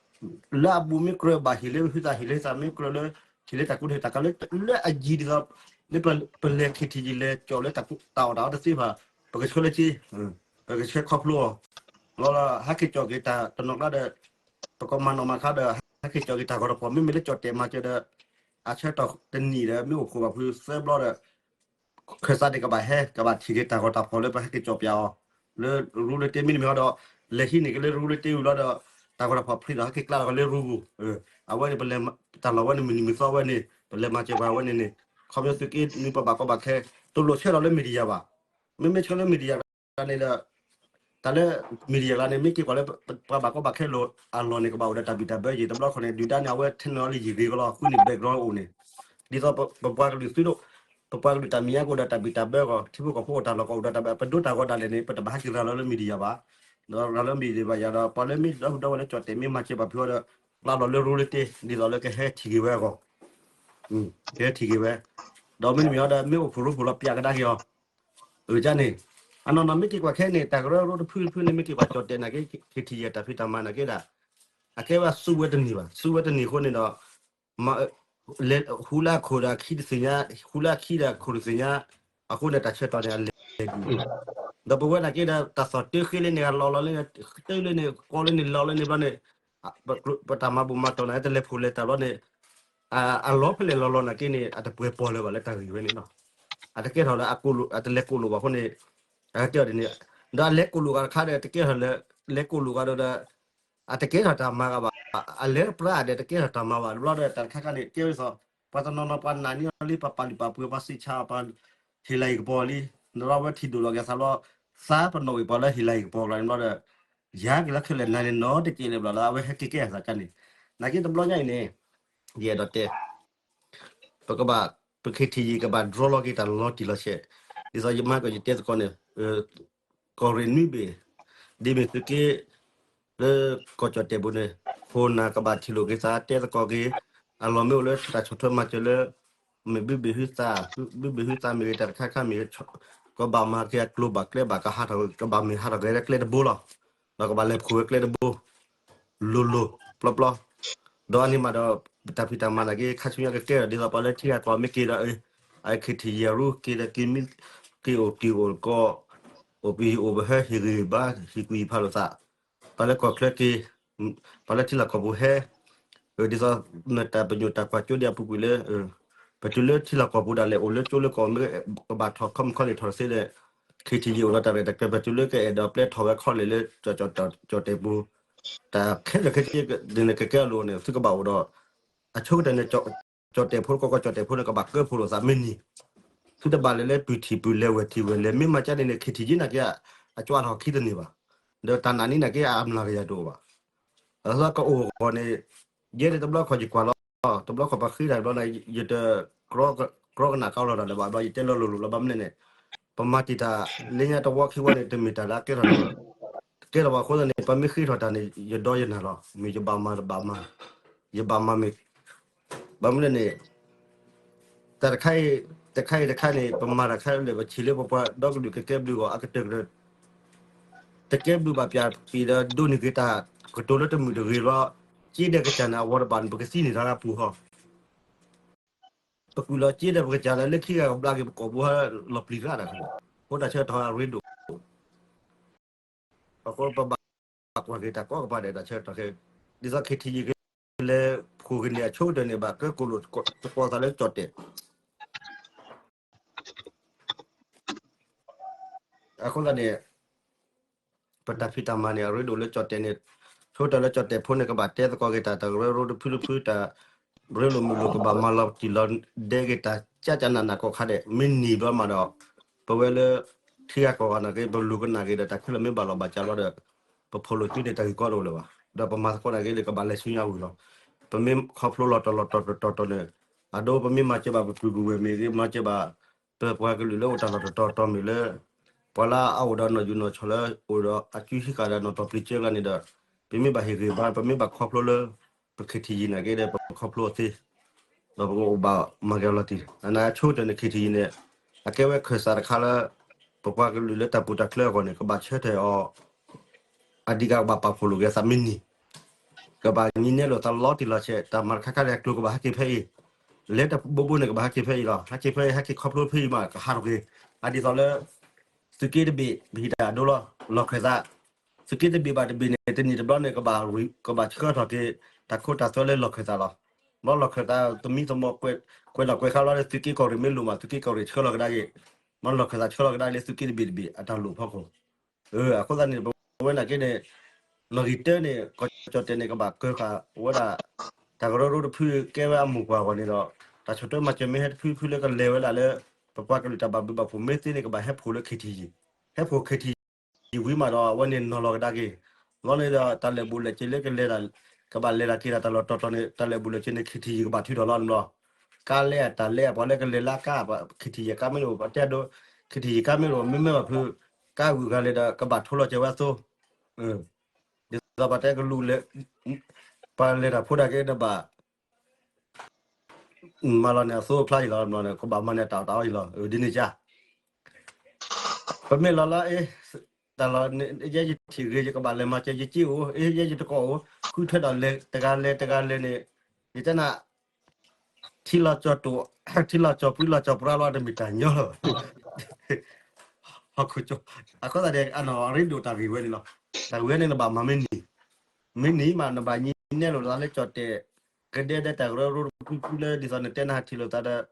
လၢအဘူးမ့ၢ်ကြၢးဘၣ်ဟ့ၣ်လၢဟုသး ဟ့ၣ်လၢဟုသးမ့ၢ်ကြၢးလၢ ဟ့ၣ်လၢတၢ်ကူတၢ်ကၤလၢ လၢအယံၤဒ်သိး လၢပလဲၤ ခ့ထံယံၤ လဲၤကၠီၣ်လၢတၢ်အီၣ်တၢ်အီတသ့ဘၣ်, ပကဆှၢလၢက့ ပကဆှၢခီဖျိအီၤ, လီၤလီၤ ဟဲက့ၤကၠီၣ်က့ၤတၢ်တနီၤကျါဒီး ပကမၤနီၣ်မၤဃါဒီး ဟဲက့ၤကၠီၣ်က့ၤတၢ်ဂီၤတဖီၣ် မ့မ့ၢ်လၢကၠီၣ်တဲာ်မၤစၢၤဒီး အဆၢကတီၢ်တနံၣ်ဒီး မ့ၢ်အိၣ်ဖှိၣ်ဘၣ်ဖုသၢဘျီဒီး ခၢၣ်သးန့ၣ်ကဘၣ်ဟဲ ကဘၣ်ထံၣ်က့ၤတၢ်ဂီၤတၢ်ဖီၣ်လၢပဟဲက့ၤကၠီၣ်ပၠးအီၤ, လၢရူလၢတ့မ့တမ့ၢ်ဟီဒီး လဲၤဟံးန့ၢ်က့ၤလၢရူလၢတ့ဝံၤလီၤဒီး တၢ်ဂီၤတၢ်ဖီၣ်ဖျ့ဒီး ဟဲက့ၤကျါလီၤက့ၤလၢရူပူၤ, အဝဲန့ၣ် ပလဲၤ တၢ်လီၢ်ဝဲန့ၣ် မုၢ်နံၤမုၢ်သီဝဲန့ၣ် ပလဲၤမၤစၢၤပှၤဝဲန့ၣ်န့ၣ် ခီဖျိသုးက့နွံပှၤဘၣ်ကီဘၣ်ခဲ တလိၣ်ဆၢထီၣ်လၢ media ဘၣ်, မ့မ့ၢ်ဆၢလၢ media န့ၣ်ဒီး တၢ်လၢ media လၢန့ၣ် မ့ၢ်က့ၤကွၢ်လၢ ပှၤဘၣ်ကီဘၣ်ခဲလီၤအလီၢ်န့ၣ် ကဘၣ်အိၣ်ဒီးတၢ်ဘံၣ်တၢ်ဘၢယံၤ တဘျီခီန့ၣ် ဒုၣ်ဒါန့ၣ် အဝဲ technology ဂ့ၤကလီၤ ဃုန့ၣ် background အိၣ်န့ၣ် ဒ်သိးပပှၤကလုာ်သုဒိၣ် ပပှၤကလုာ်တၢ်မဲာ်ညါကအိၣ်ဒီးတၢ်ဘံၣ်တၢ်ဘၢအဂီၢ် ထံဖိကီၢ်ဖိအိၣ်တၢ်လီၢ်ကအိၣ်ဒီးတၢ်ဘံၣ် ပဒိတၢ်ဂီၤဒၣ်လဲာ်န့ၣ် ပတဘၣ်ဟဲက့ၤရၤလီၤလၢ media ဘၣ်, ဒီးရၤလၢ media ဘၣ်ယၤဒီး ပှၤလၢမ့ၢ်ဒီပုၢ်ဒီဝဲၢ်လၢကၠီၣ်တဲာ်မ့ၢ်မၤစၢၤပှၤဖုအီၤဒီး ကျါလီၤလၢရူလၢတ့ ဒ်သိးလၢကဟဲထံၣ်က့ၤဝဲအဂီၢ် ကဟဲထံၣ်က့ၤဝဲ, ဒီးမ့တမ့ၢ်အီၤဒီး မ့ၢ်အိၣ်ဖှိၣ်ရိဖှိၣ်လီၤပျးကဒါက့ၤအီၤ, အန့ၣ် အနီၢ်နီၢ်မ့ၢ်က့ၤကွၢ်ခဲအံၤန့ၣ် တၢ်ကရၢကရိတဖုတဖုန့ၣ် မ့ၢ်က့ၤကွၢ်ကၠီၣ်တဲာ်နာ်က့ ခ့ထံယဲၢ်တၢ်ဖံးတၢ်မၤနာ်က့ဒၣ်, အကဲဝဲဆူဝဲတန့ၢ်ဘၣ် ဆူဝဲတန့ၢ်အဃိန့ၣ်ဒီး လဲၤဟူလၢအခိၣ်ဒီးအခံတသ့ၣ်ညါ, ဟူလၢအခံဒီးအခိၣ်တသ့ၣ်ညါ, အဃိန့ၣ်တၢ်ဆၢကတီၢ်န့ၣ်အလဲၤဒ်အံၤ, ဒီးပဝဲနာ်က့ဒီး တၢ်သီၣ်တၢဃ့လၢန့ၣ် အလီၢ်လီၤလၢန့ၣ် တၢလၢန့ၣ် ကီလၢန့ၣ် လီၤလၢန့ၣ်ဘျီန့ၣ် ပတၢ်မၤဘူၣ်မၤတီၢ်န့ၣ် တလဲၤဖှိၣ်လဲၤတၢ်ဘျီန့ၣ် အလီၢ်ဖဲလဲၣ်လီၤလီၤနာ်က့န့ၣ် အတပှဲၤပီၢ်လၢၤဘၣ်လၢတၢ်ဂ့ၢ်ဝဲန့ၣ်လီၤ. အတကဲထီၣ်လၢ အတလဲၤကိးလိာ်ဘၣ်အဃိန့ၣ် အတဲအီၤဒ်န့ၣ်, ဒီးအလဲၤကိးလိာ်ဂၤတခါဒီး တကဲထီၣ်လၢ လဲၤကိးလိာ်ဂၤဒီး အတကဲထီၣ်တၢ်မၤဂၤဘၣ်, အလဲၤပြးဒီးတကဲထီၣ်တၢ်မၤဘၣ် တဘျီဒီးတၢ်တခါခါန့ၣ် ကဲဝဲသိး ပှၤတနီၤနီၤပှၤနာ်န့ၢ်အီၤလံ ပှၤပာ်လုၢ်ပာ်ပှ့ၤ ပှၤစံးဆါ ပှၤဟ့ၣ်လၤဟ့ၣ်ကပီၤလံ, ဒီးဝဲထံၣ်ဒိၣ်လီၤက့ၤသးဘျီ သးပနီၣ်ဝံၤပှၤလၢဟ့ၣ်လၤဟ့ၣ်ကပီၤကျါန့ၣ်ဘျီဒီး ယၤက့ၤလၢခဲလၢာ်နၤန့ၣ်နီတက့ၢ်လၢၤဘၣ်လၢ အဝဲဟဲက့ၤကဲအသးကါန့ၣ်, နာ်က့တဘျီညါအံၤန့ၣ် ယအဲၣ်ဒိးတဲ ပကဘၣ် ပခ့ထံယံၤကဘၣ် draw လီၤက့ၤတၢ်လီၤတံၢ်လီၤဆဲး, ဒ်သိးယမါကီးယတဲသကိးန့ၣ် ကီၢ်ရ့ၣ်နွံဘ့ၣ်, ဒ်မ့ၢ်သုးက့ လၢကီၢ်ကၠီၣ်တဲာ်ပူၤန့ၣ် ခိၣ်နၢ်ကဘၣ်ထံၣ်လိာ်က့ၤသးတဲသကိးက့ၤ, အလီၢ်မ့ၢ်အိၣ်လၢတၢ်ဆီၣ်ထွဲမၤစၢၤလၢ မ့ၢ်ဘုဘ့ၣ်ဟုသး, ဘုဘ့ၣ်ဟုသးမ့ၢ်ဂ့ၤ တၢ်တခါခါမ့ၢ်ဂ့ၤ, ကဘၣ်မၤက့ၤအကျိၤဘၣ်ကျဲဘၣ်ကဟးထီၣ် ကဘၣ်မ့ၢ်ဟးထီၣ်က့ၤလၢကျဲတဘိလီၤ. ဒီးကဘၣ်လဲၤဖှိၣ်ဝဲကျဲတဘိ လိၤလိၤ ပျီပျီ, ဒီးအန့ၣ်မးဒီး တၢ်ဖံးတၢ်မၤနာ်က့ ခါဆူညါကကဲထီၣ်ဒ်သိးပှၤလၢထံဂၤကီၢ်မ့ၢ်က့ၤဒီး အခ့ထံယံၤရူက့ၤဒီးက့ၤမံ က့ၤအိၣ်က့ၤအိၣ်ကီၢ် အိၣ်ပဟံၣ်အိၣ်ပဟဲဟ့ၣ်ဂံၢ်ဘါ ဟ့ၣ်ကွံာ်ဖးလိာ်သး, ပှၤလၢကီၢ်ချၢက့ၤ ပှၤလၢထံလီၢ်ကီၢ်ပူၤဟဲ ဒ်သိး နတၢ်ပညိၣ်တၢ်ကွၢ်ကၠိဒ်အပူၤကွံာ်လၢ ပတုၤလၢထံလီၢ်ကီၢ်ပူၤဒၣ်လဲာ် အိၣ်လၢကၠိလၢကီၢ်မ့ၢ်ကဘၣ်ထီၣ်ခီမုၣ်ခီလ့ၣ်ထီၣ်တသ့ဒီး ခ့ထံယံၤအိၣ်ဒီးတၢ်ရဲၣ်တၢ်ကျဲၤ ပတုၤလၢကအဲၣ်ဒိးပျဲထီၣ်ဝဲခီလ့ၣ်လၢ ကၠီၣ်တဲာ်ပူၤ တၢ်ခဲလၢာ်ခဲဆ့န့ၣ် ကကဲအလိၤန့ၣ် သုကဘၣ်အိၣ်ဒီး အဆိကတၢၢ်န့ၣ် ကၠီၣ်တဲာ်ဖိ ကီၢ်ကၠီၣ်တဲာ်ဖိန့ၣ် ကဘၣ်ကၢဖိလိာ်သးမ့ၢ်နံၤ သုတဘၣ်လဲၤလၢပုၢ်ထံၣ်ပုၢ်လဲၤဝဲၢ်ထံၣ်ဝဲၢ်လဲၤ မ့ၢ်မၤကၠါန့ၣ်န့ၣ် ခ့ထံယံၤနာ်က့ အကၠွါထီၣ်ခံတန့ၢ်ဘၣ်, ဒီးတၢ်နာ်န့ၢ်နာ်က့ အမျးကယၤတအိၣ်ဘၣ်, အလၢကအိၣ်ဂီၢ်န့ၣ် ယဲန့ၣ်တဘျီခီၣ်ယကွၢ်လီၤ, တဘျီခီၣ်ပှၤဃ့တၢ်တဘျီန့ၣ် ယတ ကြီကနၣ်ကီလီၤတၢ်လၢၤဘၣ်ဘျီ ယတဲလီၤလိၤလိၤလီၤ ဘၣ်မနုၤလဲၣ်န့ၣ် ပမၤတံာ်တာ်လၢညါတဝီခံဝီန့ၣ် တမ့ၢ်တၢ်လၢအကဲထီၣ်တၢ်, ကဲထီၣ်ဘၣ်အဃိသတးန့ၣ် ပမ့ၢ်ဃ့ထီၣ်တၢ်န့ၣ် ယဒီယနၤလီၤ. မ့ၢ်ယဘၣ်မၤတဘၣ်မၤ, ယဘၣ်မၤမ့ၢ်, ဘၣ်မနုၤန့ၣ် တၢ်တခါအံၤ, တခါအံၤတခါန့ၣ် ပမၤတၢ်ခါလၢာ် ပဆံးလၢပပှၤဒီကလုာ်ကကဲဘျုးအီၤ အကတၢၢ်ကတၢၢ်, တကဲဘျုးဘၣ်ပၠးပံၤဒီးဒိးန့ၢ်က့ၤတၢ်ကတိၤလၢတမုာ်တဂ့ၤဘျီ, က့ဒီးကစၢ်န့ၣ် အဝီတဘၣ်န့ၣ် ပကသံန့ၢ်တၢ်လၢအပူၤဟီ ပကွံာ်လီၤက့ဒီးပကစၢ်လၢလၢခံဂၤကဘျါက့ၤပကိာ်ဘိ လီၤပျံၤတၢ်တၢ်, အဃိတၢ်ဆၢကတီၢ်အရ့ဒိၣ် အဃိပဘၣ်ကွၢ်က့ၤတၢ်ကိးကပၤဒီးတၢ်ဆၢကတီၢ်ခဲ, ဒ်သိး KTG ကလဲၤဖှိၣ်က့ၤန့ၢ်အဆိကတၢၢ်န့ၣ် ဘၣ်ကဲကိၣ်လိာ်သကိးသးလၢကၠီၣ်တဲာ် အဃိသတးန့ၣ် ပတၢ်ဖံးတၢ်မၤန့ၣ် အရ့ဒိၣ်လၢကၠီၣ်တဲာ်န့ၣ်, ဆိကတၢၢ်လၢကၠီၣ်တဲာ်ဖိန့ၣ် ကဘၣ်တဲသကိးက့ၤတၢ် တၢ်ကရၢကရိတဖုတဖု တၢ်ရ့လိာ်မုာ်လိာ် ကဘၣ်မၤလီၤတံၢ်လီၤဒဲက့ၤတၢ် ကၠၢ်ကၠၢ်နးနးကိးခါဒဲး မ့ၢ်နံၤဘျီမးဒီး ပဝဲလၢ ထံဂၤကီၢ်ဂၤနာ်က့ ပလူၤကနၣ်က့ၤဒီး တၢ်ခဲလၢာ်မ့ၢ်ဘၣ်လီၤဘၣ်စးလီၤဒီး ပဖိးလိာ်စုန့ၣ် တၢ်ဂ့ၢ်ကီတအိၣ်လၢၤဘၣ်. ဒီးပမၤသကိးနာ်က့ဒီး ကဘၣ်လဲၤဆူညါဝံၤလီၤ. ပမ့ၢ်ခီဖျိလီၤတတီၤလီၤတီၤတီၤတီၤန့ၣ် အဒိ ပမ့ၢ်မၤစၢၤဘၣ်ပပုၢ်ကဝဲၢ်မ့ၢ်ဂ့ၤ မၤစၢၤဘၣ် ပပှၤကလုာ်လၢအိၣ်တၢ်လီၢ်တတီၤတီၤမ့ၢ်လၢ ပှၤလၢအအိၣ်ဒီးနီၢ်ယူၢ်နီၢ်ဆီလၢ အိၣ်ဒီးအစုဟံးဃာ်ဒီးနီၢ်တီၢ်ပျံၤစၢကျါန့ၣ်ဒီး ပမ့ၢ်ဘၣ်ဟ့ၣ်ဂံၢ်ဘါ ပမ့ၢ်ဘၣ်ခီဖျိလၢ ပ KTG နာ်က့ဒီး ပခီဖျိအသ့ ဒီးပကအိၣ်ဘၣ်မၤက့ၤအလီၤတံၢ် အနဆိကတၢၢ်န့ၣ် KTG န့ၣ် အကဲဝဲခၢၣ်စးတခါလၢ ပပှၤကလုာ်လၢတၢ်ပူၤတၢ်ချၢအဂီၢ်န့ၣ် ကဘၣ်ဆၢထၢၣ်အီၤ အဒံးကဘၣ်ပာ်ဖှိၣ်လိာ်က့ၤသးမ့ၢ်နံၤ ကဘၣ်ညံနဲလိာ်သးလီၤတံၢ်လီၤဆဲး တၢ်မၤတခါခါန့ၣ် အကျိၤကဘၣ်ဟဲက့ၤဖဲအံၤ လဲၤတဘိဘိန့ၣ် ကဘၣ်ဟဲက့ၤဖဲအံၤလီၤ. ဟဲက့ၤဖဲအံၤ ဟဲက့ၤခီဖျိဖဲအံၤမး ကဟးထီၣ်က့ၤ အဒ်သိးလၢ သုးက့တဘ့ၣ် ပဟံးတၢ်အဒိလီၤ လီၢ်ခၢၣ်သး သုးက့တဘ့ၣ်ဘၣ်တဘ့ၣ်န့ၣ် တနံၣ်တဘျီန့ၣ် ကဘၣ် ကဘၣ်ဆှၢထီၣ်က့ၤ တၢ်ခိတၢ်သွဲလၢလီၢ်ခၢၣ်သးလီၤ. ဘျီလီၢ်ခၢၣ်သး သမံသမိး ကွဲးနီၣ်ကွဲးဃါဘျီလၢ သုးက့ကီၢ်ရ့ၣ်မ့ၢ်လိၣ်မး သုးက့ကီၢ်ရ့ၣ်ဆှၢလီၤကဒါက့ၤ ဘျီလီၢ်ခၢၣ်သးဆှၢလီၤကဒါလၢ သုးက့တဘ့ၣ်တဘ့ၣ် အတၢ်လိၣ်ဖီခိၣ် အဃိသတးန့ၣ် ပဝဲနာ်က့န့ၣ် နီၣ်ဂံၢ်တၢန့ၣ် ကီၢ်ကၠီၣ်တဲာ်န့ၣ် ကဘၣ်ကၢဃာ်ဝဲဒၣ် တၢ်ကရၢကရိတဖုကဲဝဲအမိၢ်ပှၢ်အဂီၢ်န့ၣ်ဒီး တၢ်ဆီၣ်ထွဲမၤစၢၤမ့ၢ်ဟဲတဖုဖုလၢကလဲၤဝဲဒၣ်လၢ ပပှၤကလုာ်တၢ်ဘၣ်ဘျုးဘၣ်ဖှိၣ်မ့ၢ်သ့န့ၣ် ကဘၣ်ဟဲဖှိၣ်လၢ KTG ဟဲဖှိၣ် KTG ဝံၤမးဒီး အဝဲန့ၣ်နီၤလီၤကဒါက့ၤ လီၤန့ၣ်ဒီး တၢ်လဲၤဘူးလဲၤစ့ၤလၢကလဲၤ ကဘၣ်လဲၤတၢ်က့ၤတၢ်လီၢ်တီၤတီၤန့ၣ် တၢ်လဲၤဘူးလဲၤစ့ၤန့ၣ် KTG ကဘၣ်ထုးထီၣ်လီၤန့ၣ်လီၤ. ကါလဲအတၢ်လဲအပှၤလၢကလဲၤလၢကါ KTG ကါမ့ၢ်အိၣ် ပတဲဒိ KTG ကါမ့ၢ်အိၣ် မ့မ့ၢ်ဘၣ်ဖု ကါဂုၤဂၤလဲၤဒီး ကဘၣ်ထိလီၤစၢၤဝဲအသိ ဒ်သိးပတဲကလူးလဲၤ ပှၤလဲၤတၢ်ဖိတၢ်ကဲဒီးဘၣ် မၤလီၤန့ၣ်အသိအဖျါအံၤလီၤ ကဘၣ်မၤန့ၢ်တၢ်အီၣ်တၢ်အီအံၤလီၤ ဒ်န့ၣ်ကါ ပမ့ၢ်လီၤလီၤအ့ တၢ်လီၤ ယဲယထံၣ်ဂ့ၤ ယကဘၣ်လဲၤမၤစၢၤယက့အိၣ် အ့ ယဲယတကိးအိၣ် ဃုထၢဒီးလဲၤတဂၤလဲၤတဂၤလဲၤန့ၣ် ယတဲနၤ ထံလီၤကၠီၤတိာ် ထံလီၤကၠီၤပှံလီၤကၠီၤပြါလီၤ တမ့ၢ်တၢ်ညီလီၤ ဟီၣ်ခိၣ်ကၠီ အဃိသတးန့ၣ် အနီၢ်အရ့ဒိၣ်တၢ်ဂ့ၢ်ဝဲန့ၣ်လီၤ. တၢ်ဂ့ၢ်ဝဲန့ၣ်နဘၣ်မၤမ့ၢ်နံၤ မ့ၢ်နံၤမး နဘၣ်ညံနဲလိာ်သးလၢကၠီၣ်တဲာ် ကဒဲဒဲတၢ်ကရၢကရိတဖုဖုလၢ ဒ်သိးနတဲနဟးထံၣ်လိာ်သးဒီး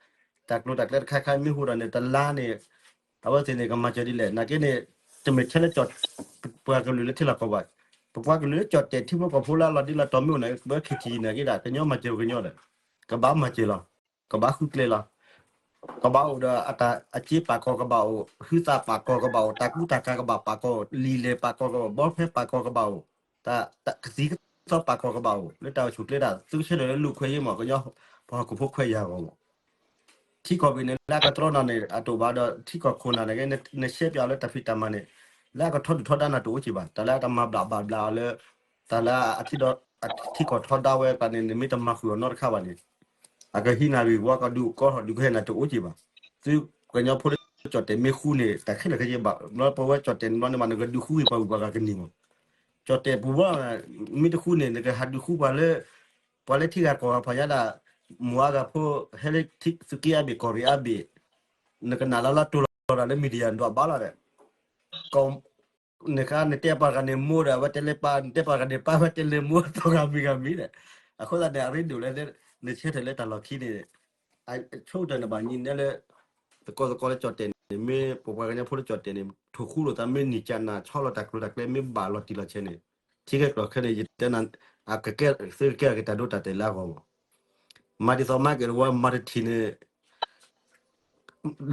တၢ်ကျိၤတၢ်ကျဲတခါခါမ့ၢ်ဟူဒီးန့ၣ် တလါန့ၣ် အဝဲသ့ၣ်န့ၣ် ကမၤစၢၤဒ်လဲၣ် နာ်က့န့ၣ် တမ့ၢ်ထဲလၢကၠီၣ် ပပှၤကလုာ်လၢထံလီၢ်ကီၢ်ဘၣ် ပပှၤကလုာ်လၢကၠီၣ်တဲာ်ထံဖိကီၢ်ဖိလၢအလီၤဒ်လီၤတီၤမ့ၢ်အိၣ်န့ၣ် ပဝဲ KTG နာ်က့ဒၣ် ကညီမၤစၢၤပှၤကညီဒီး ကဘၣ်မၤစၢၤလီၤ ကဘၣ်ဃုကျဲလီၤ ကဘၣ်အိၣ်ဒီးအတၢ်အစ့ပာ်ကီၤ ကဘၣ်အိၣ် ဟုသးပာ်ကီၤ ကဘၣ်အိၣ် တၢ်ကူတၢ်ကၤကဘၣ်ပာ်ကီၤ လံာ်လဲၢ်ပာ်ကီၤ ကဘၣ် ဘီဖဲပာ်ကီၤ ကဘၣ်အိၣ် တၢ်ကသံၣ်ကသီပာ်ကီၤ ကဘၣ်အိၣ် လၢတၢ်အိၣ်ဆူၣ်ကျဲတၢ် သုကဆၢထၢၣ်လၢလူၢ်ခွဲးယာ်မး ကညီ ပှၤဟီၣ်ခိၣ်ဖိခွဲးယာ်အဂီၢ်မး ထံကီၢ်ဘ့ၣ်န့ၣ် လၢအကတြီနၤန့ၣ် အတအိၣ်ဘၣ်ဒီး ထံကီၢ်ခိၣ်နၤန့ၣ် နရှဲပၠးလၢတၢ်ဖံးတၢ်မၤန့ၣ် လၢအကထီဒုၣ်ထီဒါနၤတအိၣ်က့ဘၣ် တၢ်လၢအတၢ်မၤဘျးဘၣ်ဘျးအီၤလၢ တၢ်လၢအထံကီၢ်ထီဒါဝဲပှၤန့ၣ် နမ့ၢ်တမၤဃုာ်အီၤနီတခါဘၣ်န့ၣ် အကဟံးနၤဂ့ၢ်ဝီကဒုးကီထီၣ်ဒုးကဟဲနၤတအိၣ်က့ဘၣ်. သုကညီဖိလၢကၠီၣ်တဲာ်မ့ၢ်ဃူန့ၣ် တၢ်ခဲလၢာ်ခဲဆ့ဘၣ် ဘျီပဝဲကၠီၣ်တဲာ်န့ၣ်ဘျီန့ၣ်မး နကဒုးဃူဂ့ၤပှၤဂုၤပှၤဂၤကန့ၢ်မး ကၠီၣ်တဲာ်ပူၤဘၣ် မ့ၢ်တဃူန့ၣ် နကဟးဒုးဃူပှၤလၢ ပှၤလၢထံဂၤကီၢ်ဂၤဖးညါဒၣ် မိၢ်အါဂၤဖိ ဟဲလၢသုးက့အါဘ့ၣ် ကီၢ်ရ့ၣ်အါဘ့ၣ် နကနၣ်လၢလၢတိၢ်လီၤဒၣ်လၢ media ဒွးဘၣ်လီၤဒီး နခါနတဲပှၤတဂၤန့ၣ်မိၢ်ဒီး အဝဲတဲလၢပၢ် နတဲပှၤတဂၤန့ၣ်ပၢ် အဝဲတဲလၢမိၢ် သီဂၤမံၤဂၤမံၤဒီး အဃိသတးန့ၣ် အရ့ဒိၣ်လၢ နဆၢထၢၣ်လၢတၢ်လီၢ်ခံန့ၣ် ဆိကတၢၢ်နဘၣ်ညံနဲလၢ သကိးသကိးလၢကၠီၣ်တဲာ်န့ၣ် မ့ၢ်ပပှၤကညီဖိလၢကၠီၣ်တဲာ်န့ၣ် ထိၣ်ဃူလိာ်သးမ့ၢ်နံၣ်ကနၣ် ဆီလီၤတၢ်ကျိၤတၢ်ကျဲမ့ၢ်ဘၣ်လီၤတံၢ်လီၤဆဲးန့ၣ် ထံဂဲၢ်ကျိၤခဲန့ၣ် ယတဲနၤ အကကဲသုကကဲအက့ၤတၢ်ဒိတၢ်တဲာ်လၢအဂီၢ်မး မၤဒ်သိးမၤက့ၤတဝီမၤတထံၣ်န့ၣ်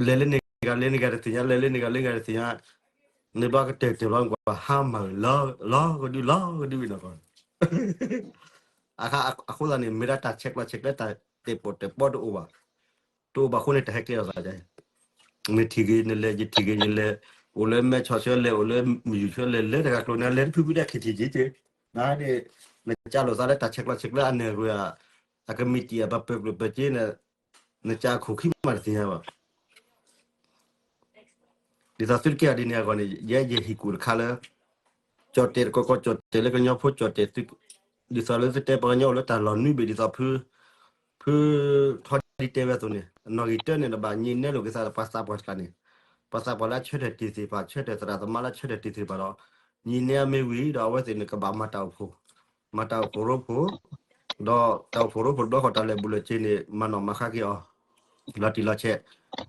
လဲၤလၢန့ၣ်ဂၤလၢန့ၣ်ဂၤတသ့ၣ်ညါ လဲၤလၢန့ၣ်ဂၤလၢန့ၣ်ဂၤတသ့ၣ်ညါ န့ၣ်ဘျီကတၢၢ်တၢၢ်ဘျီ ကွၢ်ဟါမၢ်လီၤ လီၤကဒုလီၤကဒုဝံၤနီၢ်ကီၢ် အဃိသတးန့ၣ် မ့ၢ်ဒၣ်တၢ်ဆဲးကျိးဆဲးကျဲတၢ်တဲာ်ပိာ်တဲာ်ပီတအိၣ်ဘၣ် တအိၣ်ဘၣ်အဃိန့ၣ် တၢ်ဟဲကဲထီၣ်သး မ့ၢ်ထံၣ်ဂ့ၤနလဲၤ ယထံၣ်ဂ့ၤယလဲၤ, အိၣ်လၢမဲဆီးဆၢလဲၤ အိၣ်လၢမုၢ်ယူၤဆၢလဲၤ လဲၤတဂၤကျိၤန့ၣ် လဲၤတဖုဖုဒၣ် ခံထံၣ်က့ၤက့ၤ, နန့ၣ် နကးလိာ်သးလၢတၢ်ဆဲးကျိးဆဲးကျၢအနၢ်ရံၣ်ဧါ, အကမံးတံာ်အပပၢၤကျိၤပၢၤက့န့ၣ်, နကးအခိၣ်ခံမးတသ့ၣ်ညါဘၣ်. ဒ်သိးသုတကဲအီၤဒ်န့ၣ်အဂီၢ်န့ၣ် ယဲယဟ့ၣ်ကူၣ်တခါလၢ ကၠီၣ်တဲာ်တကီကီၢ် ကၠီၣ်တဲာ်လၢကညီဖိ ကၠီၣ်တဲာ်သု, ဒ်သိးလၢသုတဲပှၤကညီအိၣ်လၢတၢ်လီၢ်နွံဘ့ၣ် ဒ်သိးဖု ဖုထီဒံတဲဝဲအသိးန့ၣ် အနီၣ်ဂံၢ်တၢန့ၣ် နဘၣ်ညံးနဲလိာ်က့ၤသးဒီးပှၤသးပှၢ်တကျါန့ၣ်, ပှၤသးပှၢ်လၢအဆၢထၢၣ်တ့ၢ်သ့ၣ်တဖၣ် ဆၢထၢၣ်သရၣ်သမါလၢအဆၢထၢၣ်တ့ၢ်သ့ၣ်တဖၣ်ဒီး ညံးနဲအမ့ၢ်ဝံၤဒီးအဝဲသ့ၣ်န့ၣ် ကဘၣ်မၤတၢ်အိၣ်ဖှိၣ်, မၤတၢ်အိၣ်ဖှိၣ်ရိဖှိၣ်, ဒီးတၢ်အိၣ်ဖှိၣ်ရိဖှိၣ်တဘျီဃီ တၢ်လဲၤဘူးလဲၤက့ၤန့ၣ် မၤနီၣ်မၤဃါက့ၤအီၤ လီၤတံၢ်လီၤဆဲး,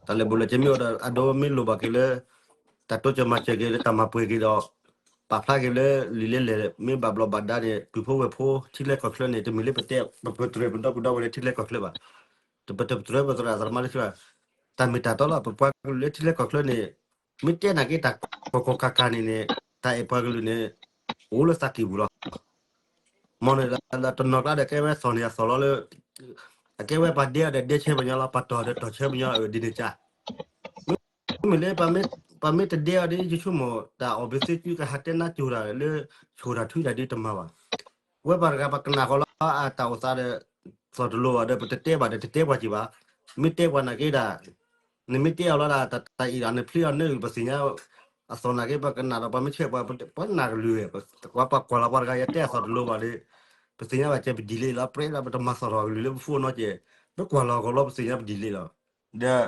တၢ်လဲၤဘူးလဲၤက့ၤမ့ၢ်အိၣ်ဒီး အဒိမ့ၢ်လိၣ်ဘၣ်က့ၤလၢ တၢ်တိစၢၤမၤစၢၤက့ၤလၢတၢ်မၤပှဲၤက့ၤဒီး ပာ်ဖျါက့ၤလၢလံာ်လဲလဲၣ် မ့ၢ်ဘၣ်ဘျီးဘၣ်ဒါန့ၣ် ပုၢ်ဖိဝဲၢ်ဖိ ထံချၢကီၢ်ချၢန့ၣ် တမ့ၢ်လၢပတဲ ပပတြၢၤပဒီပုၢ်ဒီဝဲၢ်လၢထံချၢကီၢ်ချၢဘၣ်. တပတပတြၢၤပသရၣ်သမါလၢထံဘၣ်. တၢ်မ့ၢ်တၢ်တီလီၤ ပပှၤကလုာ်လၢထံချၢကီၢ်ချၢန့ၣ် မ့ၢ်တဲနာ်က့တၢ်ကီကီကၤကၤန့ၣ်န့ၣ် တၢ်အဲၣ်ပှၤကလုာ်န့ၣ် အိၣ်လၢသးကံၢ်ပူၤလီၤ. မ်န့ၣ်လၢတနီၤကျါဒီး ကဲဝဲသီၣ်န့ၢ်အသီၣ်လီၤလၢ အကဲဝဲပှၤဒဲအီၤဒီးဒဲဆၢပညီလီၤ ပှၤတီၢ်ဒီးတီၢ်ဆၢပညီ ဒ်န့ၣ်ကါ မ့မ့ၢ်လၢ ပမ့ၢ်တဒဲအီၤဒီး ယဆိကမိၣ် တၢ်အီၣ်ဘ့းသ့ကုကဟးတဲနါစိၤတၢ်လၢ ဆိၣ်တၢ်ထုတၢ်ဒ်တမၤဘၣ်. ဝဲပှၤတဂၤပကနၣ်ဃီလီၤ အတၢ်အိၣ်သးဒီး သီၣ်တလိၤဘၣ်ဒီး ပတတဲဘၣ်ဒီးတတဲပှၤက့ၤဘၣ်. မ့ၢ်တဲပှၤနာ်က့ဒၣ် နမ့ၢ်တဲအီၤလီၤဒၣ် တၢ်အံၤဒီးနဖျ့အီၤန့ၣ် ပသ့ၣ်ညါ အသီၣ်နာ်က့ ပကနၣ်ဒီးပှၤမ့ၢ်ဆဲးပှၤ ပနၣ်ကလုာ်ဝဲ ပှၤကွၢ်လီၤပှၤတဂၤ ယတဲအသီၣ်တလိၤဘၣ်ဒီး ပသ့ၣ်ညါဘၣ်ကဲပဒ်လဲၣ်လီၤ ပြဲလီၤ ပတမၤသီၣ်ထီၣ်ကလုာ်လၢပဖိအနီၢ်ကဲ ပကွၢ်လီၤအဂီၢ်လီၤ ပသ့ၣ်ညါပဒ်လဲၣ်လီၤ. ဒီး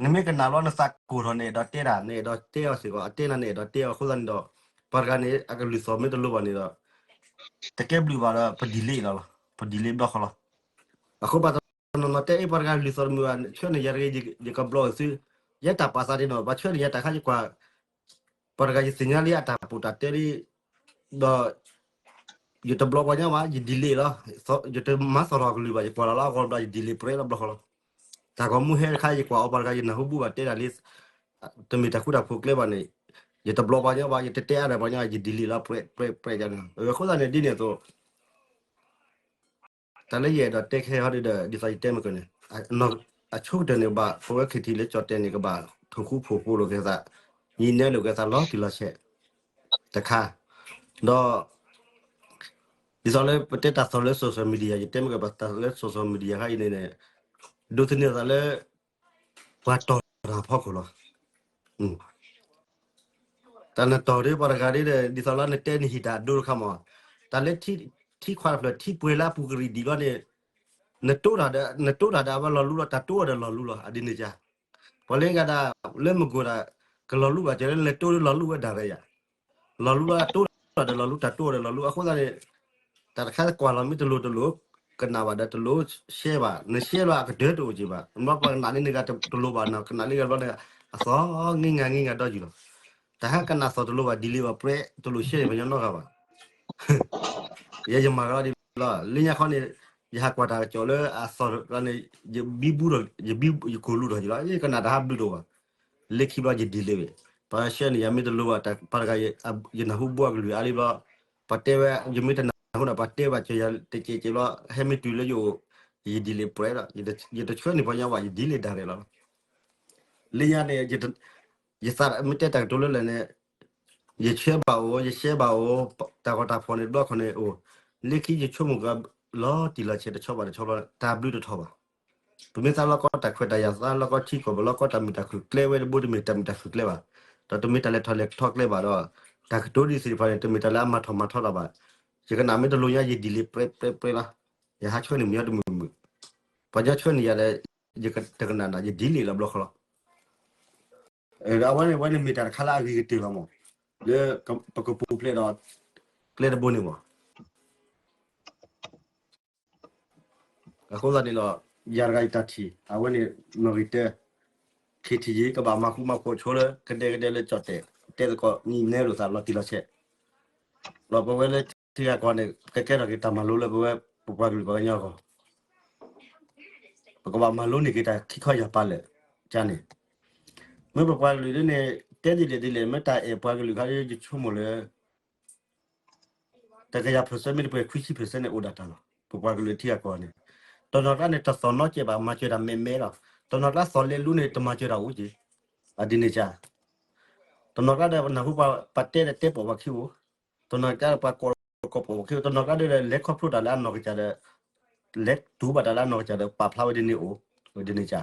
နမ့ၢ်ကနၣ်လီၤ နသးကိၢ်ထီၣ်န့ၣ် အဲၣ်ဒိးတဲတၢ် နအဲၣ်ဒိးတဲအီၤစ့ၢ်ကီး အတဲနၤန့ၣ် အဲၣ်ဒိးတဲအီၤအဃိသတးန့ၣ်ဒီး ပှၤတဂၤန့ၣ် အကလုၢ်သီၣ်မ့ၢ်တလိၤဘၣ်န့ၣ်ဒီး တကဲဘျုးဘၣ်ဒီး ပဒ်လဲၣ်လီၤလီၤ ပဒ်လဲၣ်ဘျီဃီလီၤ. အဃိပှၤတနီၤနီၤတဲအ့ၣ် ပှၤတဂၤလုၢ်သီၣ်တမုာ်ဘၣ် ဆှၢန့ၢ်ယၤတဂ့ၤ ယကဘျီအီၤသု ယဲတၢ်ပာ်သးဒ်န့ၣ် ပှၤဆှၢန့ၢ်ယၤတၢ်ခါယကွၢ် ပှၤတဂၤယသ့ၣ်ညါလံအတၢ်ပူၤတၢ်တဲလံ ဒီး ယတဘျီပှၤညီဘၣ် ယဒ်လဲၣ်လီၤ. ယတမၤသီၣ်ထီၣ်ကလုၢ်ဘၣ် ယကွၢ်လီၤလၢအဂီၢ်ဘျီ ယဒ်လဲၣ်ပြဲလီၤဘျီဃီလီၤ. တၢ်ဂီၤမူဟဲတခါ ယကွၢ်အီၤပှၤတဂၤ ယနၢ်ဟူဘူၣ်ဘၣ်တဲဒၣ်လံ တမ့ၢ်တၢ်ဃူတၢ်ဖိးကျဲဘၣ်န့ၣ် ယတဘျီပှၤညီဘၣ် ယတတဲအါဒီးပှၤညီ ယဒ်လဲၣ်လီၤ ပြဲ ပြဲ ပြဲန့ၣ် အဃိသတးန့ၣ် ဒ်န့ၣ်အသိး တၢ်လၢယအဲၣ်ဒိးတဲခဲဟီဒ်ဒီး ဒ်သိးယတဲမ့ၢ်ကန့ၣ် အဆိကတၢၢ်န့ၣ်ဘၣ် ပဝဲခ့ထံလၢကၠီၣ်တဲာ်န့ၣ် ကဘၣ်ထိၣ်ဃူဖိးဖိးလိာ်က့ၤသး ညံးနဲလိာ်က့ၤသးလီၤတံၢ်လီၤဆဲး တခါ ဒီး ဒ်သိးလၢပတဲတၢ်သီၣ်လၢ social media ယတဲမ့ၢ်ကပတၢ်လၢ social media ခါအံၤန့ၣ်န့ၣ် ဒိးသန့ၤသးလၢ ပှၤတီၢ်တၢ်ဖီခိၣ်လီၤ. တၢ်နတီၢ်ဒ်ပှၤတဂၤဒ်ဒီး ဒ်သိးလၢနတဲနဟံၣ်တၢ်အဒိတခါမး, တၢ်လၢထံခွါတဖျၢၣ် ထံပှဲၤလၢအပူၤကရံၣ်ဒံးဘျီန့ၣ် နတိၢ်တၢ်ဒီး နတိၢ်တၢ်ဒီးအဝဲလီၤလူလီၤ တၢ်တိၢ်အီၤဒီးလီၤလူလီၤ အဒ်န့ၣ်ကါ ပှၤလၢဂၤဒၣ် လၢမုၢ်ကိၢ်ဒၣ် ကလီၤလူဘၣ်ကဲလၢနတိၢ်လီၤလူဝဲဒၣ်ရဲၣ်ယါ လီၤလူလီၤတိၢ်ဒီးလီၤလူ တၢ်တိၢ်ဒီးလီၤလူ အဃိသတးန့ၣ် တၢ်တခါကွၢ်လီၤမ့ၢ်တလိၤတလိၤ ကနၣ်ဘၣ်ဒီးတလိၤရှဲဘၣ် နရှဲလီၤအကတၢၢ်တအိၣ်က့ၤဘၣ် ဘျီပှၤကနၣ်န့ၢ်နဂၤတလိၤဘၣ်နီၤ ကနၣ်လၢဂၤဘျီန့ၣ် အသီၣ်ငံၢ်ငါငံၢ်ငါဒီယုၢ်လီၤ တၢ်ဟဲကနၣ်သီၣ်တလိၤဘၣ်ဒ်လဲၣ်ဘၣ်ပြဲ တလိၤရှဲန့ၣ် ပညီနီတဂၤဘၣ် ယဲယမၤကလီဒ်လီၤ လၢညါခီန့ၣ် ယဟးကွၢ်တၢ်ကစီၣ်လၢအသီၣ်န့ၣ် ယဘံဘူဒီး ယဘံယကိၢ်လူထီၣ်က့ၤလီၤ ယကနၣ်တၢ်ဟးဘျုးတအိၣ်ဘၣ် လၢခံဘျီယဒ်လဲၣ်ဝဲ ပှၤရှဲန့ၣ် ယမ့ၢ်တလိၤဘၣ် ပှၤတဂၤ ယနၢ်ဟူဘှီကလုၢ်အါလံဘျီ ပှၤတဲဝဲ ယမ့ၢ်တနၢ်ဟူန့ၣ် ပှၤတဲဘၣ်စၢၤယၤတကဲးကဲးဘျီ ဟဲမ့ၢ်တုၤလၢယအိၣ် ယဒ်လဲၣ်ပြဲလီၤ ယတဆှၢန့ၢ်ပှၤညီဘၣ် ယဒ်လဲၣ်ဒၣ်ရဲၣ်လီၤ လၢညါန့ၣ် ယသးမ့ၢ်တဲတၢ်ကတိၤလၢလၢ်န့ၣ် ယဆှၢဘၣ်အိၣ် ယရှဲဘၣ်အိၣ် တၢ်ဂီၤတၢ်ဖီၣ်န့ၣ် တဘျီခီန့ၣ်အိၣ် လၢခံယဆိကမိၣ်ကလီၤတံၢ်လီၤဆဲးတဆီဘၣ်တဆီဘျီ တၢ်ဘျုးတထီၣ်ဘၣ် ပမ့ၢ်သးလီၤကီတၢ်ခွဲးတၢ်ယာ် သးလီၤကီထံကီၢ် ပလီၤကီတၢ်မုာ်တၢ်ခုၣ်ကျဲဝဲတဘိ တမ့ၢ်တၢ်မုာ်တၢ်ခုၣ်ကျဲဘၣ် ဒီးတမ့ၢ်တၢ်လဲၤထီၣ်လဲၤထီကျဲဘၣ်ဒီး တၢ်ကတိၤဒ်သ့ၣ်တဖၣ်န့ၣ် တမ့ၢ်တၢ်လၢအမၤထီၣ်မၤထီတၢ်ဘၣ် ယကနၣ်မ့ၢ်တလိၤညါ ယဒ်လဲၣ်ပြဲပြဲပြဲလီၤ ယဟးဆှၢန့ၢ်မ့ၢ်တမုာ်မုာ် ပှၤညီဆှၢန့ၢ်ယၤဒီး ယတကနၣ်နၤ ယဒ်လဲၣ်လီၤဘျီဃီလီၤ အဝဲန့ၣ် ဝဲန့ၣ်မ့ၢ်တၢ်တခါလၢအဂ့ၤကတၢၢ်လီၤမး လၢပကပူၤဖျဲးဒီး ကျဲတဘိန့ၣ်မး အဃိသတးန့ၣ်ဒီး ယၤတဂၤယတၢ်ထံၣ် အဝဲန့ၣ် နီၣ်ဂံၢ်တၢ ခ့ထံယံၤ ကဘၣ်မၤဃူမၤဖိးဆိလၢ ကဒဲကဒဲလၢကၠီၣ်တဲာ် တဲသကိး ညံးနဲလိာ်သးလီၤတံၢ်လီၤဆဲး ဒီးပဝဲလၢထံဂၤကီၢ်န့ၣ် ကကဲထီၣ်က့ၤတၢ်မၤလိလၢပဝဲ ပပှၤကလုာ်ပှၤကညီအဂီၢ် ပကဘၣ်မၤလိန့ၢ်က့ၤတၢ်ခံခီယၢ်ပၤလၢာ် ကန့ၣ် မ့ၢ်ပပှၤကလုာ်ဒ်န့ၣ် တဲဒ်လဲၣ်ဒ်လဲၣ် မ့ၢ်တၢ်အဲၣ်ပှၤကလုာ်ခါ ယဆိကမိၣ်လၢ တကယၤ percent မ့ၢ်တပှဲၤ ခွံဆံ percent န့ၣ် အိၣ်ဒၣ်တၢ်လီၤ. ပပှၤကလုာ်ထံဂၤကီၢ်ဂၤန့ၣ် တနီၤကျါန့ၣ် တသီၣ်နီတစဲးဘၣ် မၤစၢၤတၢ်မဲာ်မဲာ်လီၤ. တနီၤကျါသီၣ်လဲၤလူန့ၣ် တမၤစၢၤတၢ်အိၣ်က့ၤ ဒ်န့ၣ်က တနီၤကျါဒီးနၢ်ဟူပှၤတဲဒီးတဲပိာ်ပှၤခံအိၣ်, တနီၤကျါဒီးပှၤကိးကိးပိာ်ပှၤခံအိၣ်, တနီၤကျါဒီးလဲၤခီဖျိတၢ်လၢအနီၢ်ကစၢ်ဒီး လဲၤတူၢ်ဘၣ်တၢ်လၢအနီၢ်ကစၢ်ဒီးပာ်ဖျါဝဲဒ်န့ၣ်အိၣ်, ဒ်န့ၣ်က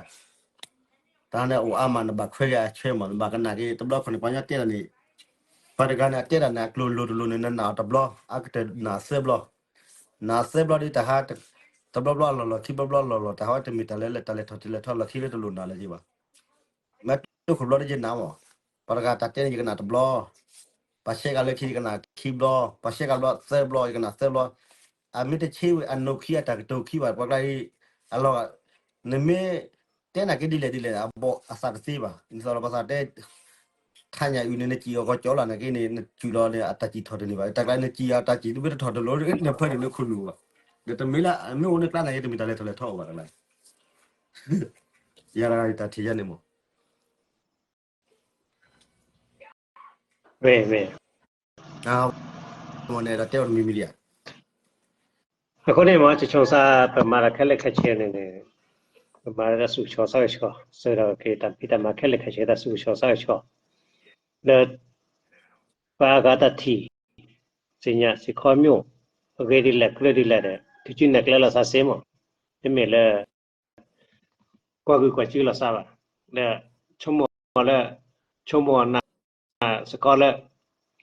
တၢ်န့ၣ်အိၣ်အါမး နဘၣ်ခွဲးက့ၤအဆၢမး နဘၣ်ကနၣ်က့ၤ တဘျီခီန့ၣ် ပှၤကညီတဲတၢ်န့ၣ်, ပှၤတဂၤန့ၣ် အတဲတၢ်န့ၣ် အကျိၤလိၤတလိၤန့ၣ် နနၢ်အီၤတဘျီ အကတၢၢ်နၢ်သၢဘျီ, နၢ်သၢဘျီဒီးတၢ်ဟး တဘျီဘျီအလီၢ်လီၢ် ခံဘျီဘျီအလီၢ်လီၢ် တၢ်ဟးဝဲတမ့ၢ်တၢ်လၢ တၢ်လဲၤထီၣ်တလဲၤထီၣ်လီၢ်ခံလၢတလိၣ်နၢ်လၢၤဘၣ်. မ့ၢ်တိခိၣ်ဘျီဒီးယနၢ်မး, ပှၤတဂၤတၢ်တဲန့ၣ် ယကနၣ်တဘျီ, ပှၤရှဲကၤလၢခံယကနၣ်ခံဘျီ, ပှၤရှဲကၤဘျီသၢဘျီ ယကနၣ်သၢဘျီ, အမ့ၢ်တဆ့ဝဲအနိခံအတၢ်ကတိၤခံဘၣ် ပှၤကျါအံၤ, အလီၢ်, နမ့ၢ်တဲနၢ်က့ဒ်လဲၣ်ဒ်လဲၣ် အဘီၣ်အသးတသ့ဘၣ် နသးလီၤပှၤသးတဲ ခါညၣ်အုၣ်န့ၣ် နစံၣ်အီၤဂီၤကၠီလီၤ နာ်က့န့ၣ် နစံၣ်လီၤန့ၣ် အတၢ်စံၣ်ထီၣ်တန့ၢ်ဘၣ်. တၢ်ကျါနစံၣ်အီၤတၢ်စံၣ် နမ့ၢ်တထီၣ်တလိၤ နဖၢနုာ်လၢခိၣ်နူာ်ဘၣ်. ဒီးတမ့ၢ်လၢ မ့ၢ်အိၣ်န့ၣ်ကျါနာ်က့ တမ့ၢ်တၢ်လဲၤထီၣ်လဲၤထီအိၣ်ဘၣ်တၢ်ကျါ. ယၤတဂၤတၢ်ထံၣ်ယၤန့ၣ်မး ဝဲ ဝဲ မ့ၢ်န့ၣ်ဒီးတဲအီၤတမံၤမံၤလံဧါ. အဃိန့ၣ်မ့ၢ် ကဆိကမိၣ် ပမၤတၢ်ခဲလၢာ်ခဲဆ့န့ၣ်န့ၣ် ပမၤတၢ်ဆူၣ်ကဆှီသးကဆှီ ဆှၢထီၣ်က့ၤတၢ်ဖံးတၢ်မၤခဲလၢာ်ခဲဆ့ တၢ်ဆူၣ်ကဆှီသးကဆှီ ဒီး ပှၤအဂၤတၢ်ထံၣ် သ့ၣ်ညါစ့ၢ်ကီးမ့ၢ် အဂ့ၢ်ဒ်လဲၣ် ကြၢးဒ်လဲၣ်ဒီး ကစုနဲၣ်ကျဲလီၤသးစ့ၢ်မး တမ့ၢ်လၢ ကွၢ်ဂုာ်ကွၢ်စူးလီၤသးဘၣ်. ဒီးဆိကမိၣ်လၢ ဆိကမိၣ်နၢ်စ့ၢ်ကီးလၢ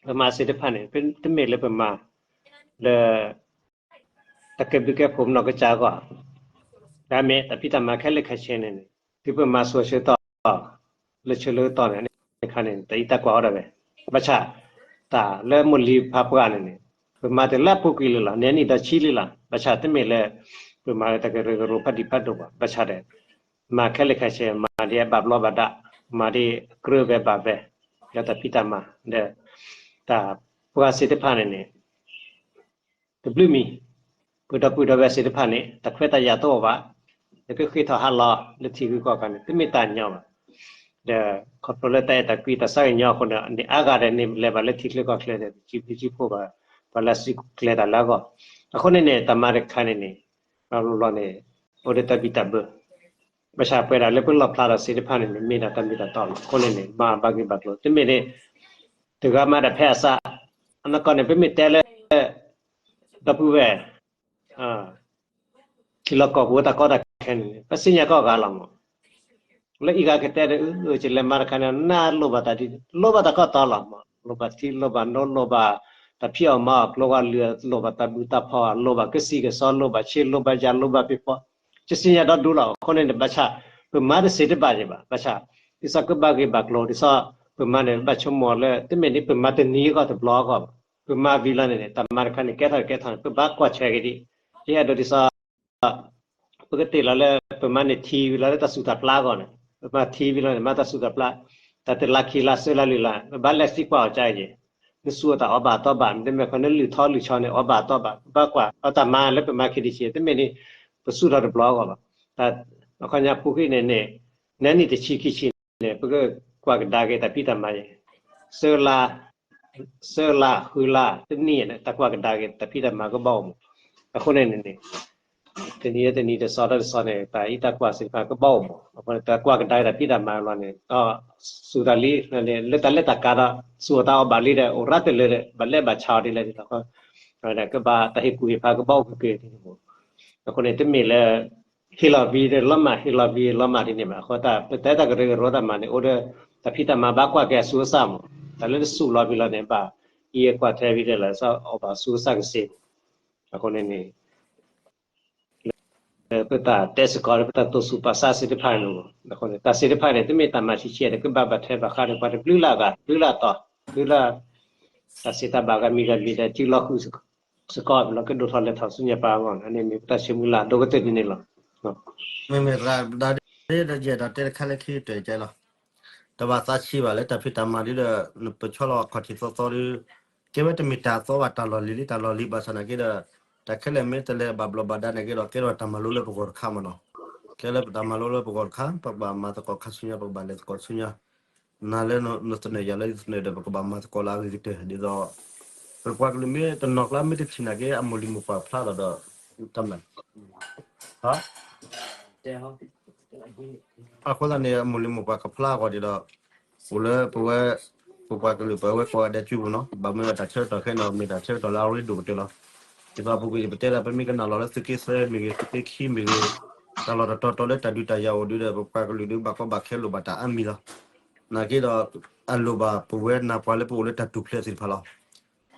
ပမၤသ့ၣ်တဖၣ်န့ၣ် တမ့ၢ်လၢပမၤ လၢ တၢ်ကဲဘျုးကဲဖှိၣ်ပနီၢ်ကစၢ်အဂီၢ် တမ့ၢ် တၢ်ဖံးတၢ်မၤခဲလၢာ်ခဲဆ့န့ၣ်န့ၣ် တုၤပမၤဆူၣ်ဆၢတီၢ် လၢဆၢလၢတီၢ်န့ၣ် အခါန့ၣ် တၢ်အံးတၢ်ကွၢ်အိၣ်ဒၣ်ဝဲ ဘၣ်ဆၣ် တၢ်လၢမိၢ်လံၤဖးပှၢ်န့ၣ်န့ၣ် ပမၤတၢ်လၢအပူၤကွံာ်လံလီၤ န့ၢ်နံၣ်ဒီးဆံလံလီၤ ဘၣ်ဆၣ်တမ့ၢ်လၢ ပမၤလၢတၢ်ကရၢကရိဖးဒံးဖးဒိၣ်ဘၣ် ဘၣ်ဆၣ်ဒီး မၤခဲလၢာ်ခဲဆ့ မၤဒ်အဘၣ်ဘျီးဘၣ်ဒါ မၤဒ်အကြၢးဝဲဘၣ်ဝဲ လၢတၢ်ဖံးတၢ်မၤ ဒီး တၢ်ပှၤသ့ၣ်တဖၣ်န့ၣ်န့ၣ် တဘျုးမံၤ ပဒီပုၢ်ဒီဝဲၢ်သ့ၣ်တဖၣ်န့ၣ် တၢ်ခွဲးတၢ်ယာ်တအိၣ်ဘၣ် နကဃ့ထီၣ်ဟးလီၤလၢထံဂုၤကီၢ်ဂၤန့ၣ် တမ့ၢ်တၢ်ညီဘၣ် ဒီးခီဖျိလၢတၢ်အဲၣ်တၢ်ကွံတၢ်သးကညီၤအဃိန့ၣ် န့ၣ်အါဂၤဒီးန့ၣ် လဲၤဘၣ်လၢထံချၢကီၢ်ချၢဒီး တစုပျံၤစုဖှိၣ်ဘၣ် ပှၤလၢအစုကျဲၤတၢ်လၢအဂီၢ် အဃိန့ၣ်န့ၣ် တၢ်မၤတခါန့ၣ်န့ၣ် ဘၣ်ဘျီဘျီန့ၣ် အိၣ်ဒီးတၢ်ဘံၣ်တၢ်ဘၢ ဘၣ်ဆၣ်ပှဲၤဒၣ်လၢပလီၣ်ဖျါထီၣ်သ့ၣ်တဖၣ်န့ၣ်န့ၣ် မ့ၢ်ဒၣ်တၢ်မ့ၢ်တၢ်တီလီၤ. အဃိန့ၣ်န့ၣ် မၤဘၣ်ဂ့ၢ်ဘၣ်ကျိၤ တမ့ၢ်န့ၣ် တဂၤမၤတၢ်ဖဲအသး အနီၢ်ကီၢ်န့ၣ် ပမ့ၢ်တဲလၢ ဒီပုၢ်ဝဲၢ် ထံလီၢ်ကီၢ်ပူၤတၢ်ကီတၢ်ခဲန့ၣ် ပသ့ၣ်ညါကီၢ်ဂၤလီၤမး လၢအံၤဂၤကတဲဒီး အၢ ယလဲၤမၤတခါန့ၣ် နလိၣ်ဘၣ်တၢ်ဒ် လိၣ်ဘၣ်တၢ်ကီတၢ်ခဲလီၤမး လိၣ်ဘၣ်ထံ လိၣ်ဘၣ်နိ လိၣ်ဘၣ်တၢ်ဖံးအီၣ်မၤအီၣ် ကျိဂီၤလုာ် လိၣ်ဘၣ်တၢ်ဘူၣ်တၢ်ဖီၣ် လိၣ်ဘၣ်ကစံၣ်ကစီ လိၣ်ဘၣ်ဆ့ လိၣ်ဘၣ်ယၤ လိၣ်ဘၣ်ပ့ၤဖီ ယသ့ၣ်ညါဒီဒူလီၤ. အဃိန့ၣ်န့ၣ် ဘၣ်ဆၣ် ပမၤတသ့တဘၣ်ယဲဘၣ် ဘၣ်ဆၣ် ဒ်သိးကဘၣ်ဂ့ၢ်ဘၣ်ကျိၤ ဒ်သိး ပမၤန့ၣ် ဘၣ်ဆိကမိၣ်လၢ တမ့ၢ်ဒ်ပမၤတနံၤအဂီၢ်တဘျီအဂီၢ်ဘၣ် ပမၤဝံၤလီၤန့ၣ်န့ၣ် တၢ်မၤတခါန့ၣ် ကဲထီၣ်ကဲထီၣ်န့ၣ် ပဘၣ်ကွၢ်ဆၢက့ၤဒ် ယအဲၣ်ဒိးဒ်သိး ပကတ့ၢ်လီၤလၢ ပမၤန့ၢ်ထံဝံၤလီၤလၢတၢ်သူၣ်တၢ်ဖျးအဂီၢ်န့ၣ် ပမၤထံဝံၤလီၤန့ၣ် မၤတၢ်သူၣ်တၢ်ဖျး တၢ်တလါခံလါသၢလါလွံၢ်လါ ပဘၣ်လဲၤသံကွၢ်အီၤကါအံၤ နသူၣ်အတၢ်အီၣ်ဘၣ်အတီဘၣ် မ့တမ့ၢ်ခီ နလုၢ်ထီလုၢ်ဆီန့ၣ် အီၣ်ဘၣ်အတီဘၣ် ပဘၣ်ကွၢ် အတၢ်မၤလၢပမၤခံဒံးဆံး တမ့ၢ်န့ၣ် ပသူၣ်ထီၣ်တဘျီအဂီၢ်ဘၣ် တၢ် အခီပညီဖိဃ့န့ၣ်န့ၣ် နနံၣ်တဆံခံဆံန့ၣ် ပကကွၢ်ကဒါက့ၤတၢ်ဖံးတၢ်မၤအံၤ သၢလါ သၢလါ ဃုလါ တနံၣ်န့ၣ် တၢ်ကွၢ်ကဒါက့ၤ တၢ်ဖံးတၢ်မၤကဘၣ်အိၣ်မး အဃိန့ၣ်န့ၣ်န့ၣ် တနံၤတနံၤ တစီၤဒီးတစီၤန့ၣ် တၢ်အံးတၢ်ကွၢ်သ့ၣ်တဖၣ်ကဘၣ်အိၣ်မး အဃိန့ၣ် တၢ်ကွၢ်ကဒါက့ၤတၢ်ဖံးတၢ်မၤလီၤန့ၣ် ဒီးသူၣ်တၢ်လံ လၢတၢ်လဲၤတၢ်ကးဒီး သူၣ်အတၢ်အီၣ်ဘၣ်လံဒီး အိၣ်ရၢတလၢာ်ဒီး ဘၣ်လဲၤဘၣ်ဆါအီၤဒ်လဲၣ်ဒ်လဲၣ် ကဘၣ်တၢ်ဟ့ၣ်ကူၣ်ဟ့ၣ်ဖးကဘၣ်အိၣ်က့ၤက့ၤဒ်န့ၣ်မး အဃိန့ၣ် တမ့ၢ်လၢ ဟ့ၣ်လီၤဝံၤဒီးလီၤမၢ် ဟ့ၣ်လီၤဝံၤလီၤမၢ်ဒ်န့ၣ်ဘၣ် အဃိတၢ် ပတဲတၢ်ကရၢကရိတၢ်မၤန့ၣ် အိၣ်ဒီး တၢ်ဖံးတၢ်မၤဘၣ်ကွၢ်က့ၤအဆူအဆါမး တၢ်လၢတဆူၣ်လီၤဝံၤလီၤန့ၣ် ဘၣ်အံးအကွၢ်ထွဲဝံၤဒီးလၢ အီၣ်ဘၣ်ဆူအဆါကစ့ၢ်မး အဃိန့ၣ်န့ၣ် လၢပတၢ်တဲစ့ၢ်ကီးလၢပတၢ်တိစၢၤပာ်စၢ်သ့ၣ်တဖၣ်န့ၣ်လီၤ. အဃိန့ၣ် တၢ်သ့ၣ်တဖၣ်န့ၣ် တမ့ၢ်တၢ်မၤဆံးဆံးဒီး ကဘၣ်ဘၣ်ထွဲဘၣ်ဃးဒီးပှၤတဘျုးလၢအဂၤ ဘျုးလၢအတီၤ ဘျုးလၢ တၢ်သ့တၢ်ဘၣ်ဂၤမံၤဂၤမံၤဒီး စုလီၤဃုာ်စ့ၢ်ကီး ပလီၤကဒိၣ်ထီၣ်လဲၤထီၣ်ဆူညါပှၤအဂီၢ်န့ၣ် အန့ၣ်မ့ၢ်ပတၢ်ဆိမိၣ်လၢအဒိၣ်ကတၢၢ်ဒ်န့ၣ်လီၤ. မ့မ့ၢ်သရၣ် ဒီးဒီးယဲၢ်ဒီးတဲတခါလၢခံကတၢၢ်ကဲလီၤ. တဘၣ်သးဆံးဘၣ်လၢတၢ်ဖံးတၢ်မၤဒ်ဒီး နပဆီလီၤအခီၣ်ထံးသီသီဒီး ကဲဝဲတမ့ၢ်တၢ်သီဘၣ်တၢ်လီၢ်လံၤလံ တၢ်လီၢ်လံၤဘၣ်ဆၣ်နာ်က့ဒီး တၢ်ခဲလၢာ်မ့ၢ်တလဲၤဘၣ်ဘျီးဘၣ်ဒါနာ်က့ဒီး ကဲထီၣ်တၢ်မၤလိလၢပဂီၢ်တခါမ့ၢ်နီၤ. ကဲလၢပတၢ်မၤလိလၢပဂီၢ်တခါ ပကဘၣ်မၤသကိးခါဆူညါ ပကဘၣ်လဲၤသကိးဆူညါ နၤလၢနသနၢၣ်ယၤလၢယသနၢၣ်ဒီး ပကဘၣ်မၤသကိးလၢအဂ့ၤကတၢၢ် ဒ်သိး ပပှၤကလုာ်မ့ၢ်တနီၤကျါမ့ၢ်တထံၣ်နာ်က့ အမိၢ်လံၤမိၢ်ပှၢ်ဖျါလီၤဒီး တၢ်မနုၤ အဃိသတးန့ၣ် အမိၢ်လံၤမိၢ်ပှၢ်ကဖျါအဂီၢ်ဒ်ဒီး အိၣ်လၢပဝဲ ပပှၤကလုာ်ပဝဲကိးဂၤဒဲးစုပူၤနီၤ, ဘၣ်မနုၤတၢ်ဆၢကတီၢ်ခဲအံၤဒီး မ့ၢ်တၢ်ဆၢကတီၢ်လၢအရ့ဒိၣ်ကတၢၢ်လီၤ. ဒ်သိးပက့ၤပတဲဒၣ် ပမ့ၢ်ကနၣ်လီၤလၢသုးက့သၢမ့ၢ်ဂ့ၤ သုးက့ခံမ့ၢ်ဂ့ၤ, တၢ်လီၢ်တတီၤတီၤလၢတၢ်ဒုးတၢ်ယၤအိၣ်ဒီး ပပှၤကလုာ်ဒီးဘၣ်ကီဘၣ်ခဲလိၣ်ဘၣ်တၢ်အါမံၤလီၤ. နာ်က့ဒီး အလိၣ်ဘၣ်ပဝဲနၤပှၤလၢပအိၣ်လၢတၢ်ထူၣ်ဖျဲးသ့ၣ်တဖၣ်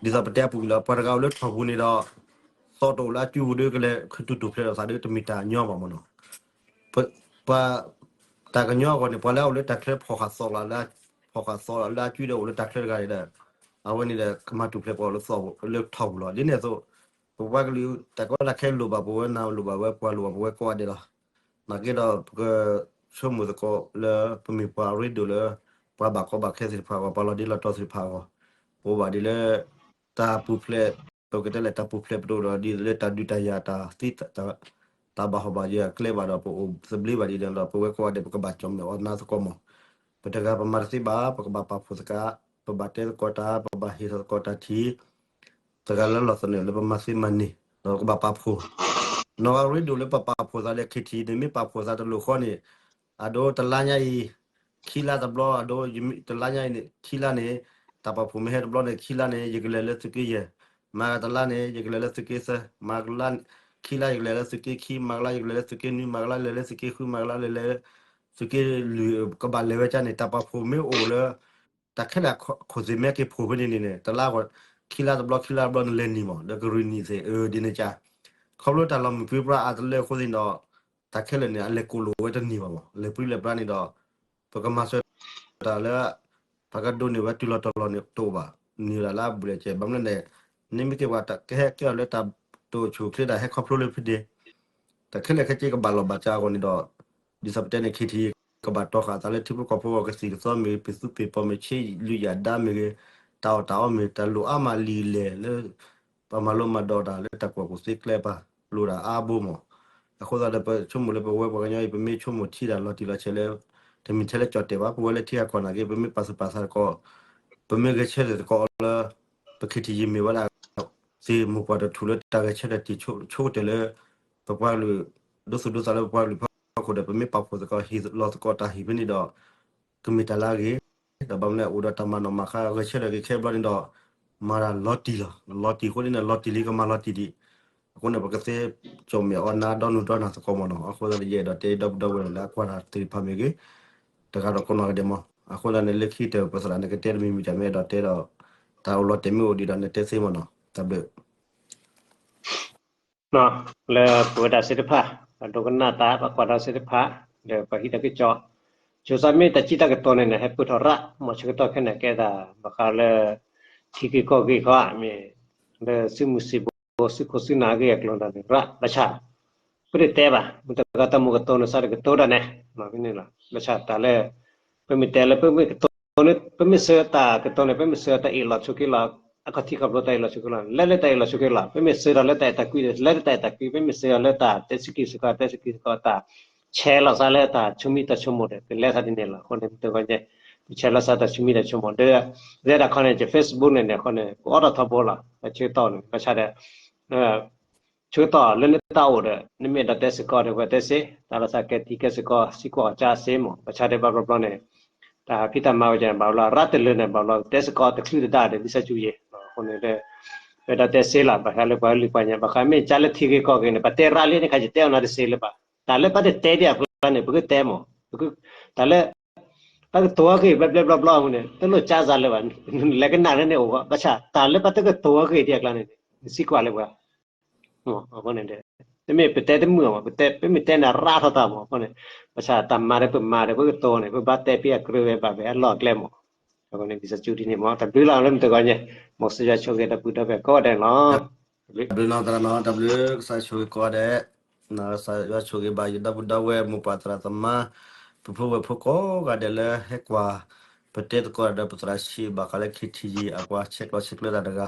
လီၤ. ဒ်သိးပတဲအပူၤကွံာ်လီၤ ပှၤတဂၤအိၣ်လၢထီၣ်ပူၤန့ၣ်ဒီး သီတအိၣ်လၢအစုပူၤဒီး ကလဲၤခူသူၣ်ထူၣ်ဖျဲးဒီးသးဒီး တမ့ၢ်တၢ်ညီဘၣ်မ့ၢ်နီၤ. ပှၤ တၢ်ကညီအဂီၢ်န့ၣ် ပှၤလၢအအိၣ်လၢတၢ်ချၢဖီၣ်ဃာ်သီလီၤလၢ ဖီၣ်ဃာ်သီလီၤလၢအစုဒီးအိၣ်လၢတၢ်ချၢတဂၤန့ၣ်ဒီး အဝဲန့ၣ်ဒီး ကမၤထူၣ်ဖျဲးပှၤအိၣ်လၢသီလၢထီၣ်ပူၤလီၤ. ဒ်န့ၣ်အသိး ပပှၤကလုာ်တၢ်ကီတၢ်ခဲလိၣ်ဘၣ်ပဝဲနၤလိၣ်ဘၣ်ဝဲပှၤလိၣ်ဘၣ် ပဝဲကိးဂၤဒဲးလီၤ. နာ်က့ဒီး ပကဆိကမိၣ်သကိးလၢ ပမ့ၢ်ပှၤအရ့ဒိၣ်လၢ ပှၤဘၣ်ကီဘၣ်ခဲသ့ၣ်တဖၣ်အဂီၢ် ပှၤလီၤဒ့လီၤတီၤသ့ၣ်တဖၣ်အဂီၢ် ပအိၣ်ဘၣ်ဒ်လၢ တၢ်ပူၤဖျဲး ပကတဲလဲၣ် တၢ်ပူၤဖျဲးပတအိၣ်ဒီး ဒ်လၢတၢ်ဒုးတၢ်ယၤတၢ်သံ တၢ်ဘၣ်ဟီၣ်ဘၣ်ယၢၤအကျဲဘၣ်ဒီး ပအိၣ်သဘျ့ဘၣ်ဒ်န့ၣ်ဒီး ပဝဲကိးဂၤဒဲး ပကဘၣ်ကၠီၣ်မဲာ်အီၣ်နါသကိးမး. ပတဂၤပမၤတသ့ဘၣ် ပကဘၣ်ပာ်ဖှိၣ်သကိး, ပဘၣ်တဲသကိးတၢ်, ပဘၣ်ဟ့ၣ်ထီၣ်သကိးတၢ်ထံၣ် သဂၤလၢလီၢ်သနၢၣ်လၢပမၤသ့မၤန့ၢ် ဒီးကဘၣ်ပာ်ဖှိၣ်. နီၢ်ဂၤရ့ဒိၣ်လၢပပာ်ဖှိၣ်သးဒီး ခံထံၣ်န့ၣ် မ့ၢ်ပာ်ဖှိၣ်သးတလိၣ်ဃီန့ၣ် အဒိတလါညါအံၤ ခံလါတဘျီ အဒိ တလါညါအံၤန့ၣ် ခံလါန့ၣ် တၢ်ပာ်ဖှိၣ်မ့ၢ်ဟဲတဘျီန့ၣ် ခံလါန့ၣ် ယကလဲၤလၢသုးက့ယဲၢ်, မၤတလါန့ၣ် ယကလဲၤလၢသုးက့သၢ, မၤကလါ ခံလါယကလဲၤလၢသုးက့ခံ, မၤကလါယကလဲၤလၢသုးက့နွံ, မၤကလါလဲၤလၢသုးက့ဃု, မၤကလါလဲၤလၢ သုးက့လွံၢ် ကဘၣ်လဲၤဝဲကါန့ၣ် တၢ်ပာ်ဖှိၣ်မ့ၢ်အိၣ်လၢ တၢ်ခဲလၢာ်ခိၣ်သ့ၣ်မ့ၢ်က့ၤဖှိၣ်ဖဲန့ၣ်န့ၣ် တလါဂီၢ် ခံလါတဘျီ ခံလါတဘျီနလဲၤနံၤမး ဒီးကရ့ၣ်နံၤသ့ၣ် အဒ်န့ၣ်ကါ. ခီဖျိတၢ်လီၤမုၢ်ပြံပြါအါတလၢအဃိသ့ၣ်ဒီး တၢ်ခဲလၢာ်န့ၣ် အလဲၤကိးလိာ်ဝဲတန့ၢ်ဘၣ်မး လဲၤပြံလဲၤပြါန့ၣ်ဒီး ပကမၤစၢၤတၢ်လၢ ပှၤကဒိးန့ၢ်ဝဲတုၤလီၤတီၤလီၤန့ၣ်တအိၣ်ဘၣ်, န့ၢ်ဒၣ်လၢအဘူးလဲၣ်ကဲ ဘၣ်မနုၤလဲၣ် န့ၣ်မ့ၢ်က့ၤပှၤကဟဲကဲထီၣ်လၢတၢ်တိာ်ဆိၣ်ချ့တၢ်ဟဲခီဖျိလၢဖဲန့ၣ် တၢ်ခဲလၢာ်ခဲဆ့ကဘၣ်လီၢ်ဘၣ်စးအဂီၢ်န့ၣ်ဒီး ဒ်သိးပတဲန့ၣ် ခံထံၣ် ကဘၣ်တီဃာ်သးလၢထံဖိကီၢ်ဖိအဂီၢ် ကသံၣ်ကသီမ့ၢ်ဂ့ၤ ပသူပ့ၢ်ပီၢ်မ့ၢ်ဂ့ၤ ဆ့လုၢ်ယၤဒါမ့ၢ်ဂ့ၤ တၢ်အီၣ်တၢ်အီမ့ၢ်ဂ့ၤ တၢ်လိၣ်အါမးလံာ်လဲၢ်လၢ ပှၤမၤလိမၤဒိးတၢ်လၢတၢ်ကူၣ်ဘၣ်ကူၣ်သ့ကျဲပၤ လိၣ်တၢ်အါဘိမး. အဃိသတးဒီး ပဆိကမိၣ်လၢပဝဲပှၤကညီအံၤ ပမ့ၢ်ဆိကမိၣ်ထံတၢ်လီၤတံၢ်လီၤဆဲးလၢ တမ့ၢ်ထဲလၢကၠီၣ်တဲာ်ဘၣ် ပဝဲလၢထံဂၤကီၢ်နာ်က့ ပမ့ၢ်ပာ်သူၣ်ပာ်သးသကိး ပမ့ၢ်ဂဲၤဆၢထၢၣ်သကိးလၢ ပခံထံၣ်ယံၤမ့ၢ်ဝဲဒၣ် သ့ၣ်မိၢ်ပှၢ်တထူၣ်လၢတၢ်ဂဲၤဆၢထၢၣ်တံၢ်ဆိကတၢၢ်လၢ ပပှၤကလုာ် ဒိသူၣ်ဒိသးလၢပပှၤကလုာ်ဖီခိၣ်ဒီး ပမ့ၢ်ပာ်ဖှိၣ်သကိးဟ့ၣ်လီၤသကိးတၢ်ဟ့ၣ်ဖဲန့ၣ်ဒီး ကမ့ၢ်တၢ်လၢအဂ့ၤ ဒီးဘၣ်မနုၤလဲၣ် အိၣ်ဒီးတၢ်မၤနီၣ်မၤဃါဂဲၤဆၢထၢၣ်က့ၤခဲဘျီန့ၣ်ဒီး မၤတၢ်လီၤတံၢ်လီၤ. လီၤတံၢ်အဃိန့ၣ် လီၤတံၢ်လံကမၤလီၤတံၢ်ဒံး. အဃိန့ၣ် ပကသ့ကၠီၣ်မဲာ်အီၣ်နါဒီနုၢ်ဒီနၢ်သကိးမ့ၢ်နီၤ. အဃိသတးန့ၣ် ယအဲၣ်ဒိးတဲဒီပုၢ်ဒီဝဲၢ်လၢအကွၢ်တၢ်သ့ၣ်တဖၣ်မ့ၢ်ဂ့ၤ တဂၤဒီးကိးနီၢ်ဂၤဒဲးမး. အဃိသတးန့ၣ် လၢခံကတၢၢ်ပသရၣ်န့ၣ်ကတဲတမံၤမံၤတၢ်မ့ၢ်အဲၣ်ဒိးတဲဒီး တၢ်အိၣ်လီၤတဲာ်မ့ၢ်အိၣ်ဒံးဒီးနတဲသ့မ့ၢ်နီၤ. တၢ်ဘျုး လၢပဝဲဒၣ်သ့ၣ်တဖၣ် ပဒိကနၣ်တၢ် ပကွၢ်တၢ်သ့ၣ်တဖၣ် ဒီးပှၤဟံးတၢ်ကစီၣ် ယိၤသးမ့ၢ်တၢ်စံးတၢ်ကတိၤန့ၣ်န့ၣ် ဟဲပၢၢ်ထီၣ်ရၣ် မ့ၢ်ဆၢကတီၢ်ခဲအံၤန့ၣ် ကဲဒၣ်ဘၣ်ဃးလၢ ထံဂ့ၢ်ကီၢ်ဂ့ၢ်ခီ မ့ၢ်လၢသုးမုၢ်သံၣ်ဘိ သုးခိၣ်သုးနၢ်ဂ့ၢ်အကျိၤန့ၣ် ရၣ်ဘၣ်ဆၣ် ပတတဲဘၣ် မ့ၢ်တဂၤတၢ်မူကတိၤန့ၣ် စးတကတိၤဒၣ်နဲ မ့ၢ်န့ၣ်လီၤ. ဘၣ်ဆၣ်တၢ်လၢ ပမ့ၢ်တဲလၢပမ့ၢ်ကတိၤန့ၣ် ပမ့ၢ်ဆှၢတၢ်ကတိၤန့ၣ် ပမ့ၢ်ဆှၢတၢ်အ့ၣ်လိာ်ဆိးက့လိာ် အခီၣ်ထံးခီၣ်ဘိတၢ်အ့ၣ်လိာ်ဆိးက့လိာ် လဲၤလၢတၢ်အ့ၣ်လိာ်ဆိးက့လိာ် ပမ့ၢ်ဆှၢဒီးလၢတၢ်အဲၣ်တၢ်ကွံ လဲၤလၢတၢ်အဲၣ်တၢ်ကွံ ပမ့ၢ်ဆှၢဒီးလၢတၢ်တဲစ့ၢ်ကီးစ့ၢ်ကီး တဲစ့ၢ်ကီးစ့ၢ်ကီးတၢ် ဆဲးလီၤသးလၢတၢ်ဆိမိၣ်တၢ်ဆိကမိၣ်ဒီး ပလဲၤသးဒ်န့ၣ်လီၤ. အဃိန့ၣ် မ့ၢ်တဂၤညါ ပဆဲးလီၤသးတၢ်ဆိမိၣ်တၢ်ဆိကမိၣ်ဒီး ရဲဒၣ်ခီန့ၣ် က Facebook န့ၣ်န့ၣ် အဃိန့ၣ် ပအိးထီၣ်ထီဘိလီၤ. အဆၢကတီၢ်န့ၣ် ဘၣ်ဆၣ်ဒီး ဆၢကတီၢ်လၢနတၢ်အိၣ်ဒီး နမ့ၢ်အဲၣ်ဒိးတဲစ့ၢ်ကီးဒီး ပတဲစ့ၢ် တၢ်လီၤသးကဲတံၤကဲစ့ၢ်ကီး စံးကွၢ်အီၤကၢ်စ့ၢ်မး ဘၣ်ဆၣ်ဒီးဘၣ်ဘျီဘျီန့ၣ် တၢ်ဖံးတၢ်မၤဝဲန့ၣ် ဘၣ်ဘျီ ရၣ်တလၢန့ၣ် ဘၣ်ဘျီ တဲစ့ၢ်ကီးတချုးတဒါဒီး ဒ်စးစူၤယဲၢ် အဃိန့ၣ် ပအဲၣ်ဒိးတဲစ့ၢ်လီၤ ဘၣ်ဃးလၢပှၤလုၢ်ပှၤညါ ဘၣ်ဃးမ့ၢ်ကၢ်လၢထံဂ့ၢ်ကီၢ်ဂ့ၢ်န့ၣ် ပတဲရၣ်လံန့ၣ် ခါယတဲအီၤနၤတစ့ၢ်လၢၤဘၣ် တၢ်လၢပတတဲဒံးအကျါန့ၣ် ပကတဲမး တၢ်လၢ ပကတိၤအဂ့ၢ်ဘျီဘျီဘျီဘျီအဃိန့ၣ် တလိၣ်ကၢ်စးလၢၤဘၣ် လဲၤကနၣ်လၢန့ၣ်အိၣ်ဘၣ် ဘၣ်ဆၣ် တၢ်လၢပတကတိၤအဂ့ၢ်ဒံးအကျါန့ၣ် နစံးကွၢ်လၢပှၤ အဃိန့ၣ် တမ့ၢ်ပတဲတမုာ်အီၤမး ပတဲ ပမ့ၢ်တဲန့ၣ်ရၣ်ထီၣ်တၢ်မး အဃိန့ၣ် ဘၣ်ဆၣ်တၢ်မၤဒီးပမၤဒီးပကတိၤန့ၣ် ပဘၣ်တဲဖဲအကြၢးဝဲဘၣ်ဝဲအလီၢ်အကျဲမး အဃိန့ၣ် ဒ်စးစူၤဒ်န့ၣ်မး တၢ်ဘျုးလီၤလၢမုၢ်တဂီၤညါ မ်ကစၢ်ယွၤဆိၣ်ဂ့ၤဒီပုၢ်ဒီဝဲၢ်ကိးဂၤဒဲးန့ၣ်လီၤ. တၢ်ဘျုးနီၢ်သရၣ်နီၢ် တၢ်ဘျုးကစၢ်ဆိၣ်ဂ့ၤကိးဂၤဒဲး ကစၢ်ယွၤဆိၣ်ဂ့ၤဘၣ်ယဒီပုၢ်ဒီဝဲၢ် မိၢ်ပၢ်သရၣ်သမါ ပုၢ်ဖိဝဲၢ်ဖိကိးဂၤဒဲးလၢဟဲကွၢ် ပတဲသကိးဒီးပသရၣ်ဆံးဘၣ်ဃးလၢ ခံထံၣ်ယံၤ အပှၤဆဲးကျိးဆဲးကျၢတၢ်တဂၤ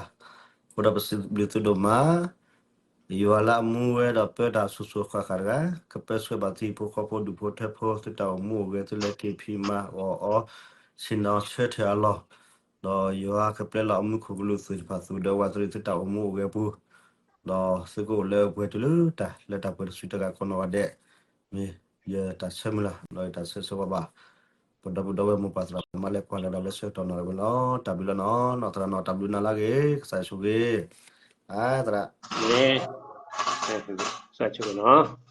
အဃိဒီးပစံးဘျုးသုဒိၣ်မး ယွၤလၢအမူဝဲဒီးပၢတၢ်ဆိၣ်ဆိၣ်ဃၣ်ဃၣ်တဂၤ ကပၢဆှၢဘၣ်သုဟံၣ်ဖိဃီဖိဒူၣ်ဖိထၢဖိ သုတၢ်အိၣ်မူအိၣ်ဂဲၤ သုလၢက့ၤဖံးမၤအီၣ်အီ ဆ့ၣ်နီၤဆၢထၢၣ်အလီၢ် ဒီးယွၤကပျဲလီၤအမူခိၣ်ကလူးသ့ၣ်တဖၣ် သူၣ်ဒၢဝးသရံးသုတၢ်အိၣ်မူအိၣ်ဂဲၤအပူၤ ဒီးသုကအိၣ်လၢပှဲၤတုၤလၢတၢ်လၢတၢ်ပှဲၤတစုတဂၤကိးနီၢ်ဂၤဒဲး မ့ၢ်ယတၢ်ဆၢမုၢ်လၢ် ဒီးယတၢ်ဆၢဂ့ၤဆၢဝါဘၣ် ပဒီပုၢ်ဒီဝဲၢ်မိၢ်ပၢ်သရၣ်သမါလၢကွၢ်လၢဒၣ်လၢဆၢကတီၢ်နီၢ်ဝဲလီၤ. တၢ်ဘျုးလီၤနီၤ, နီၢ်သရၣ်နီၤ တၢ်ဘျုးနၤလၢအဂ့ၤ, ကစၢ်ယ့ၣ်ၡူးခရံာ်, သရၣ်, ကစၢ်ဆိၣ်ဂ့ၤနီၤ.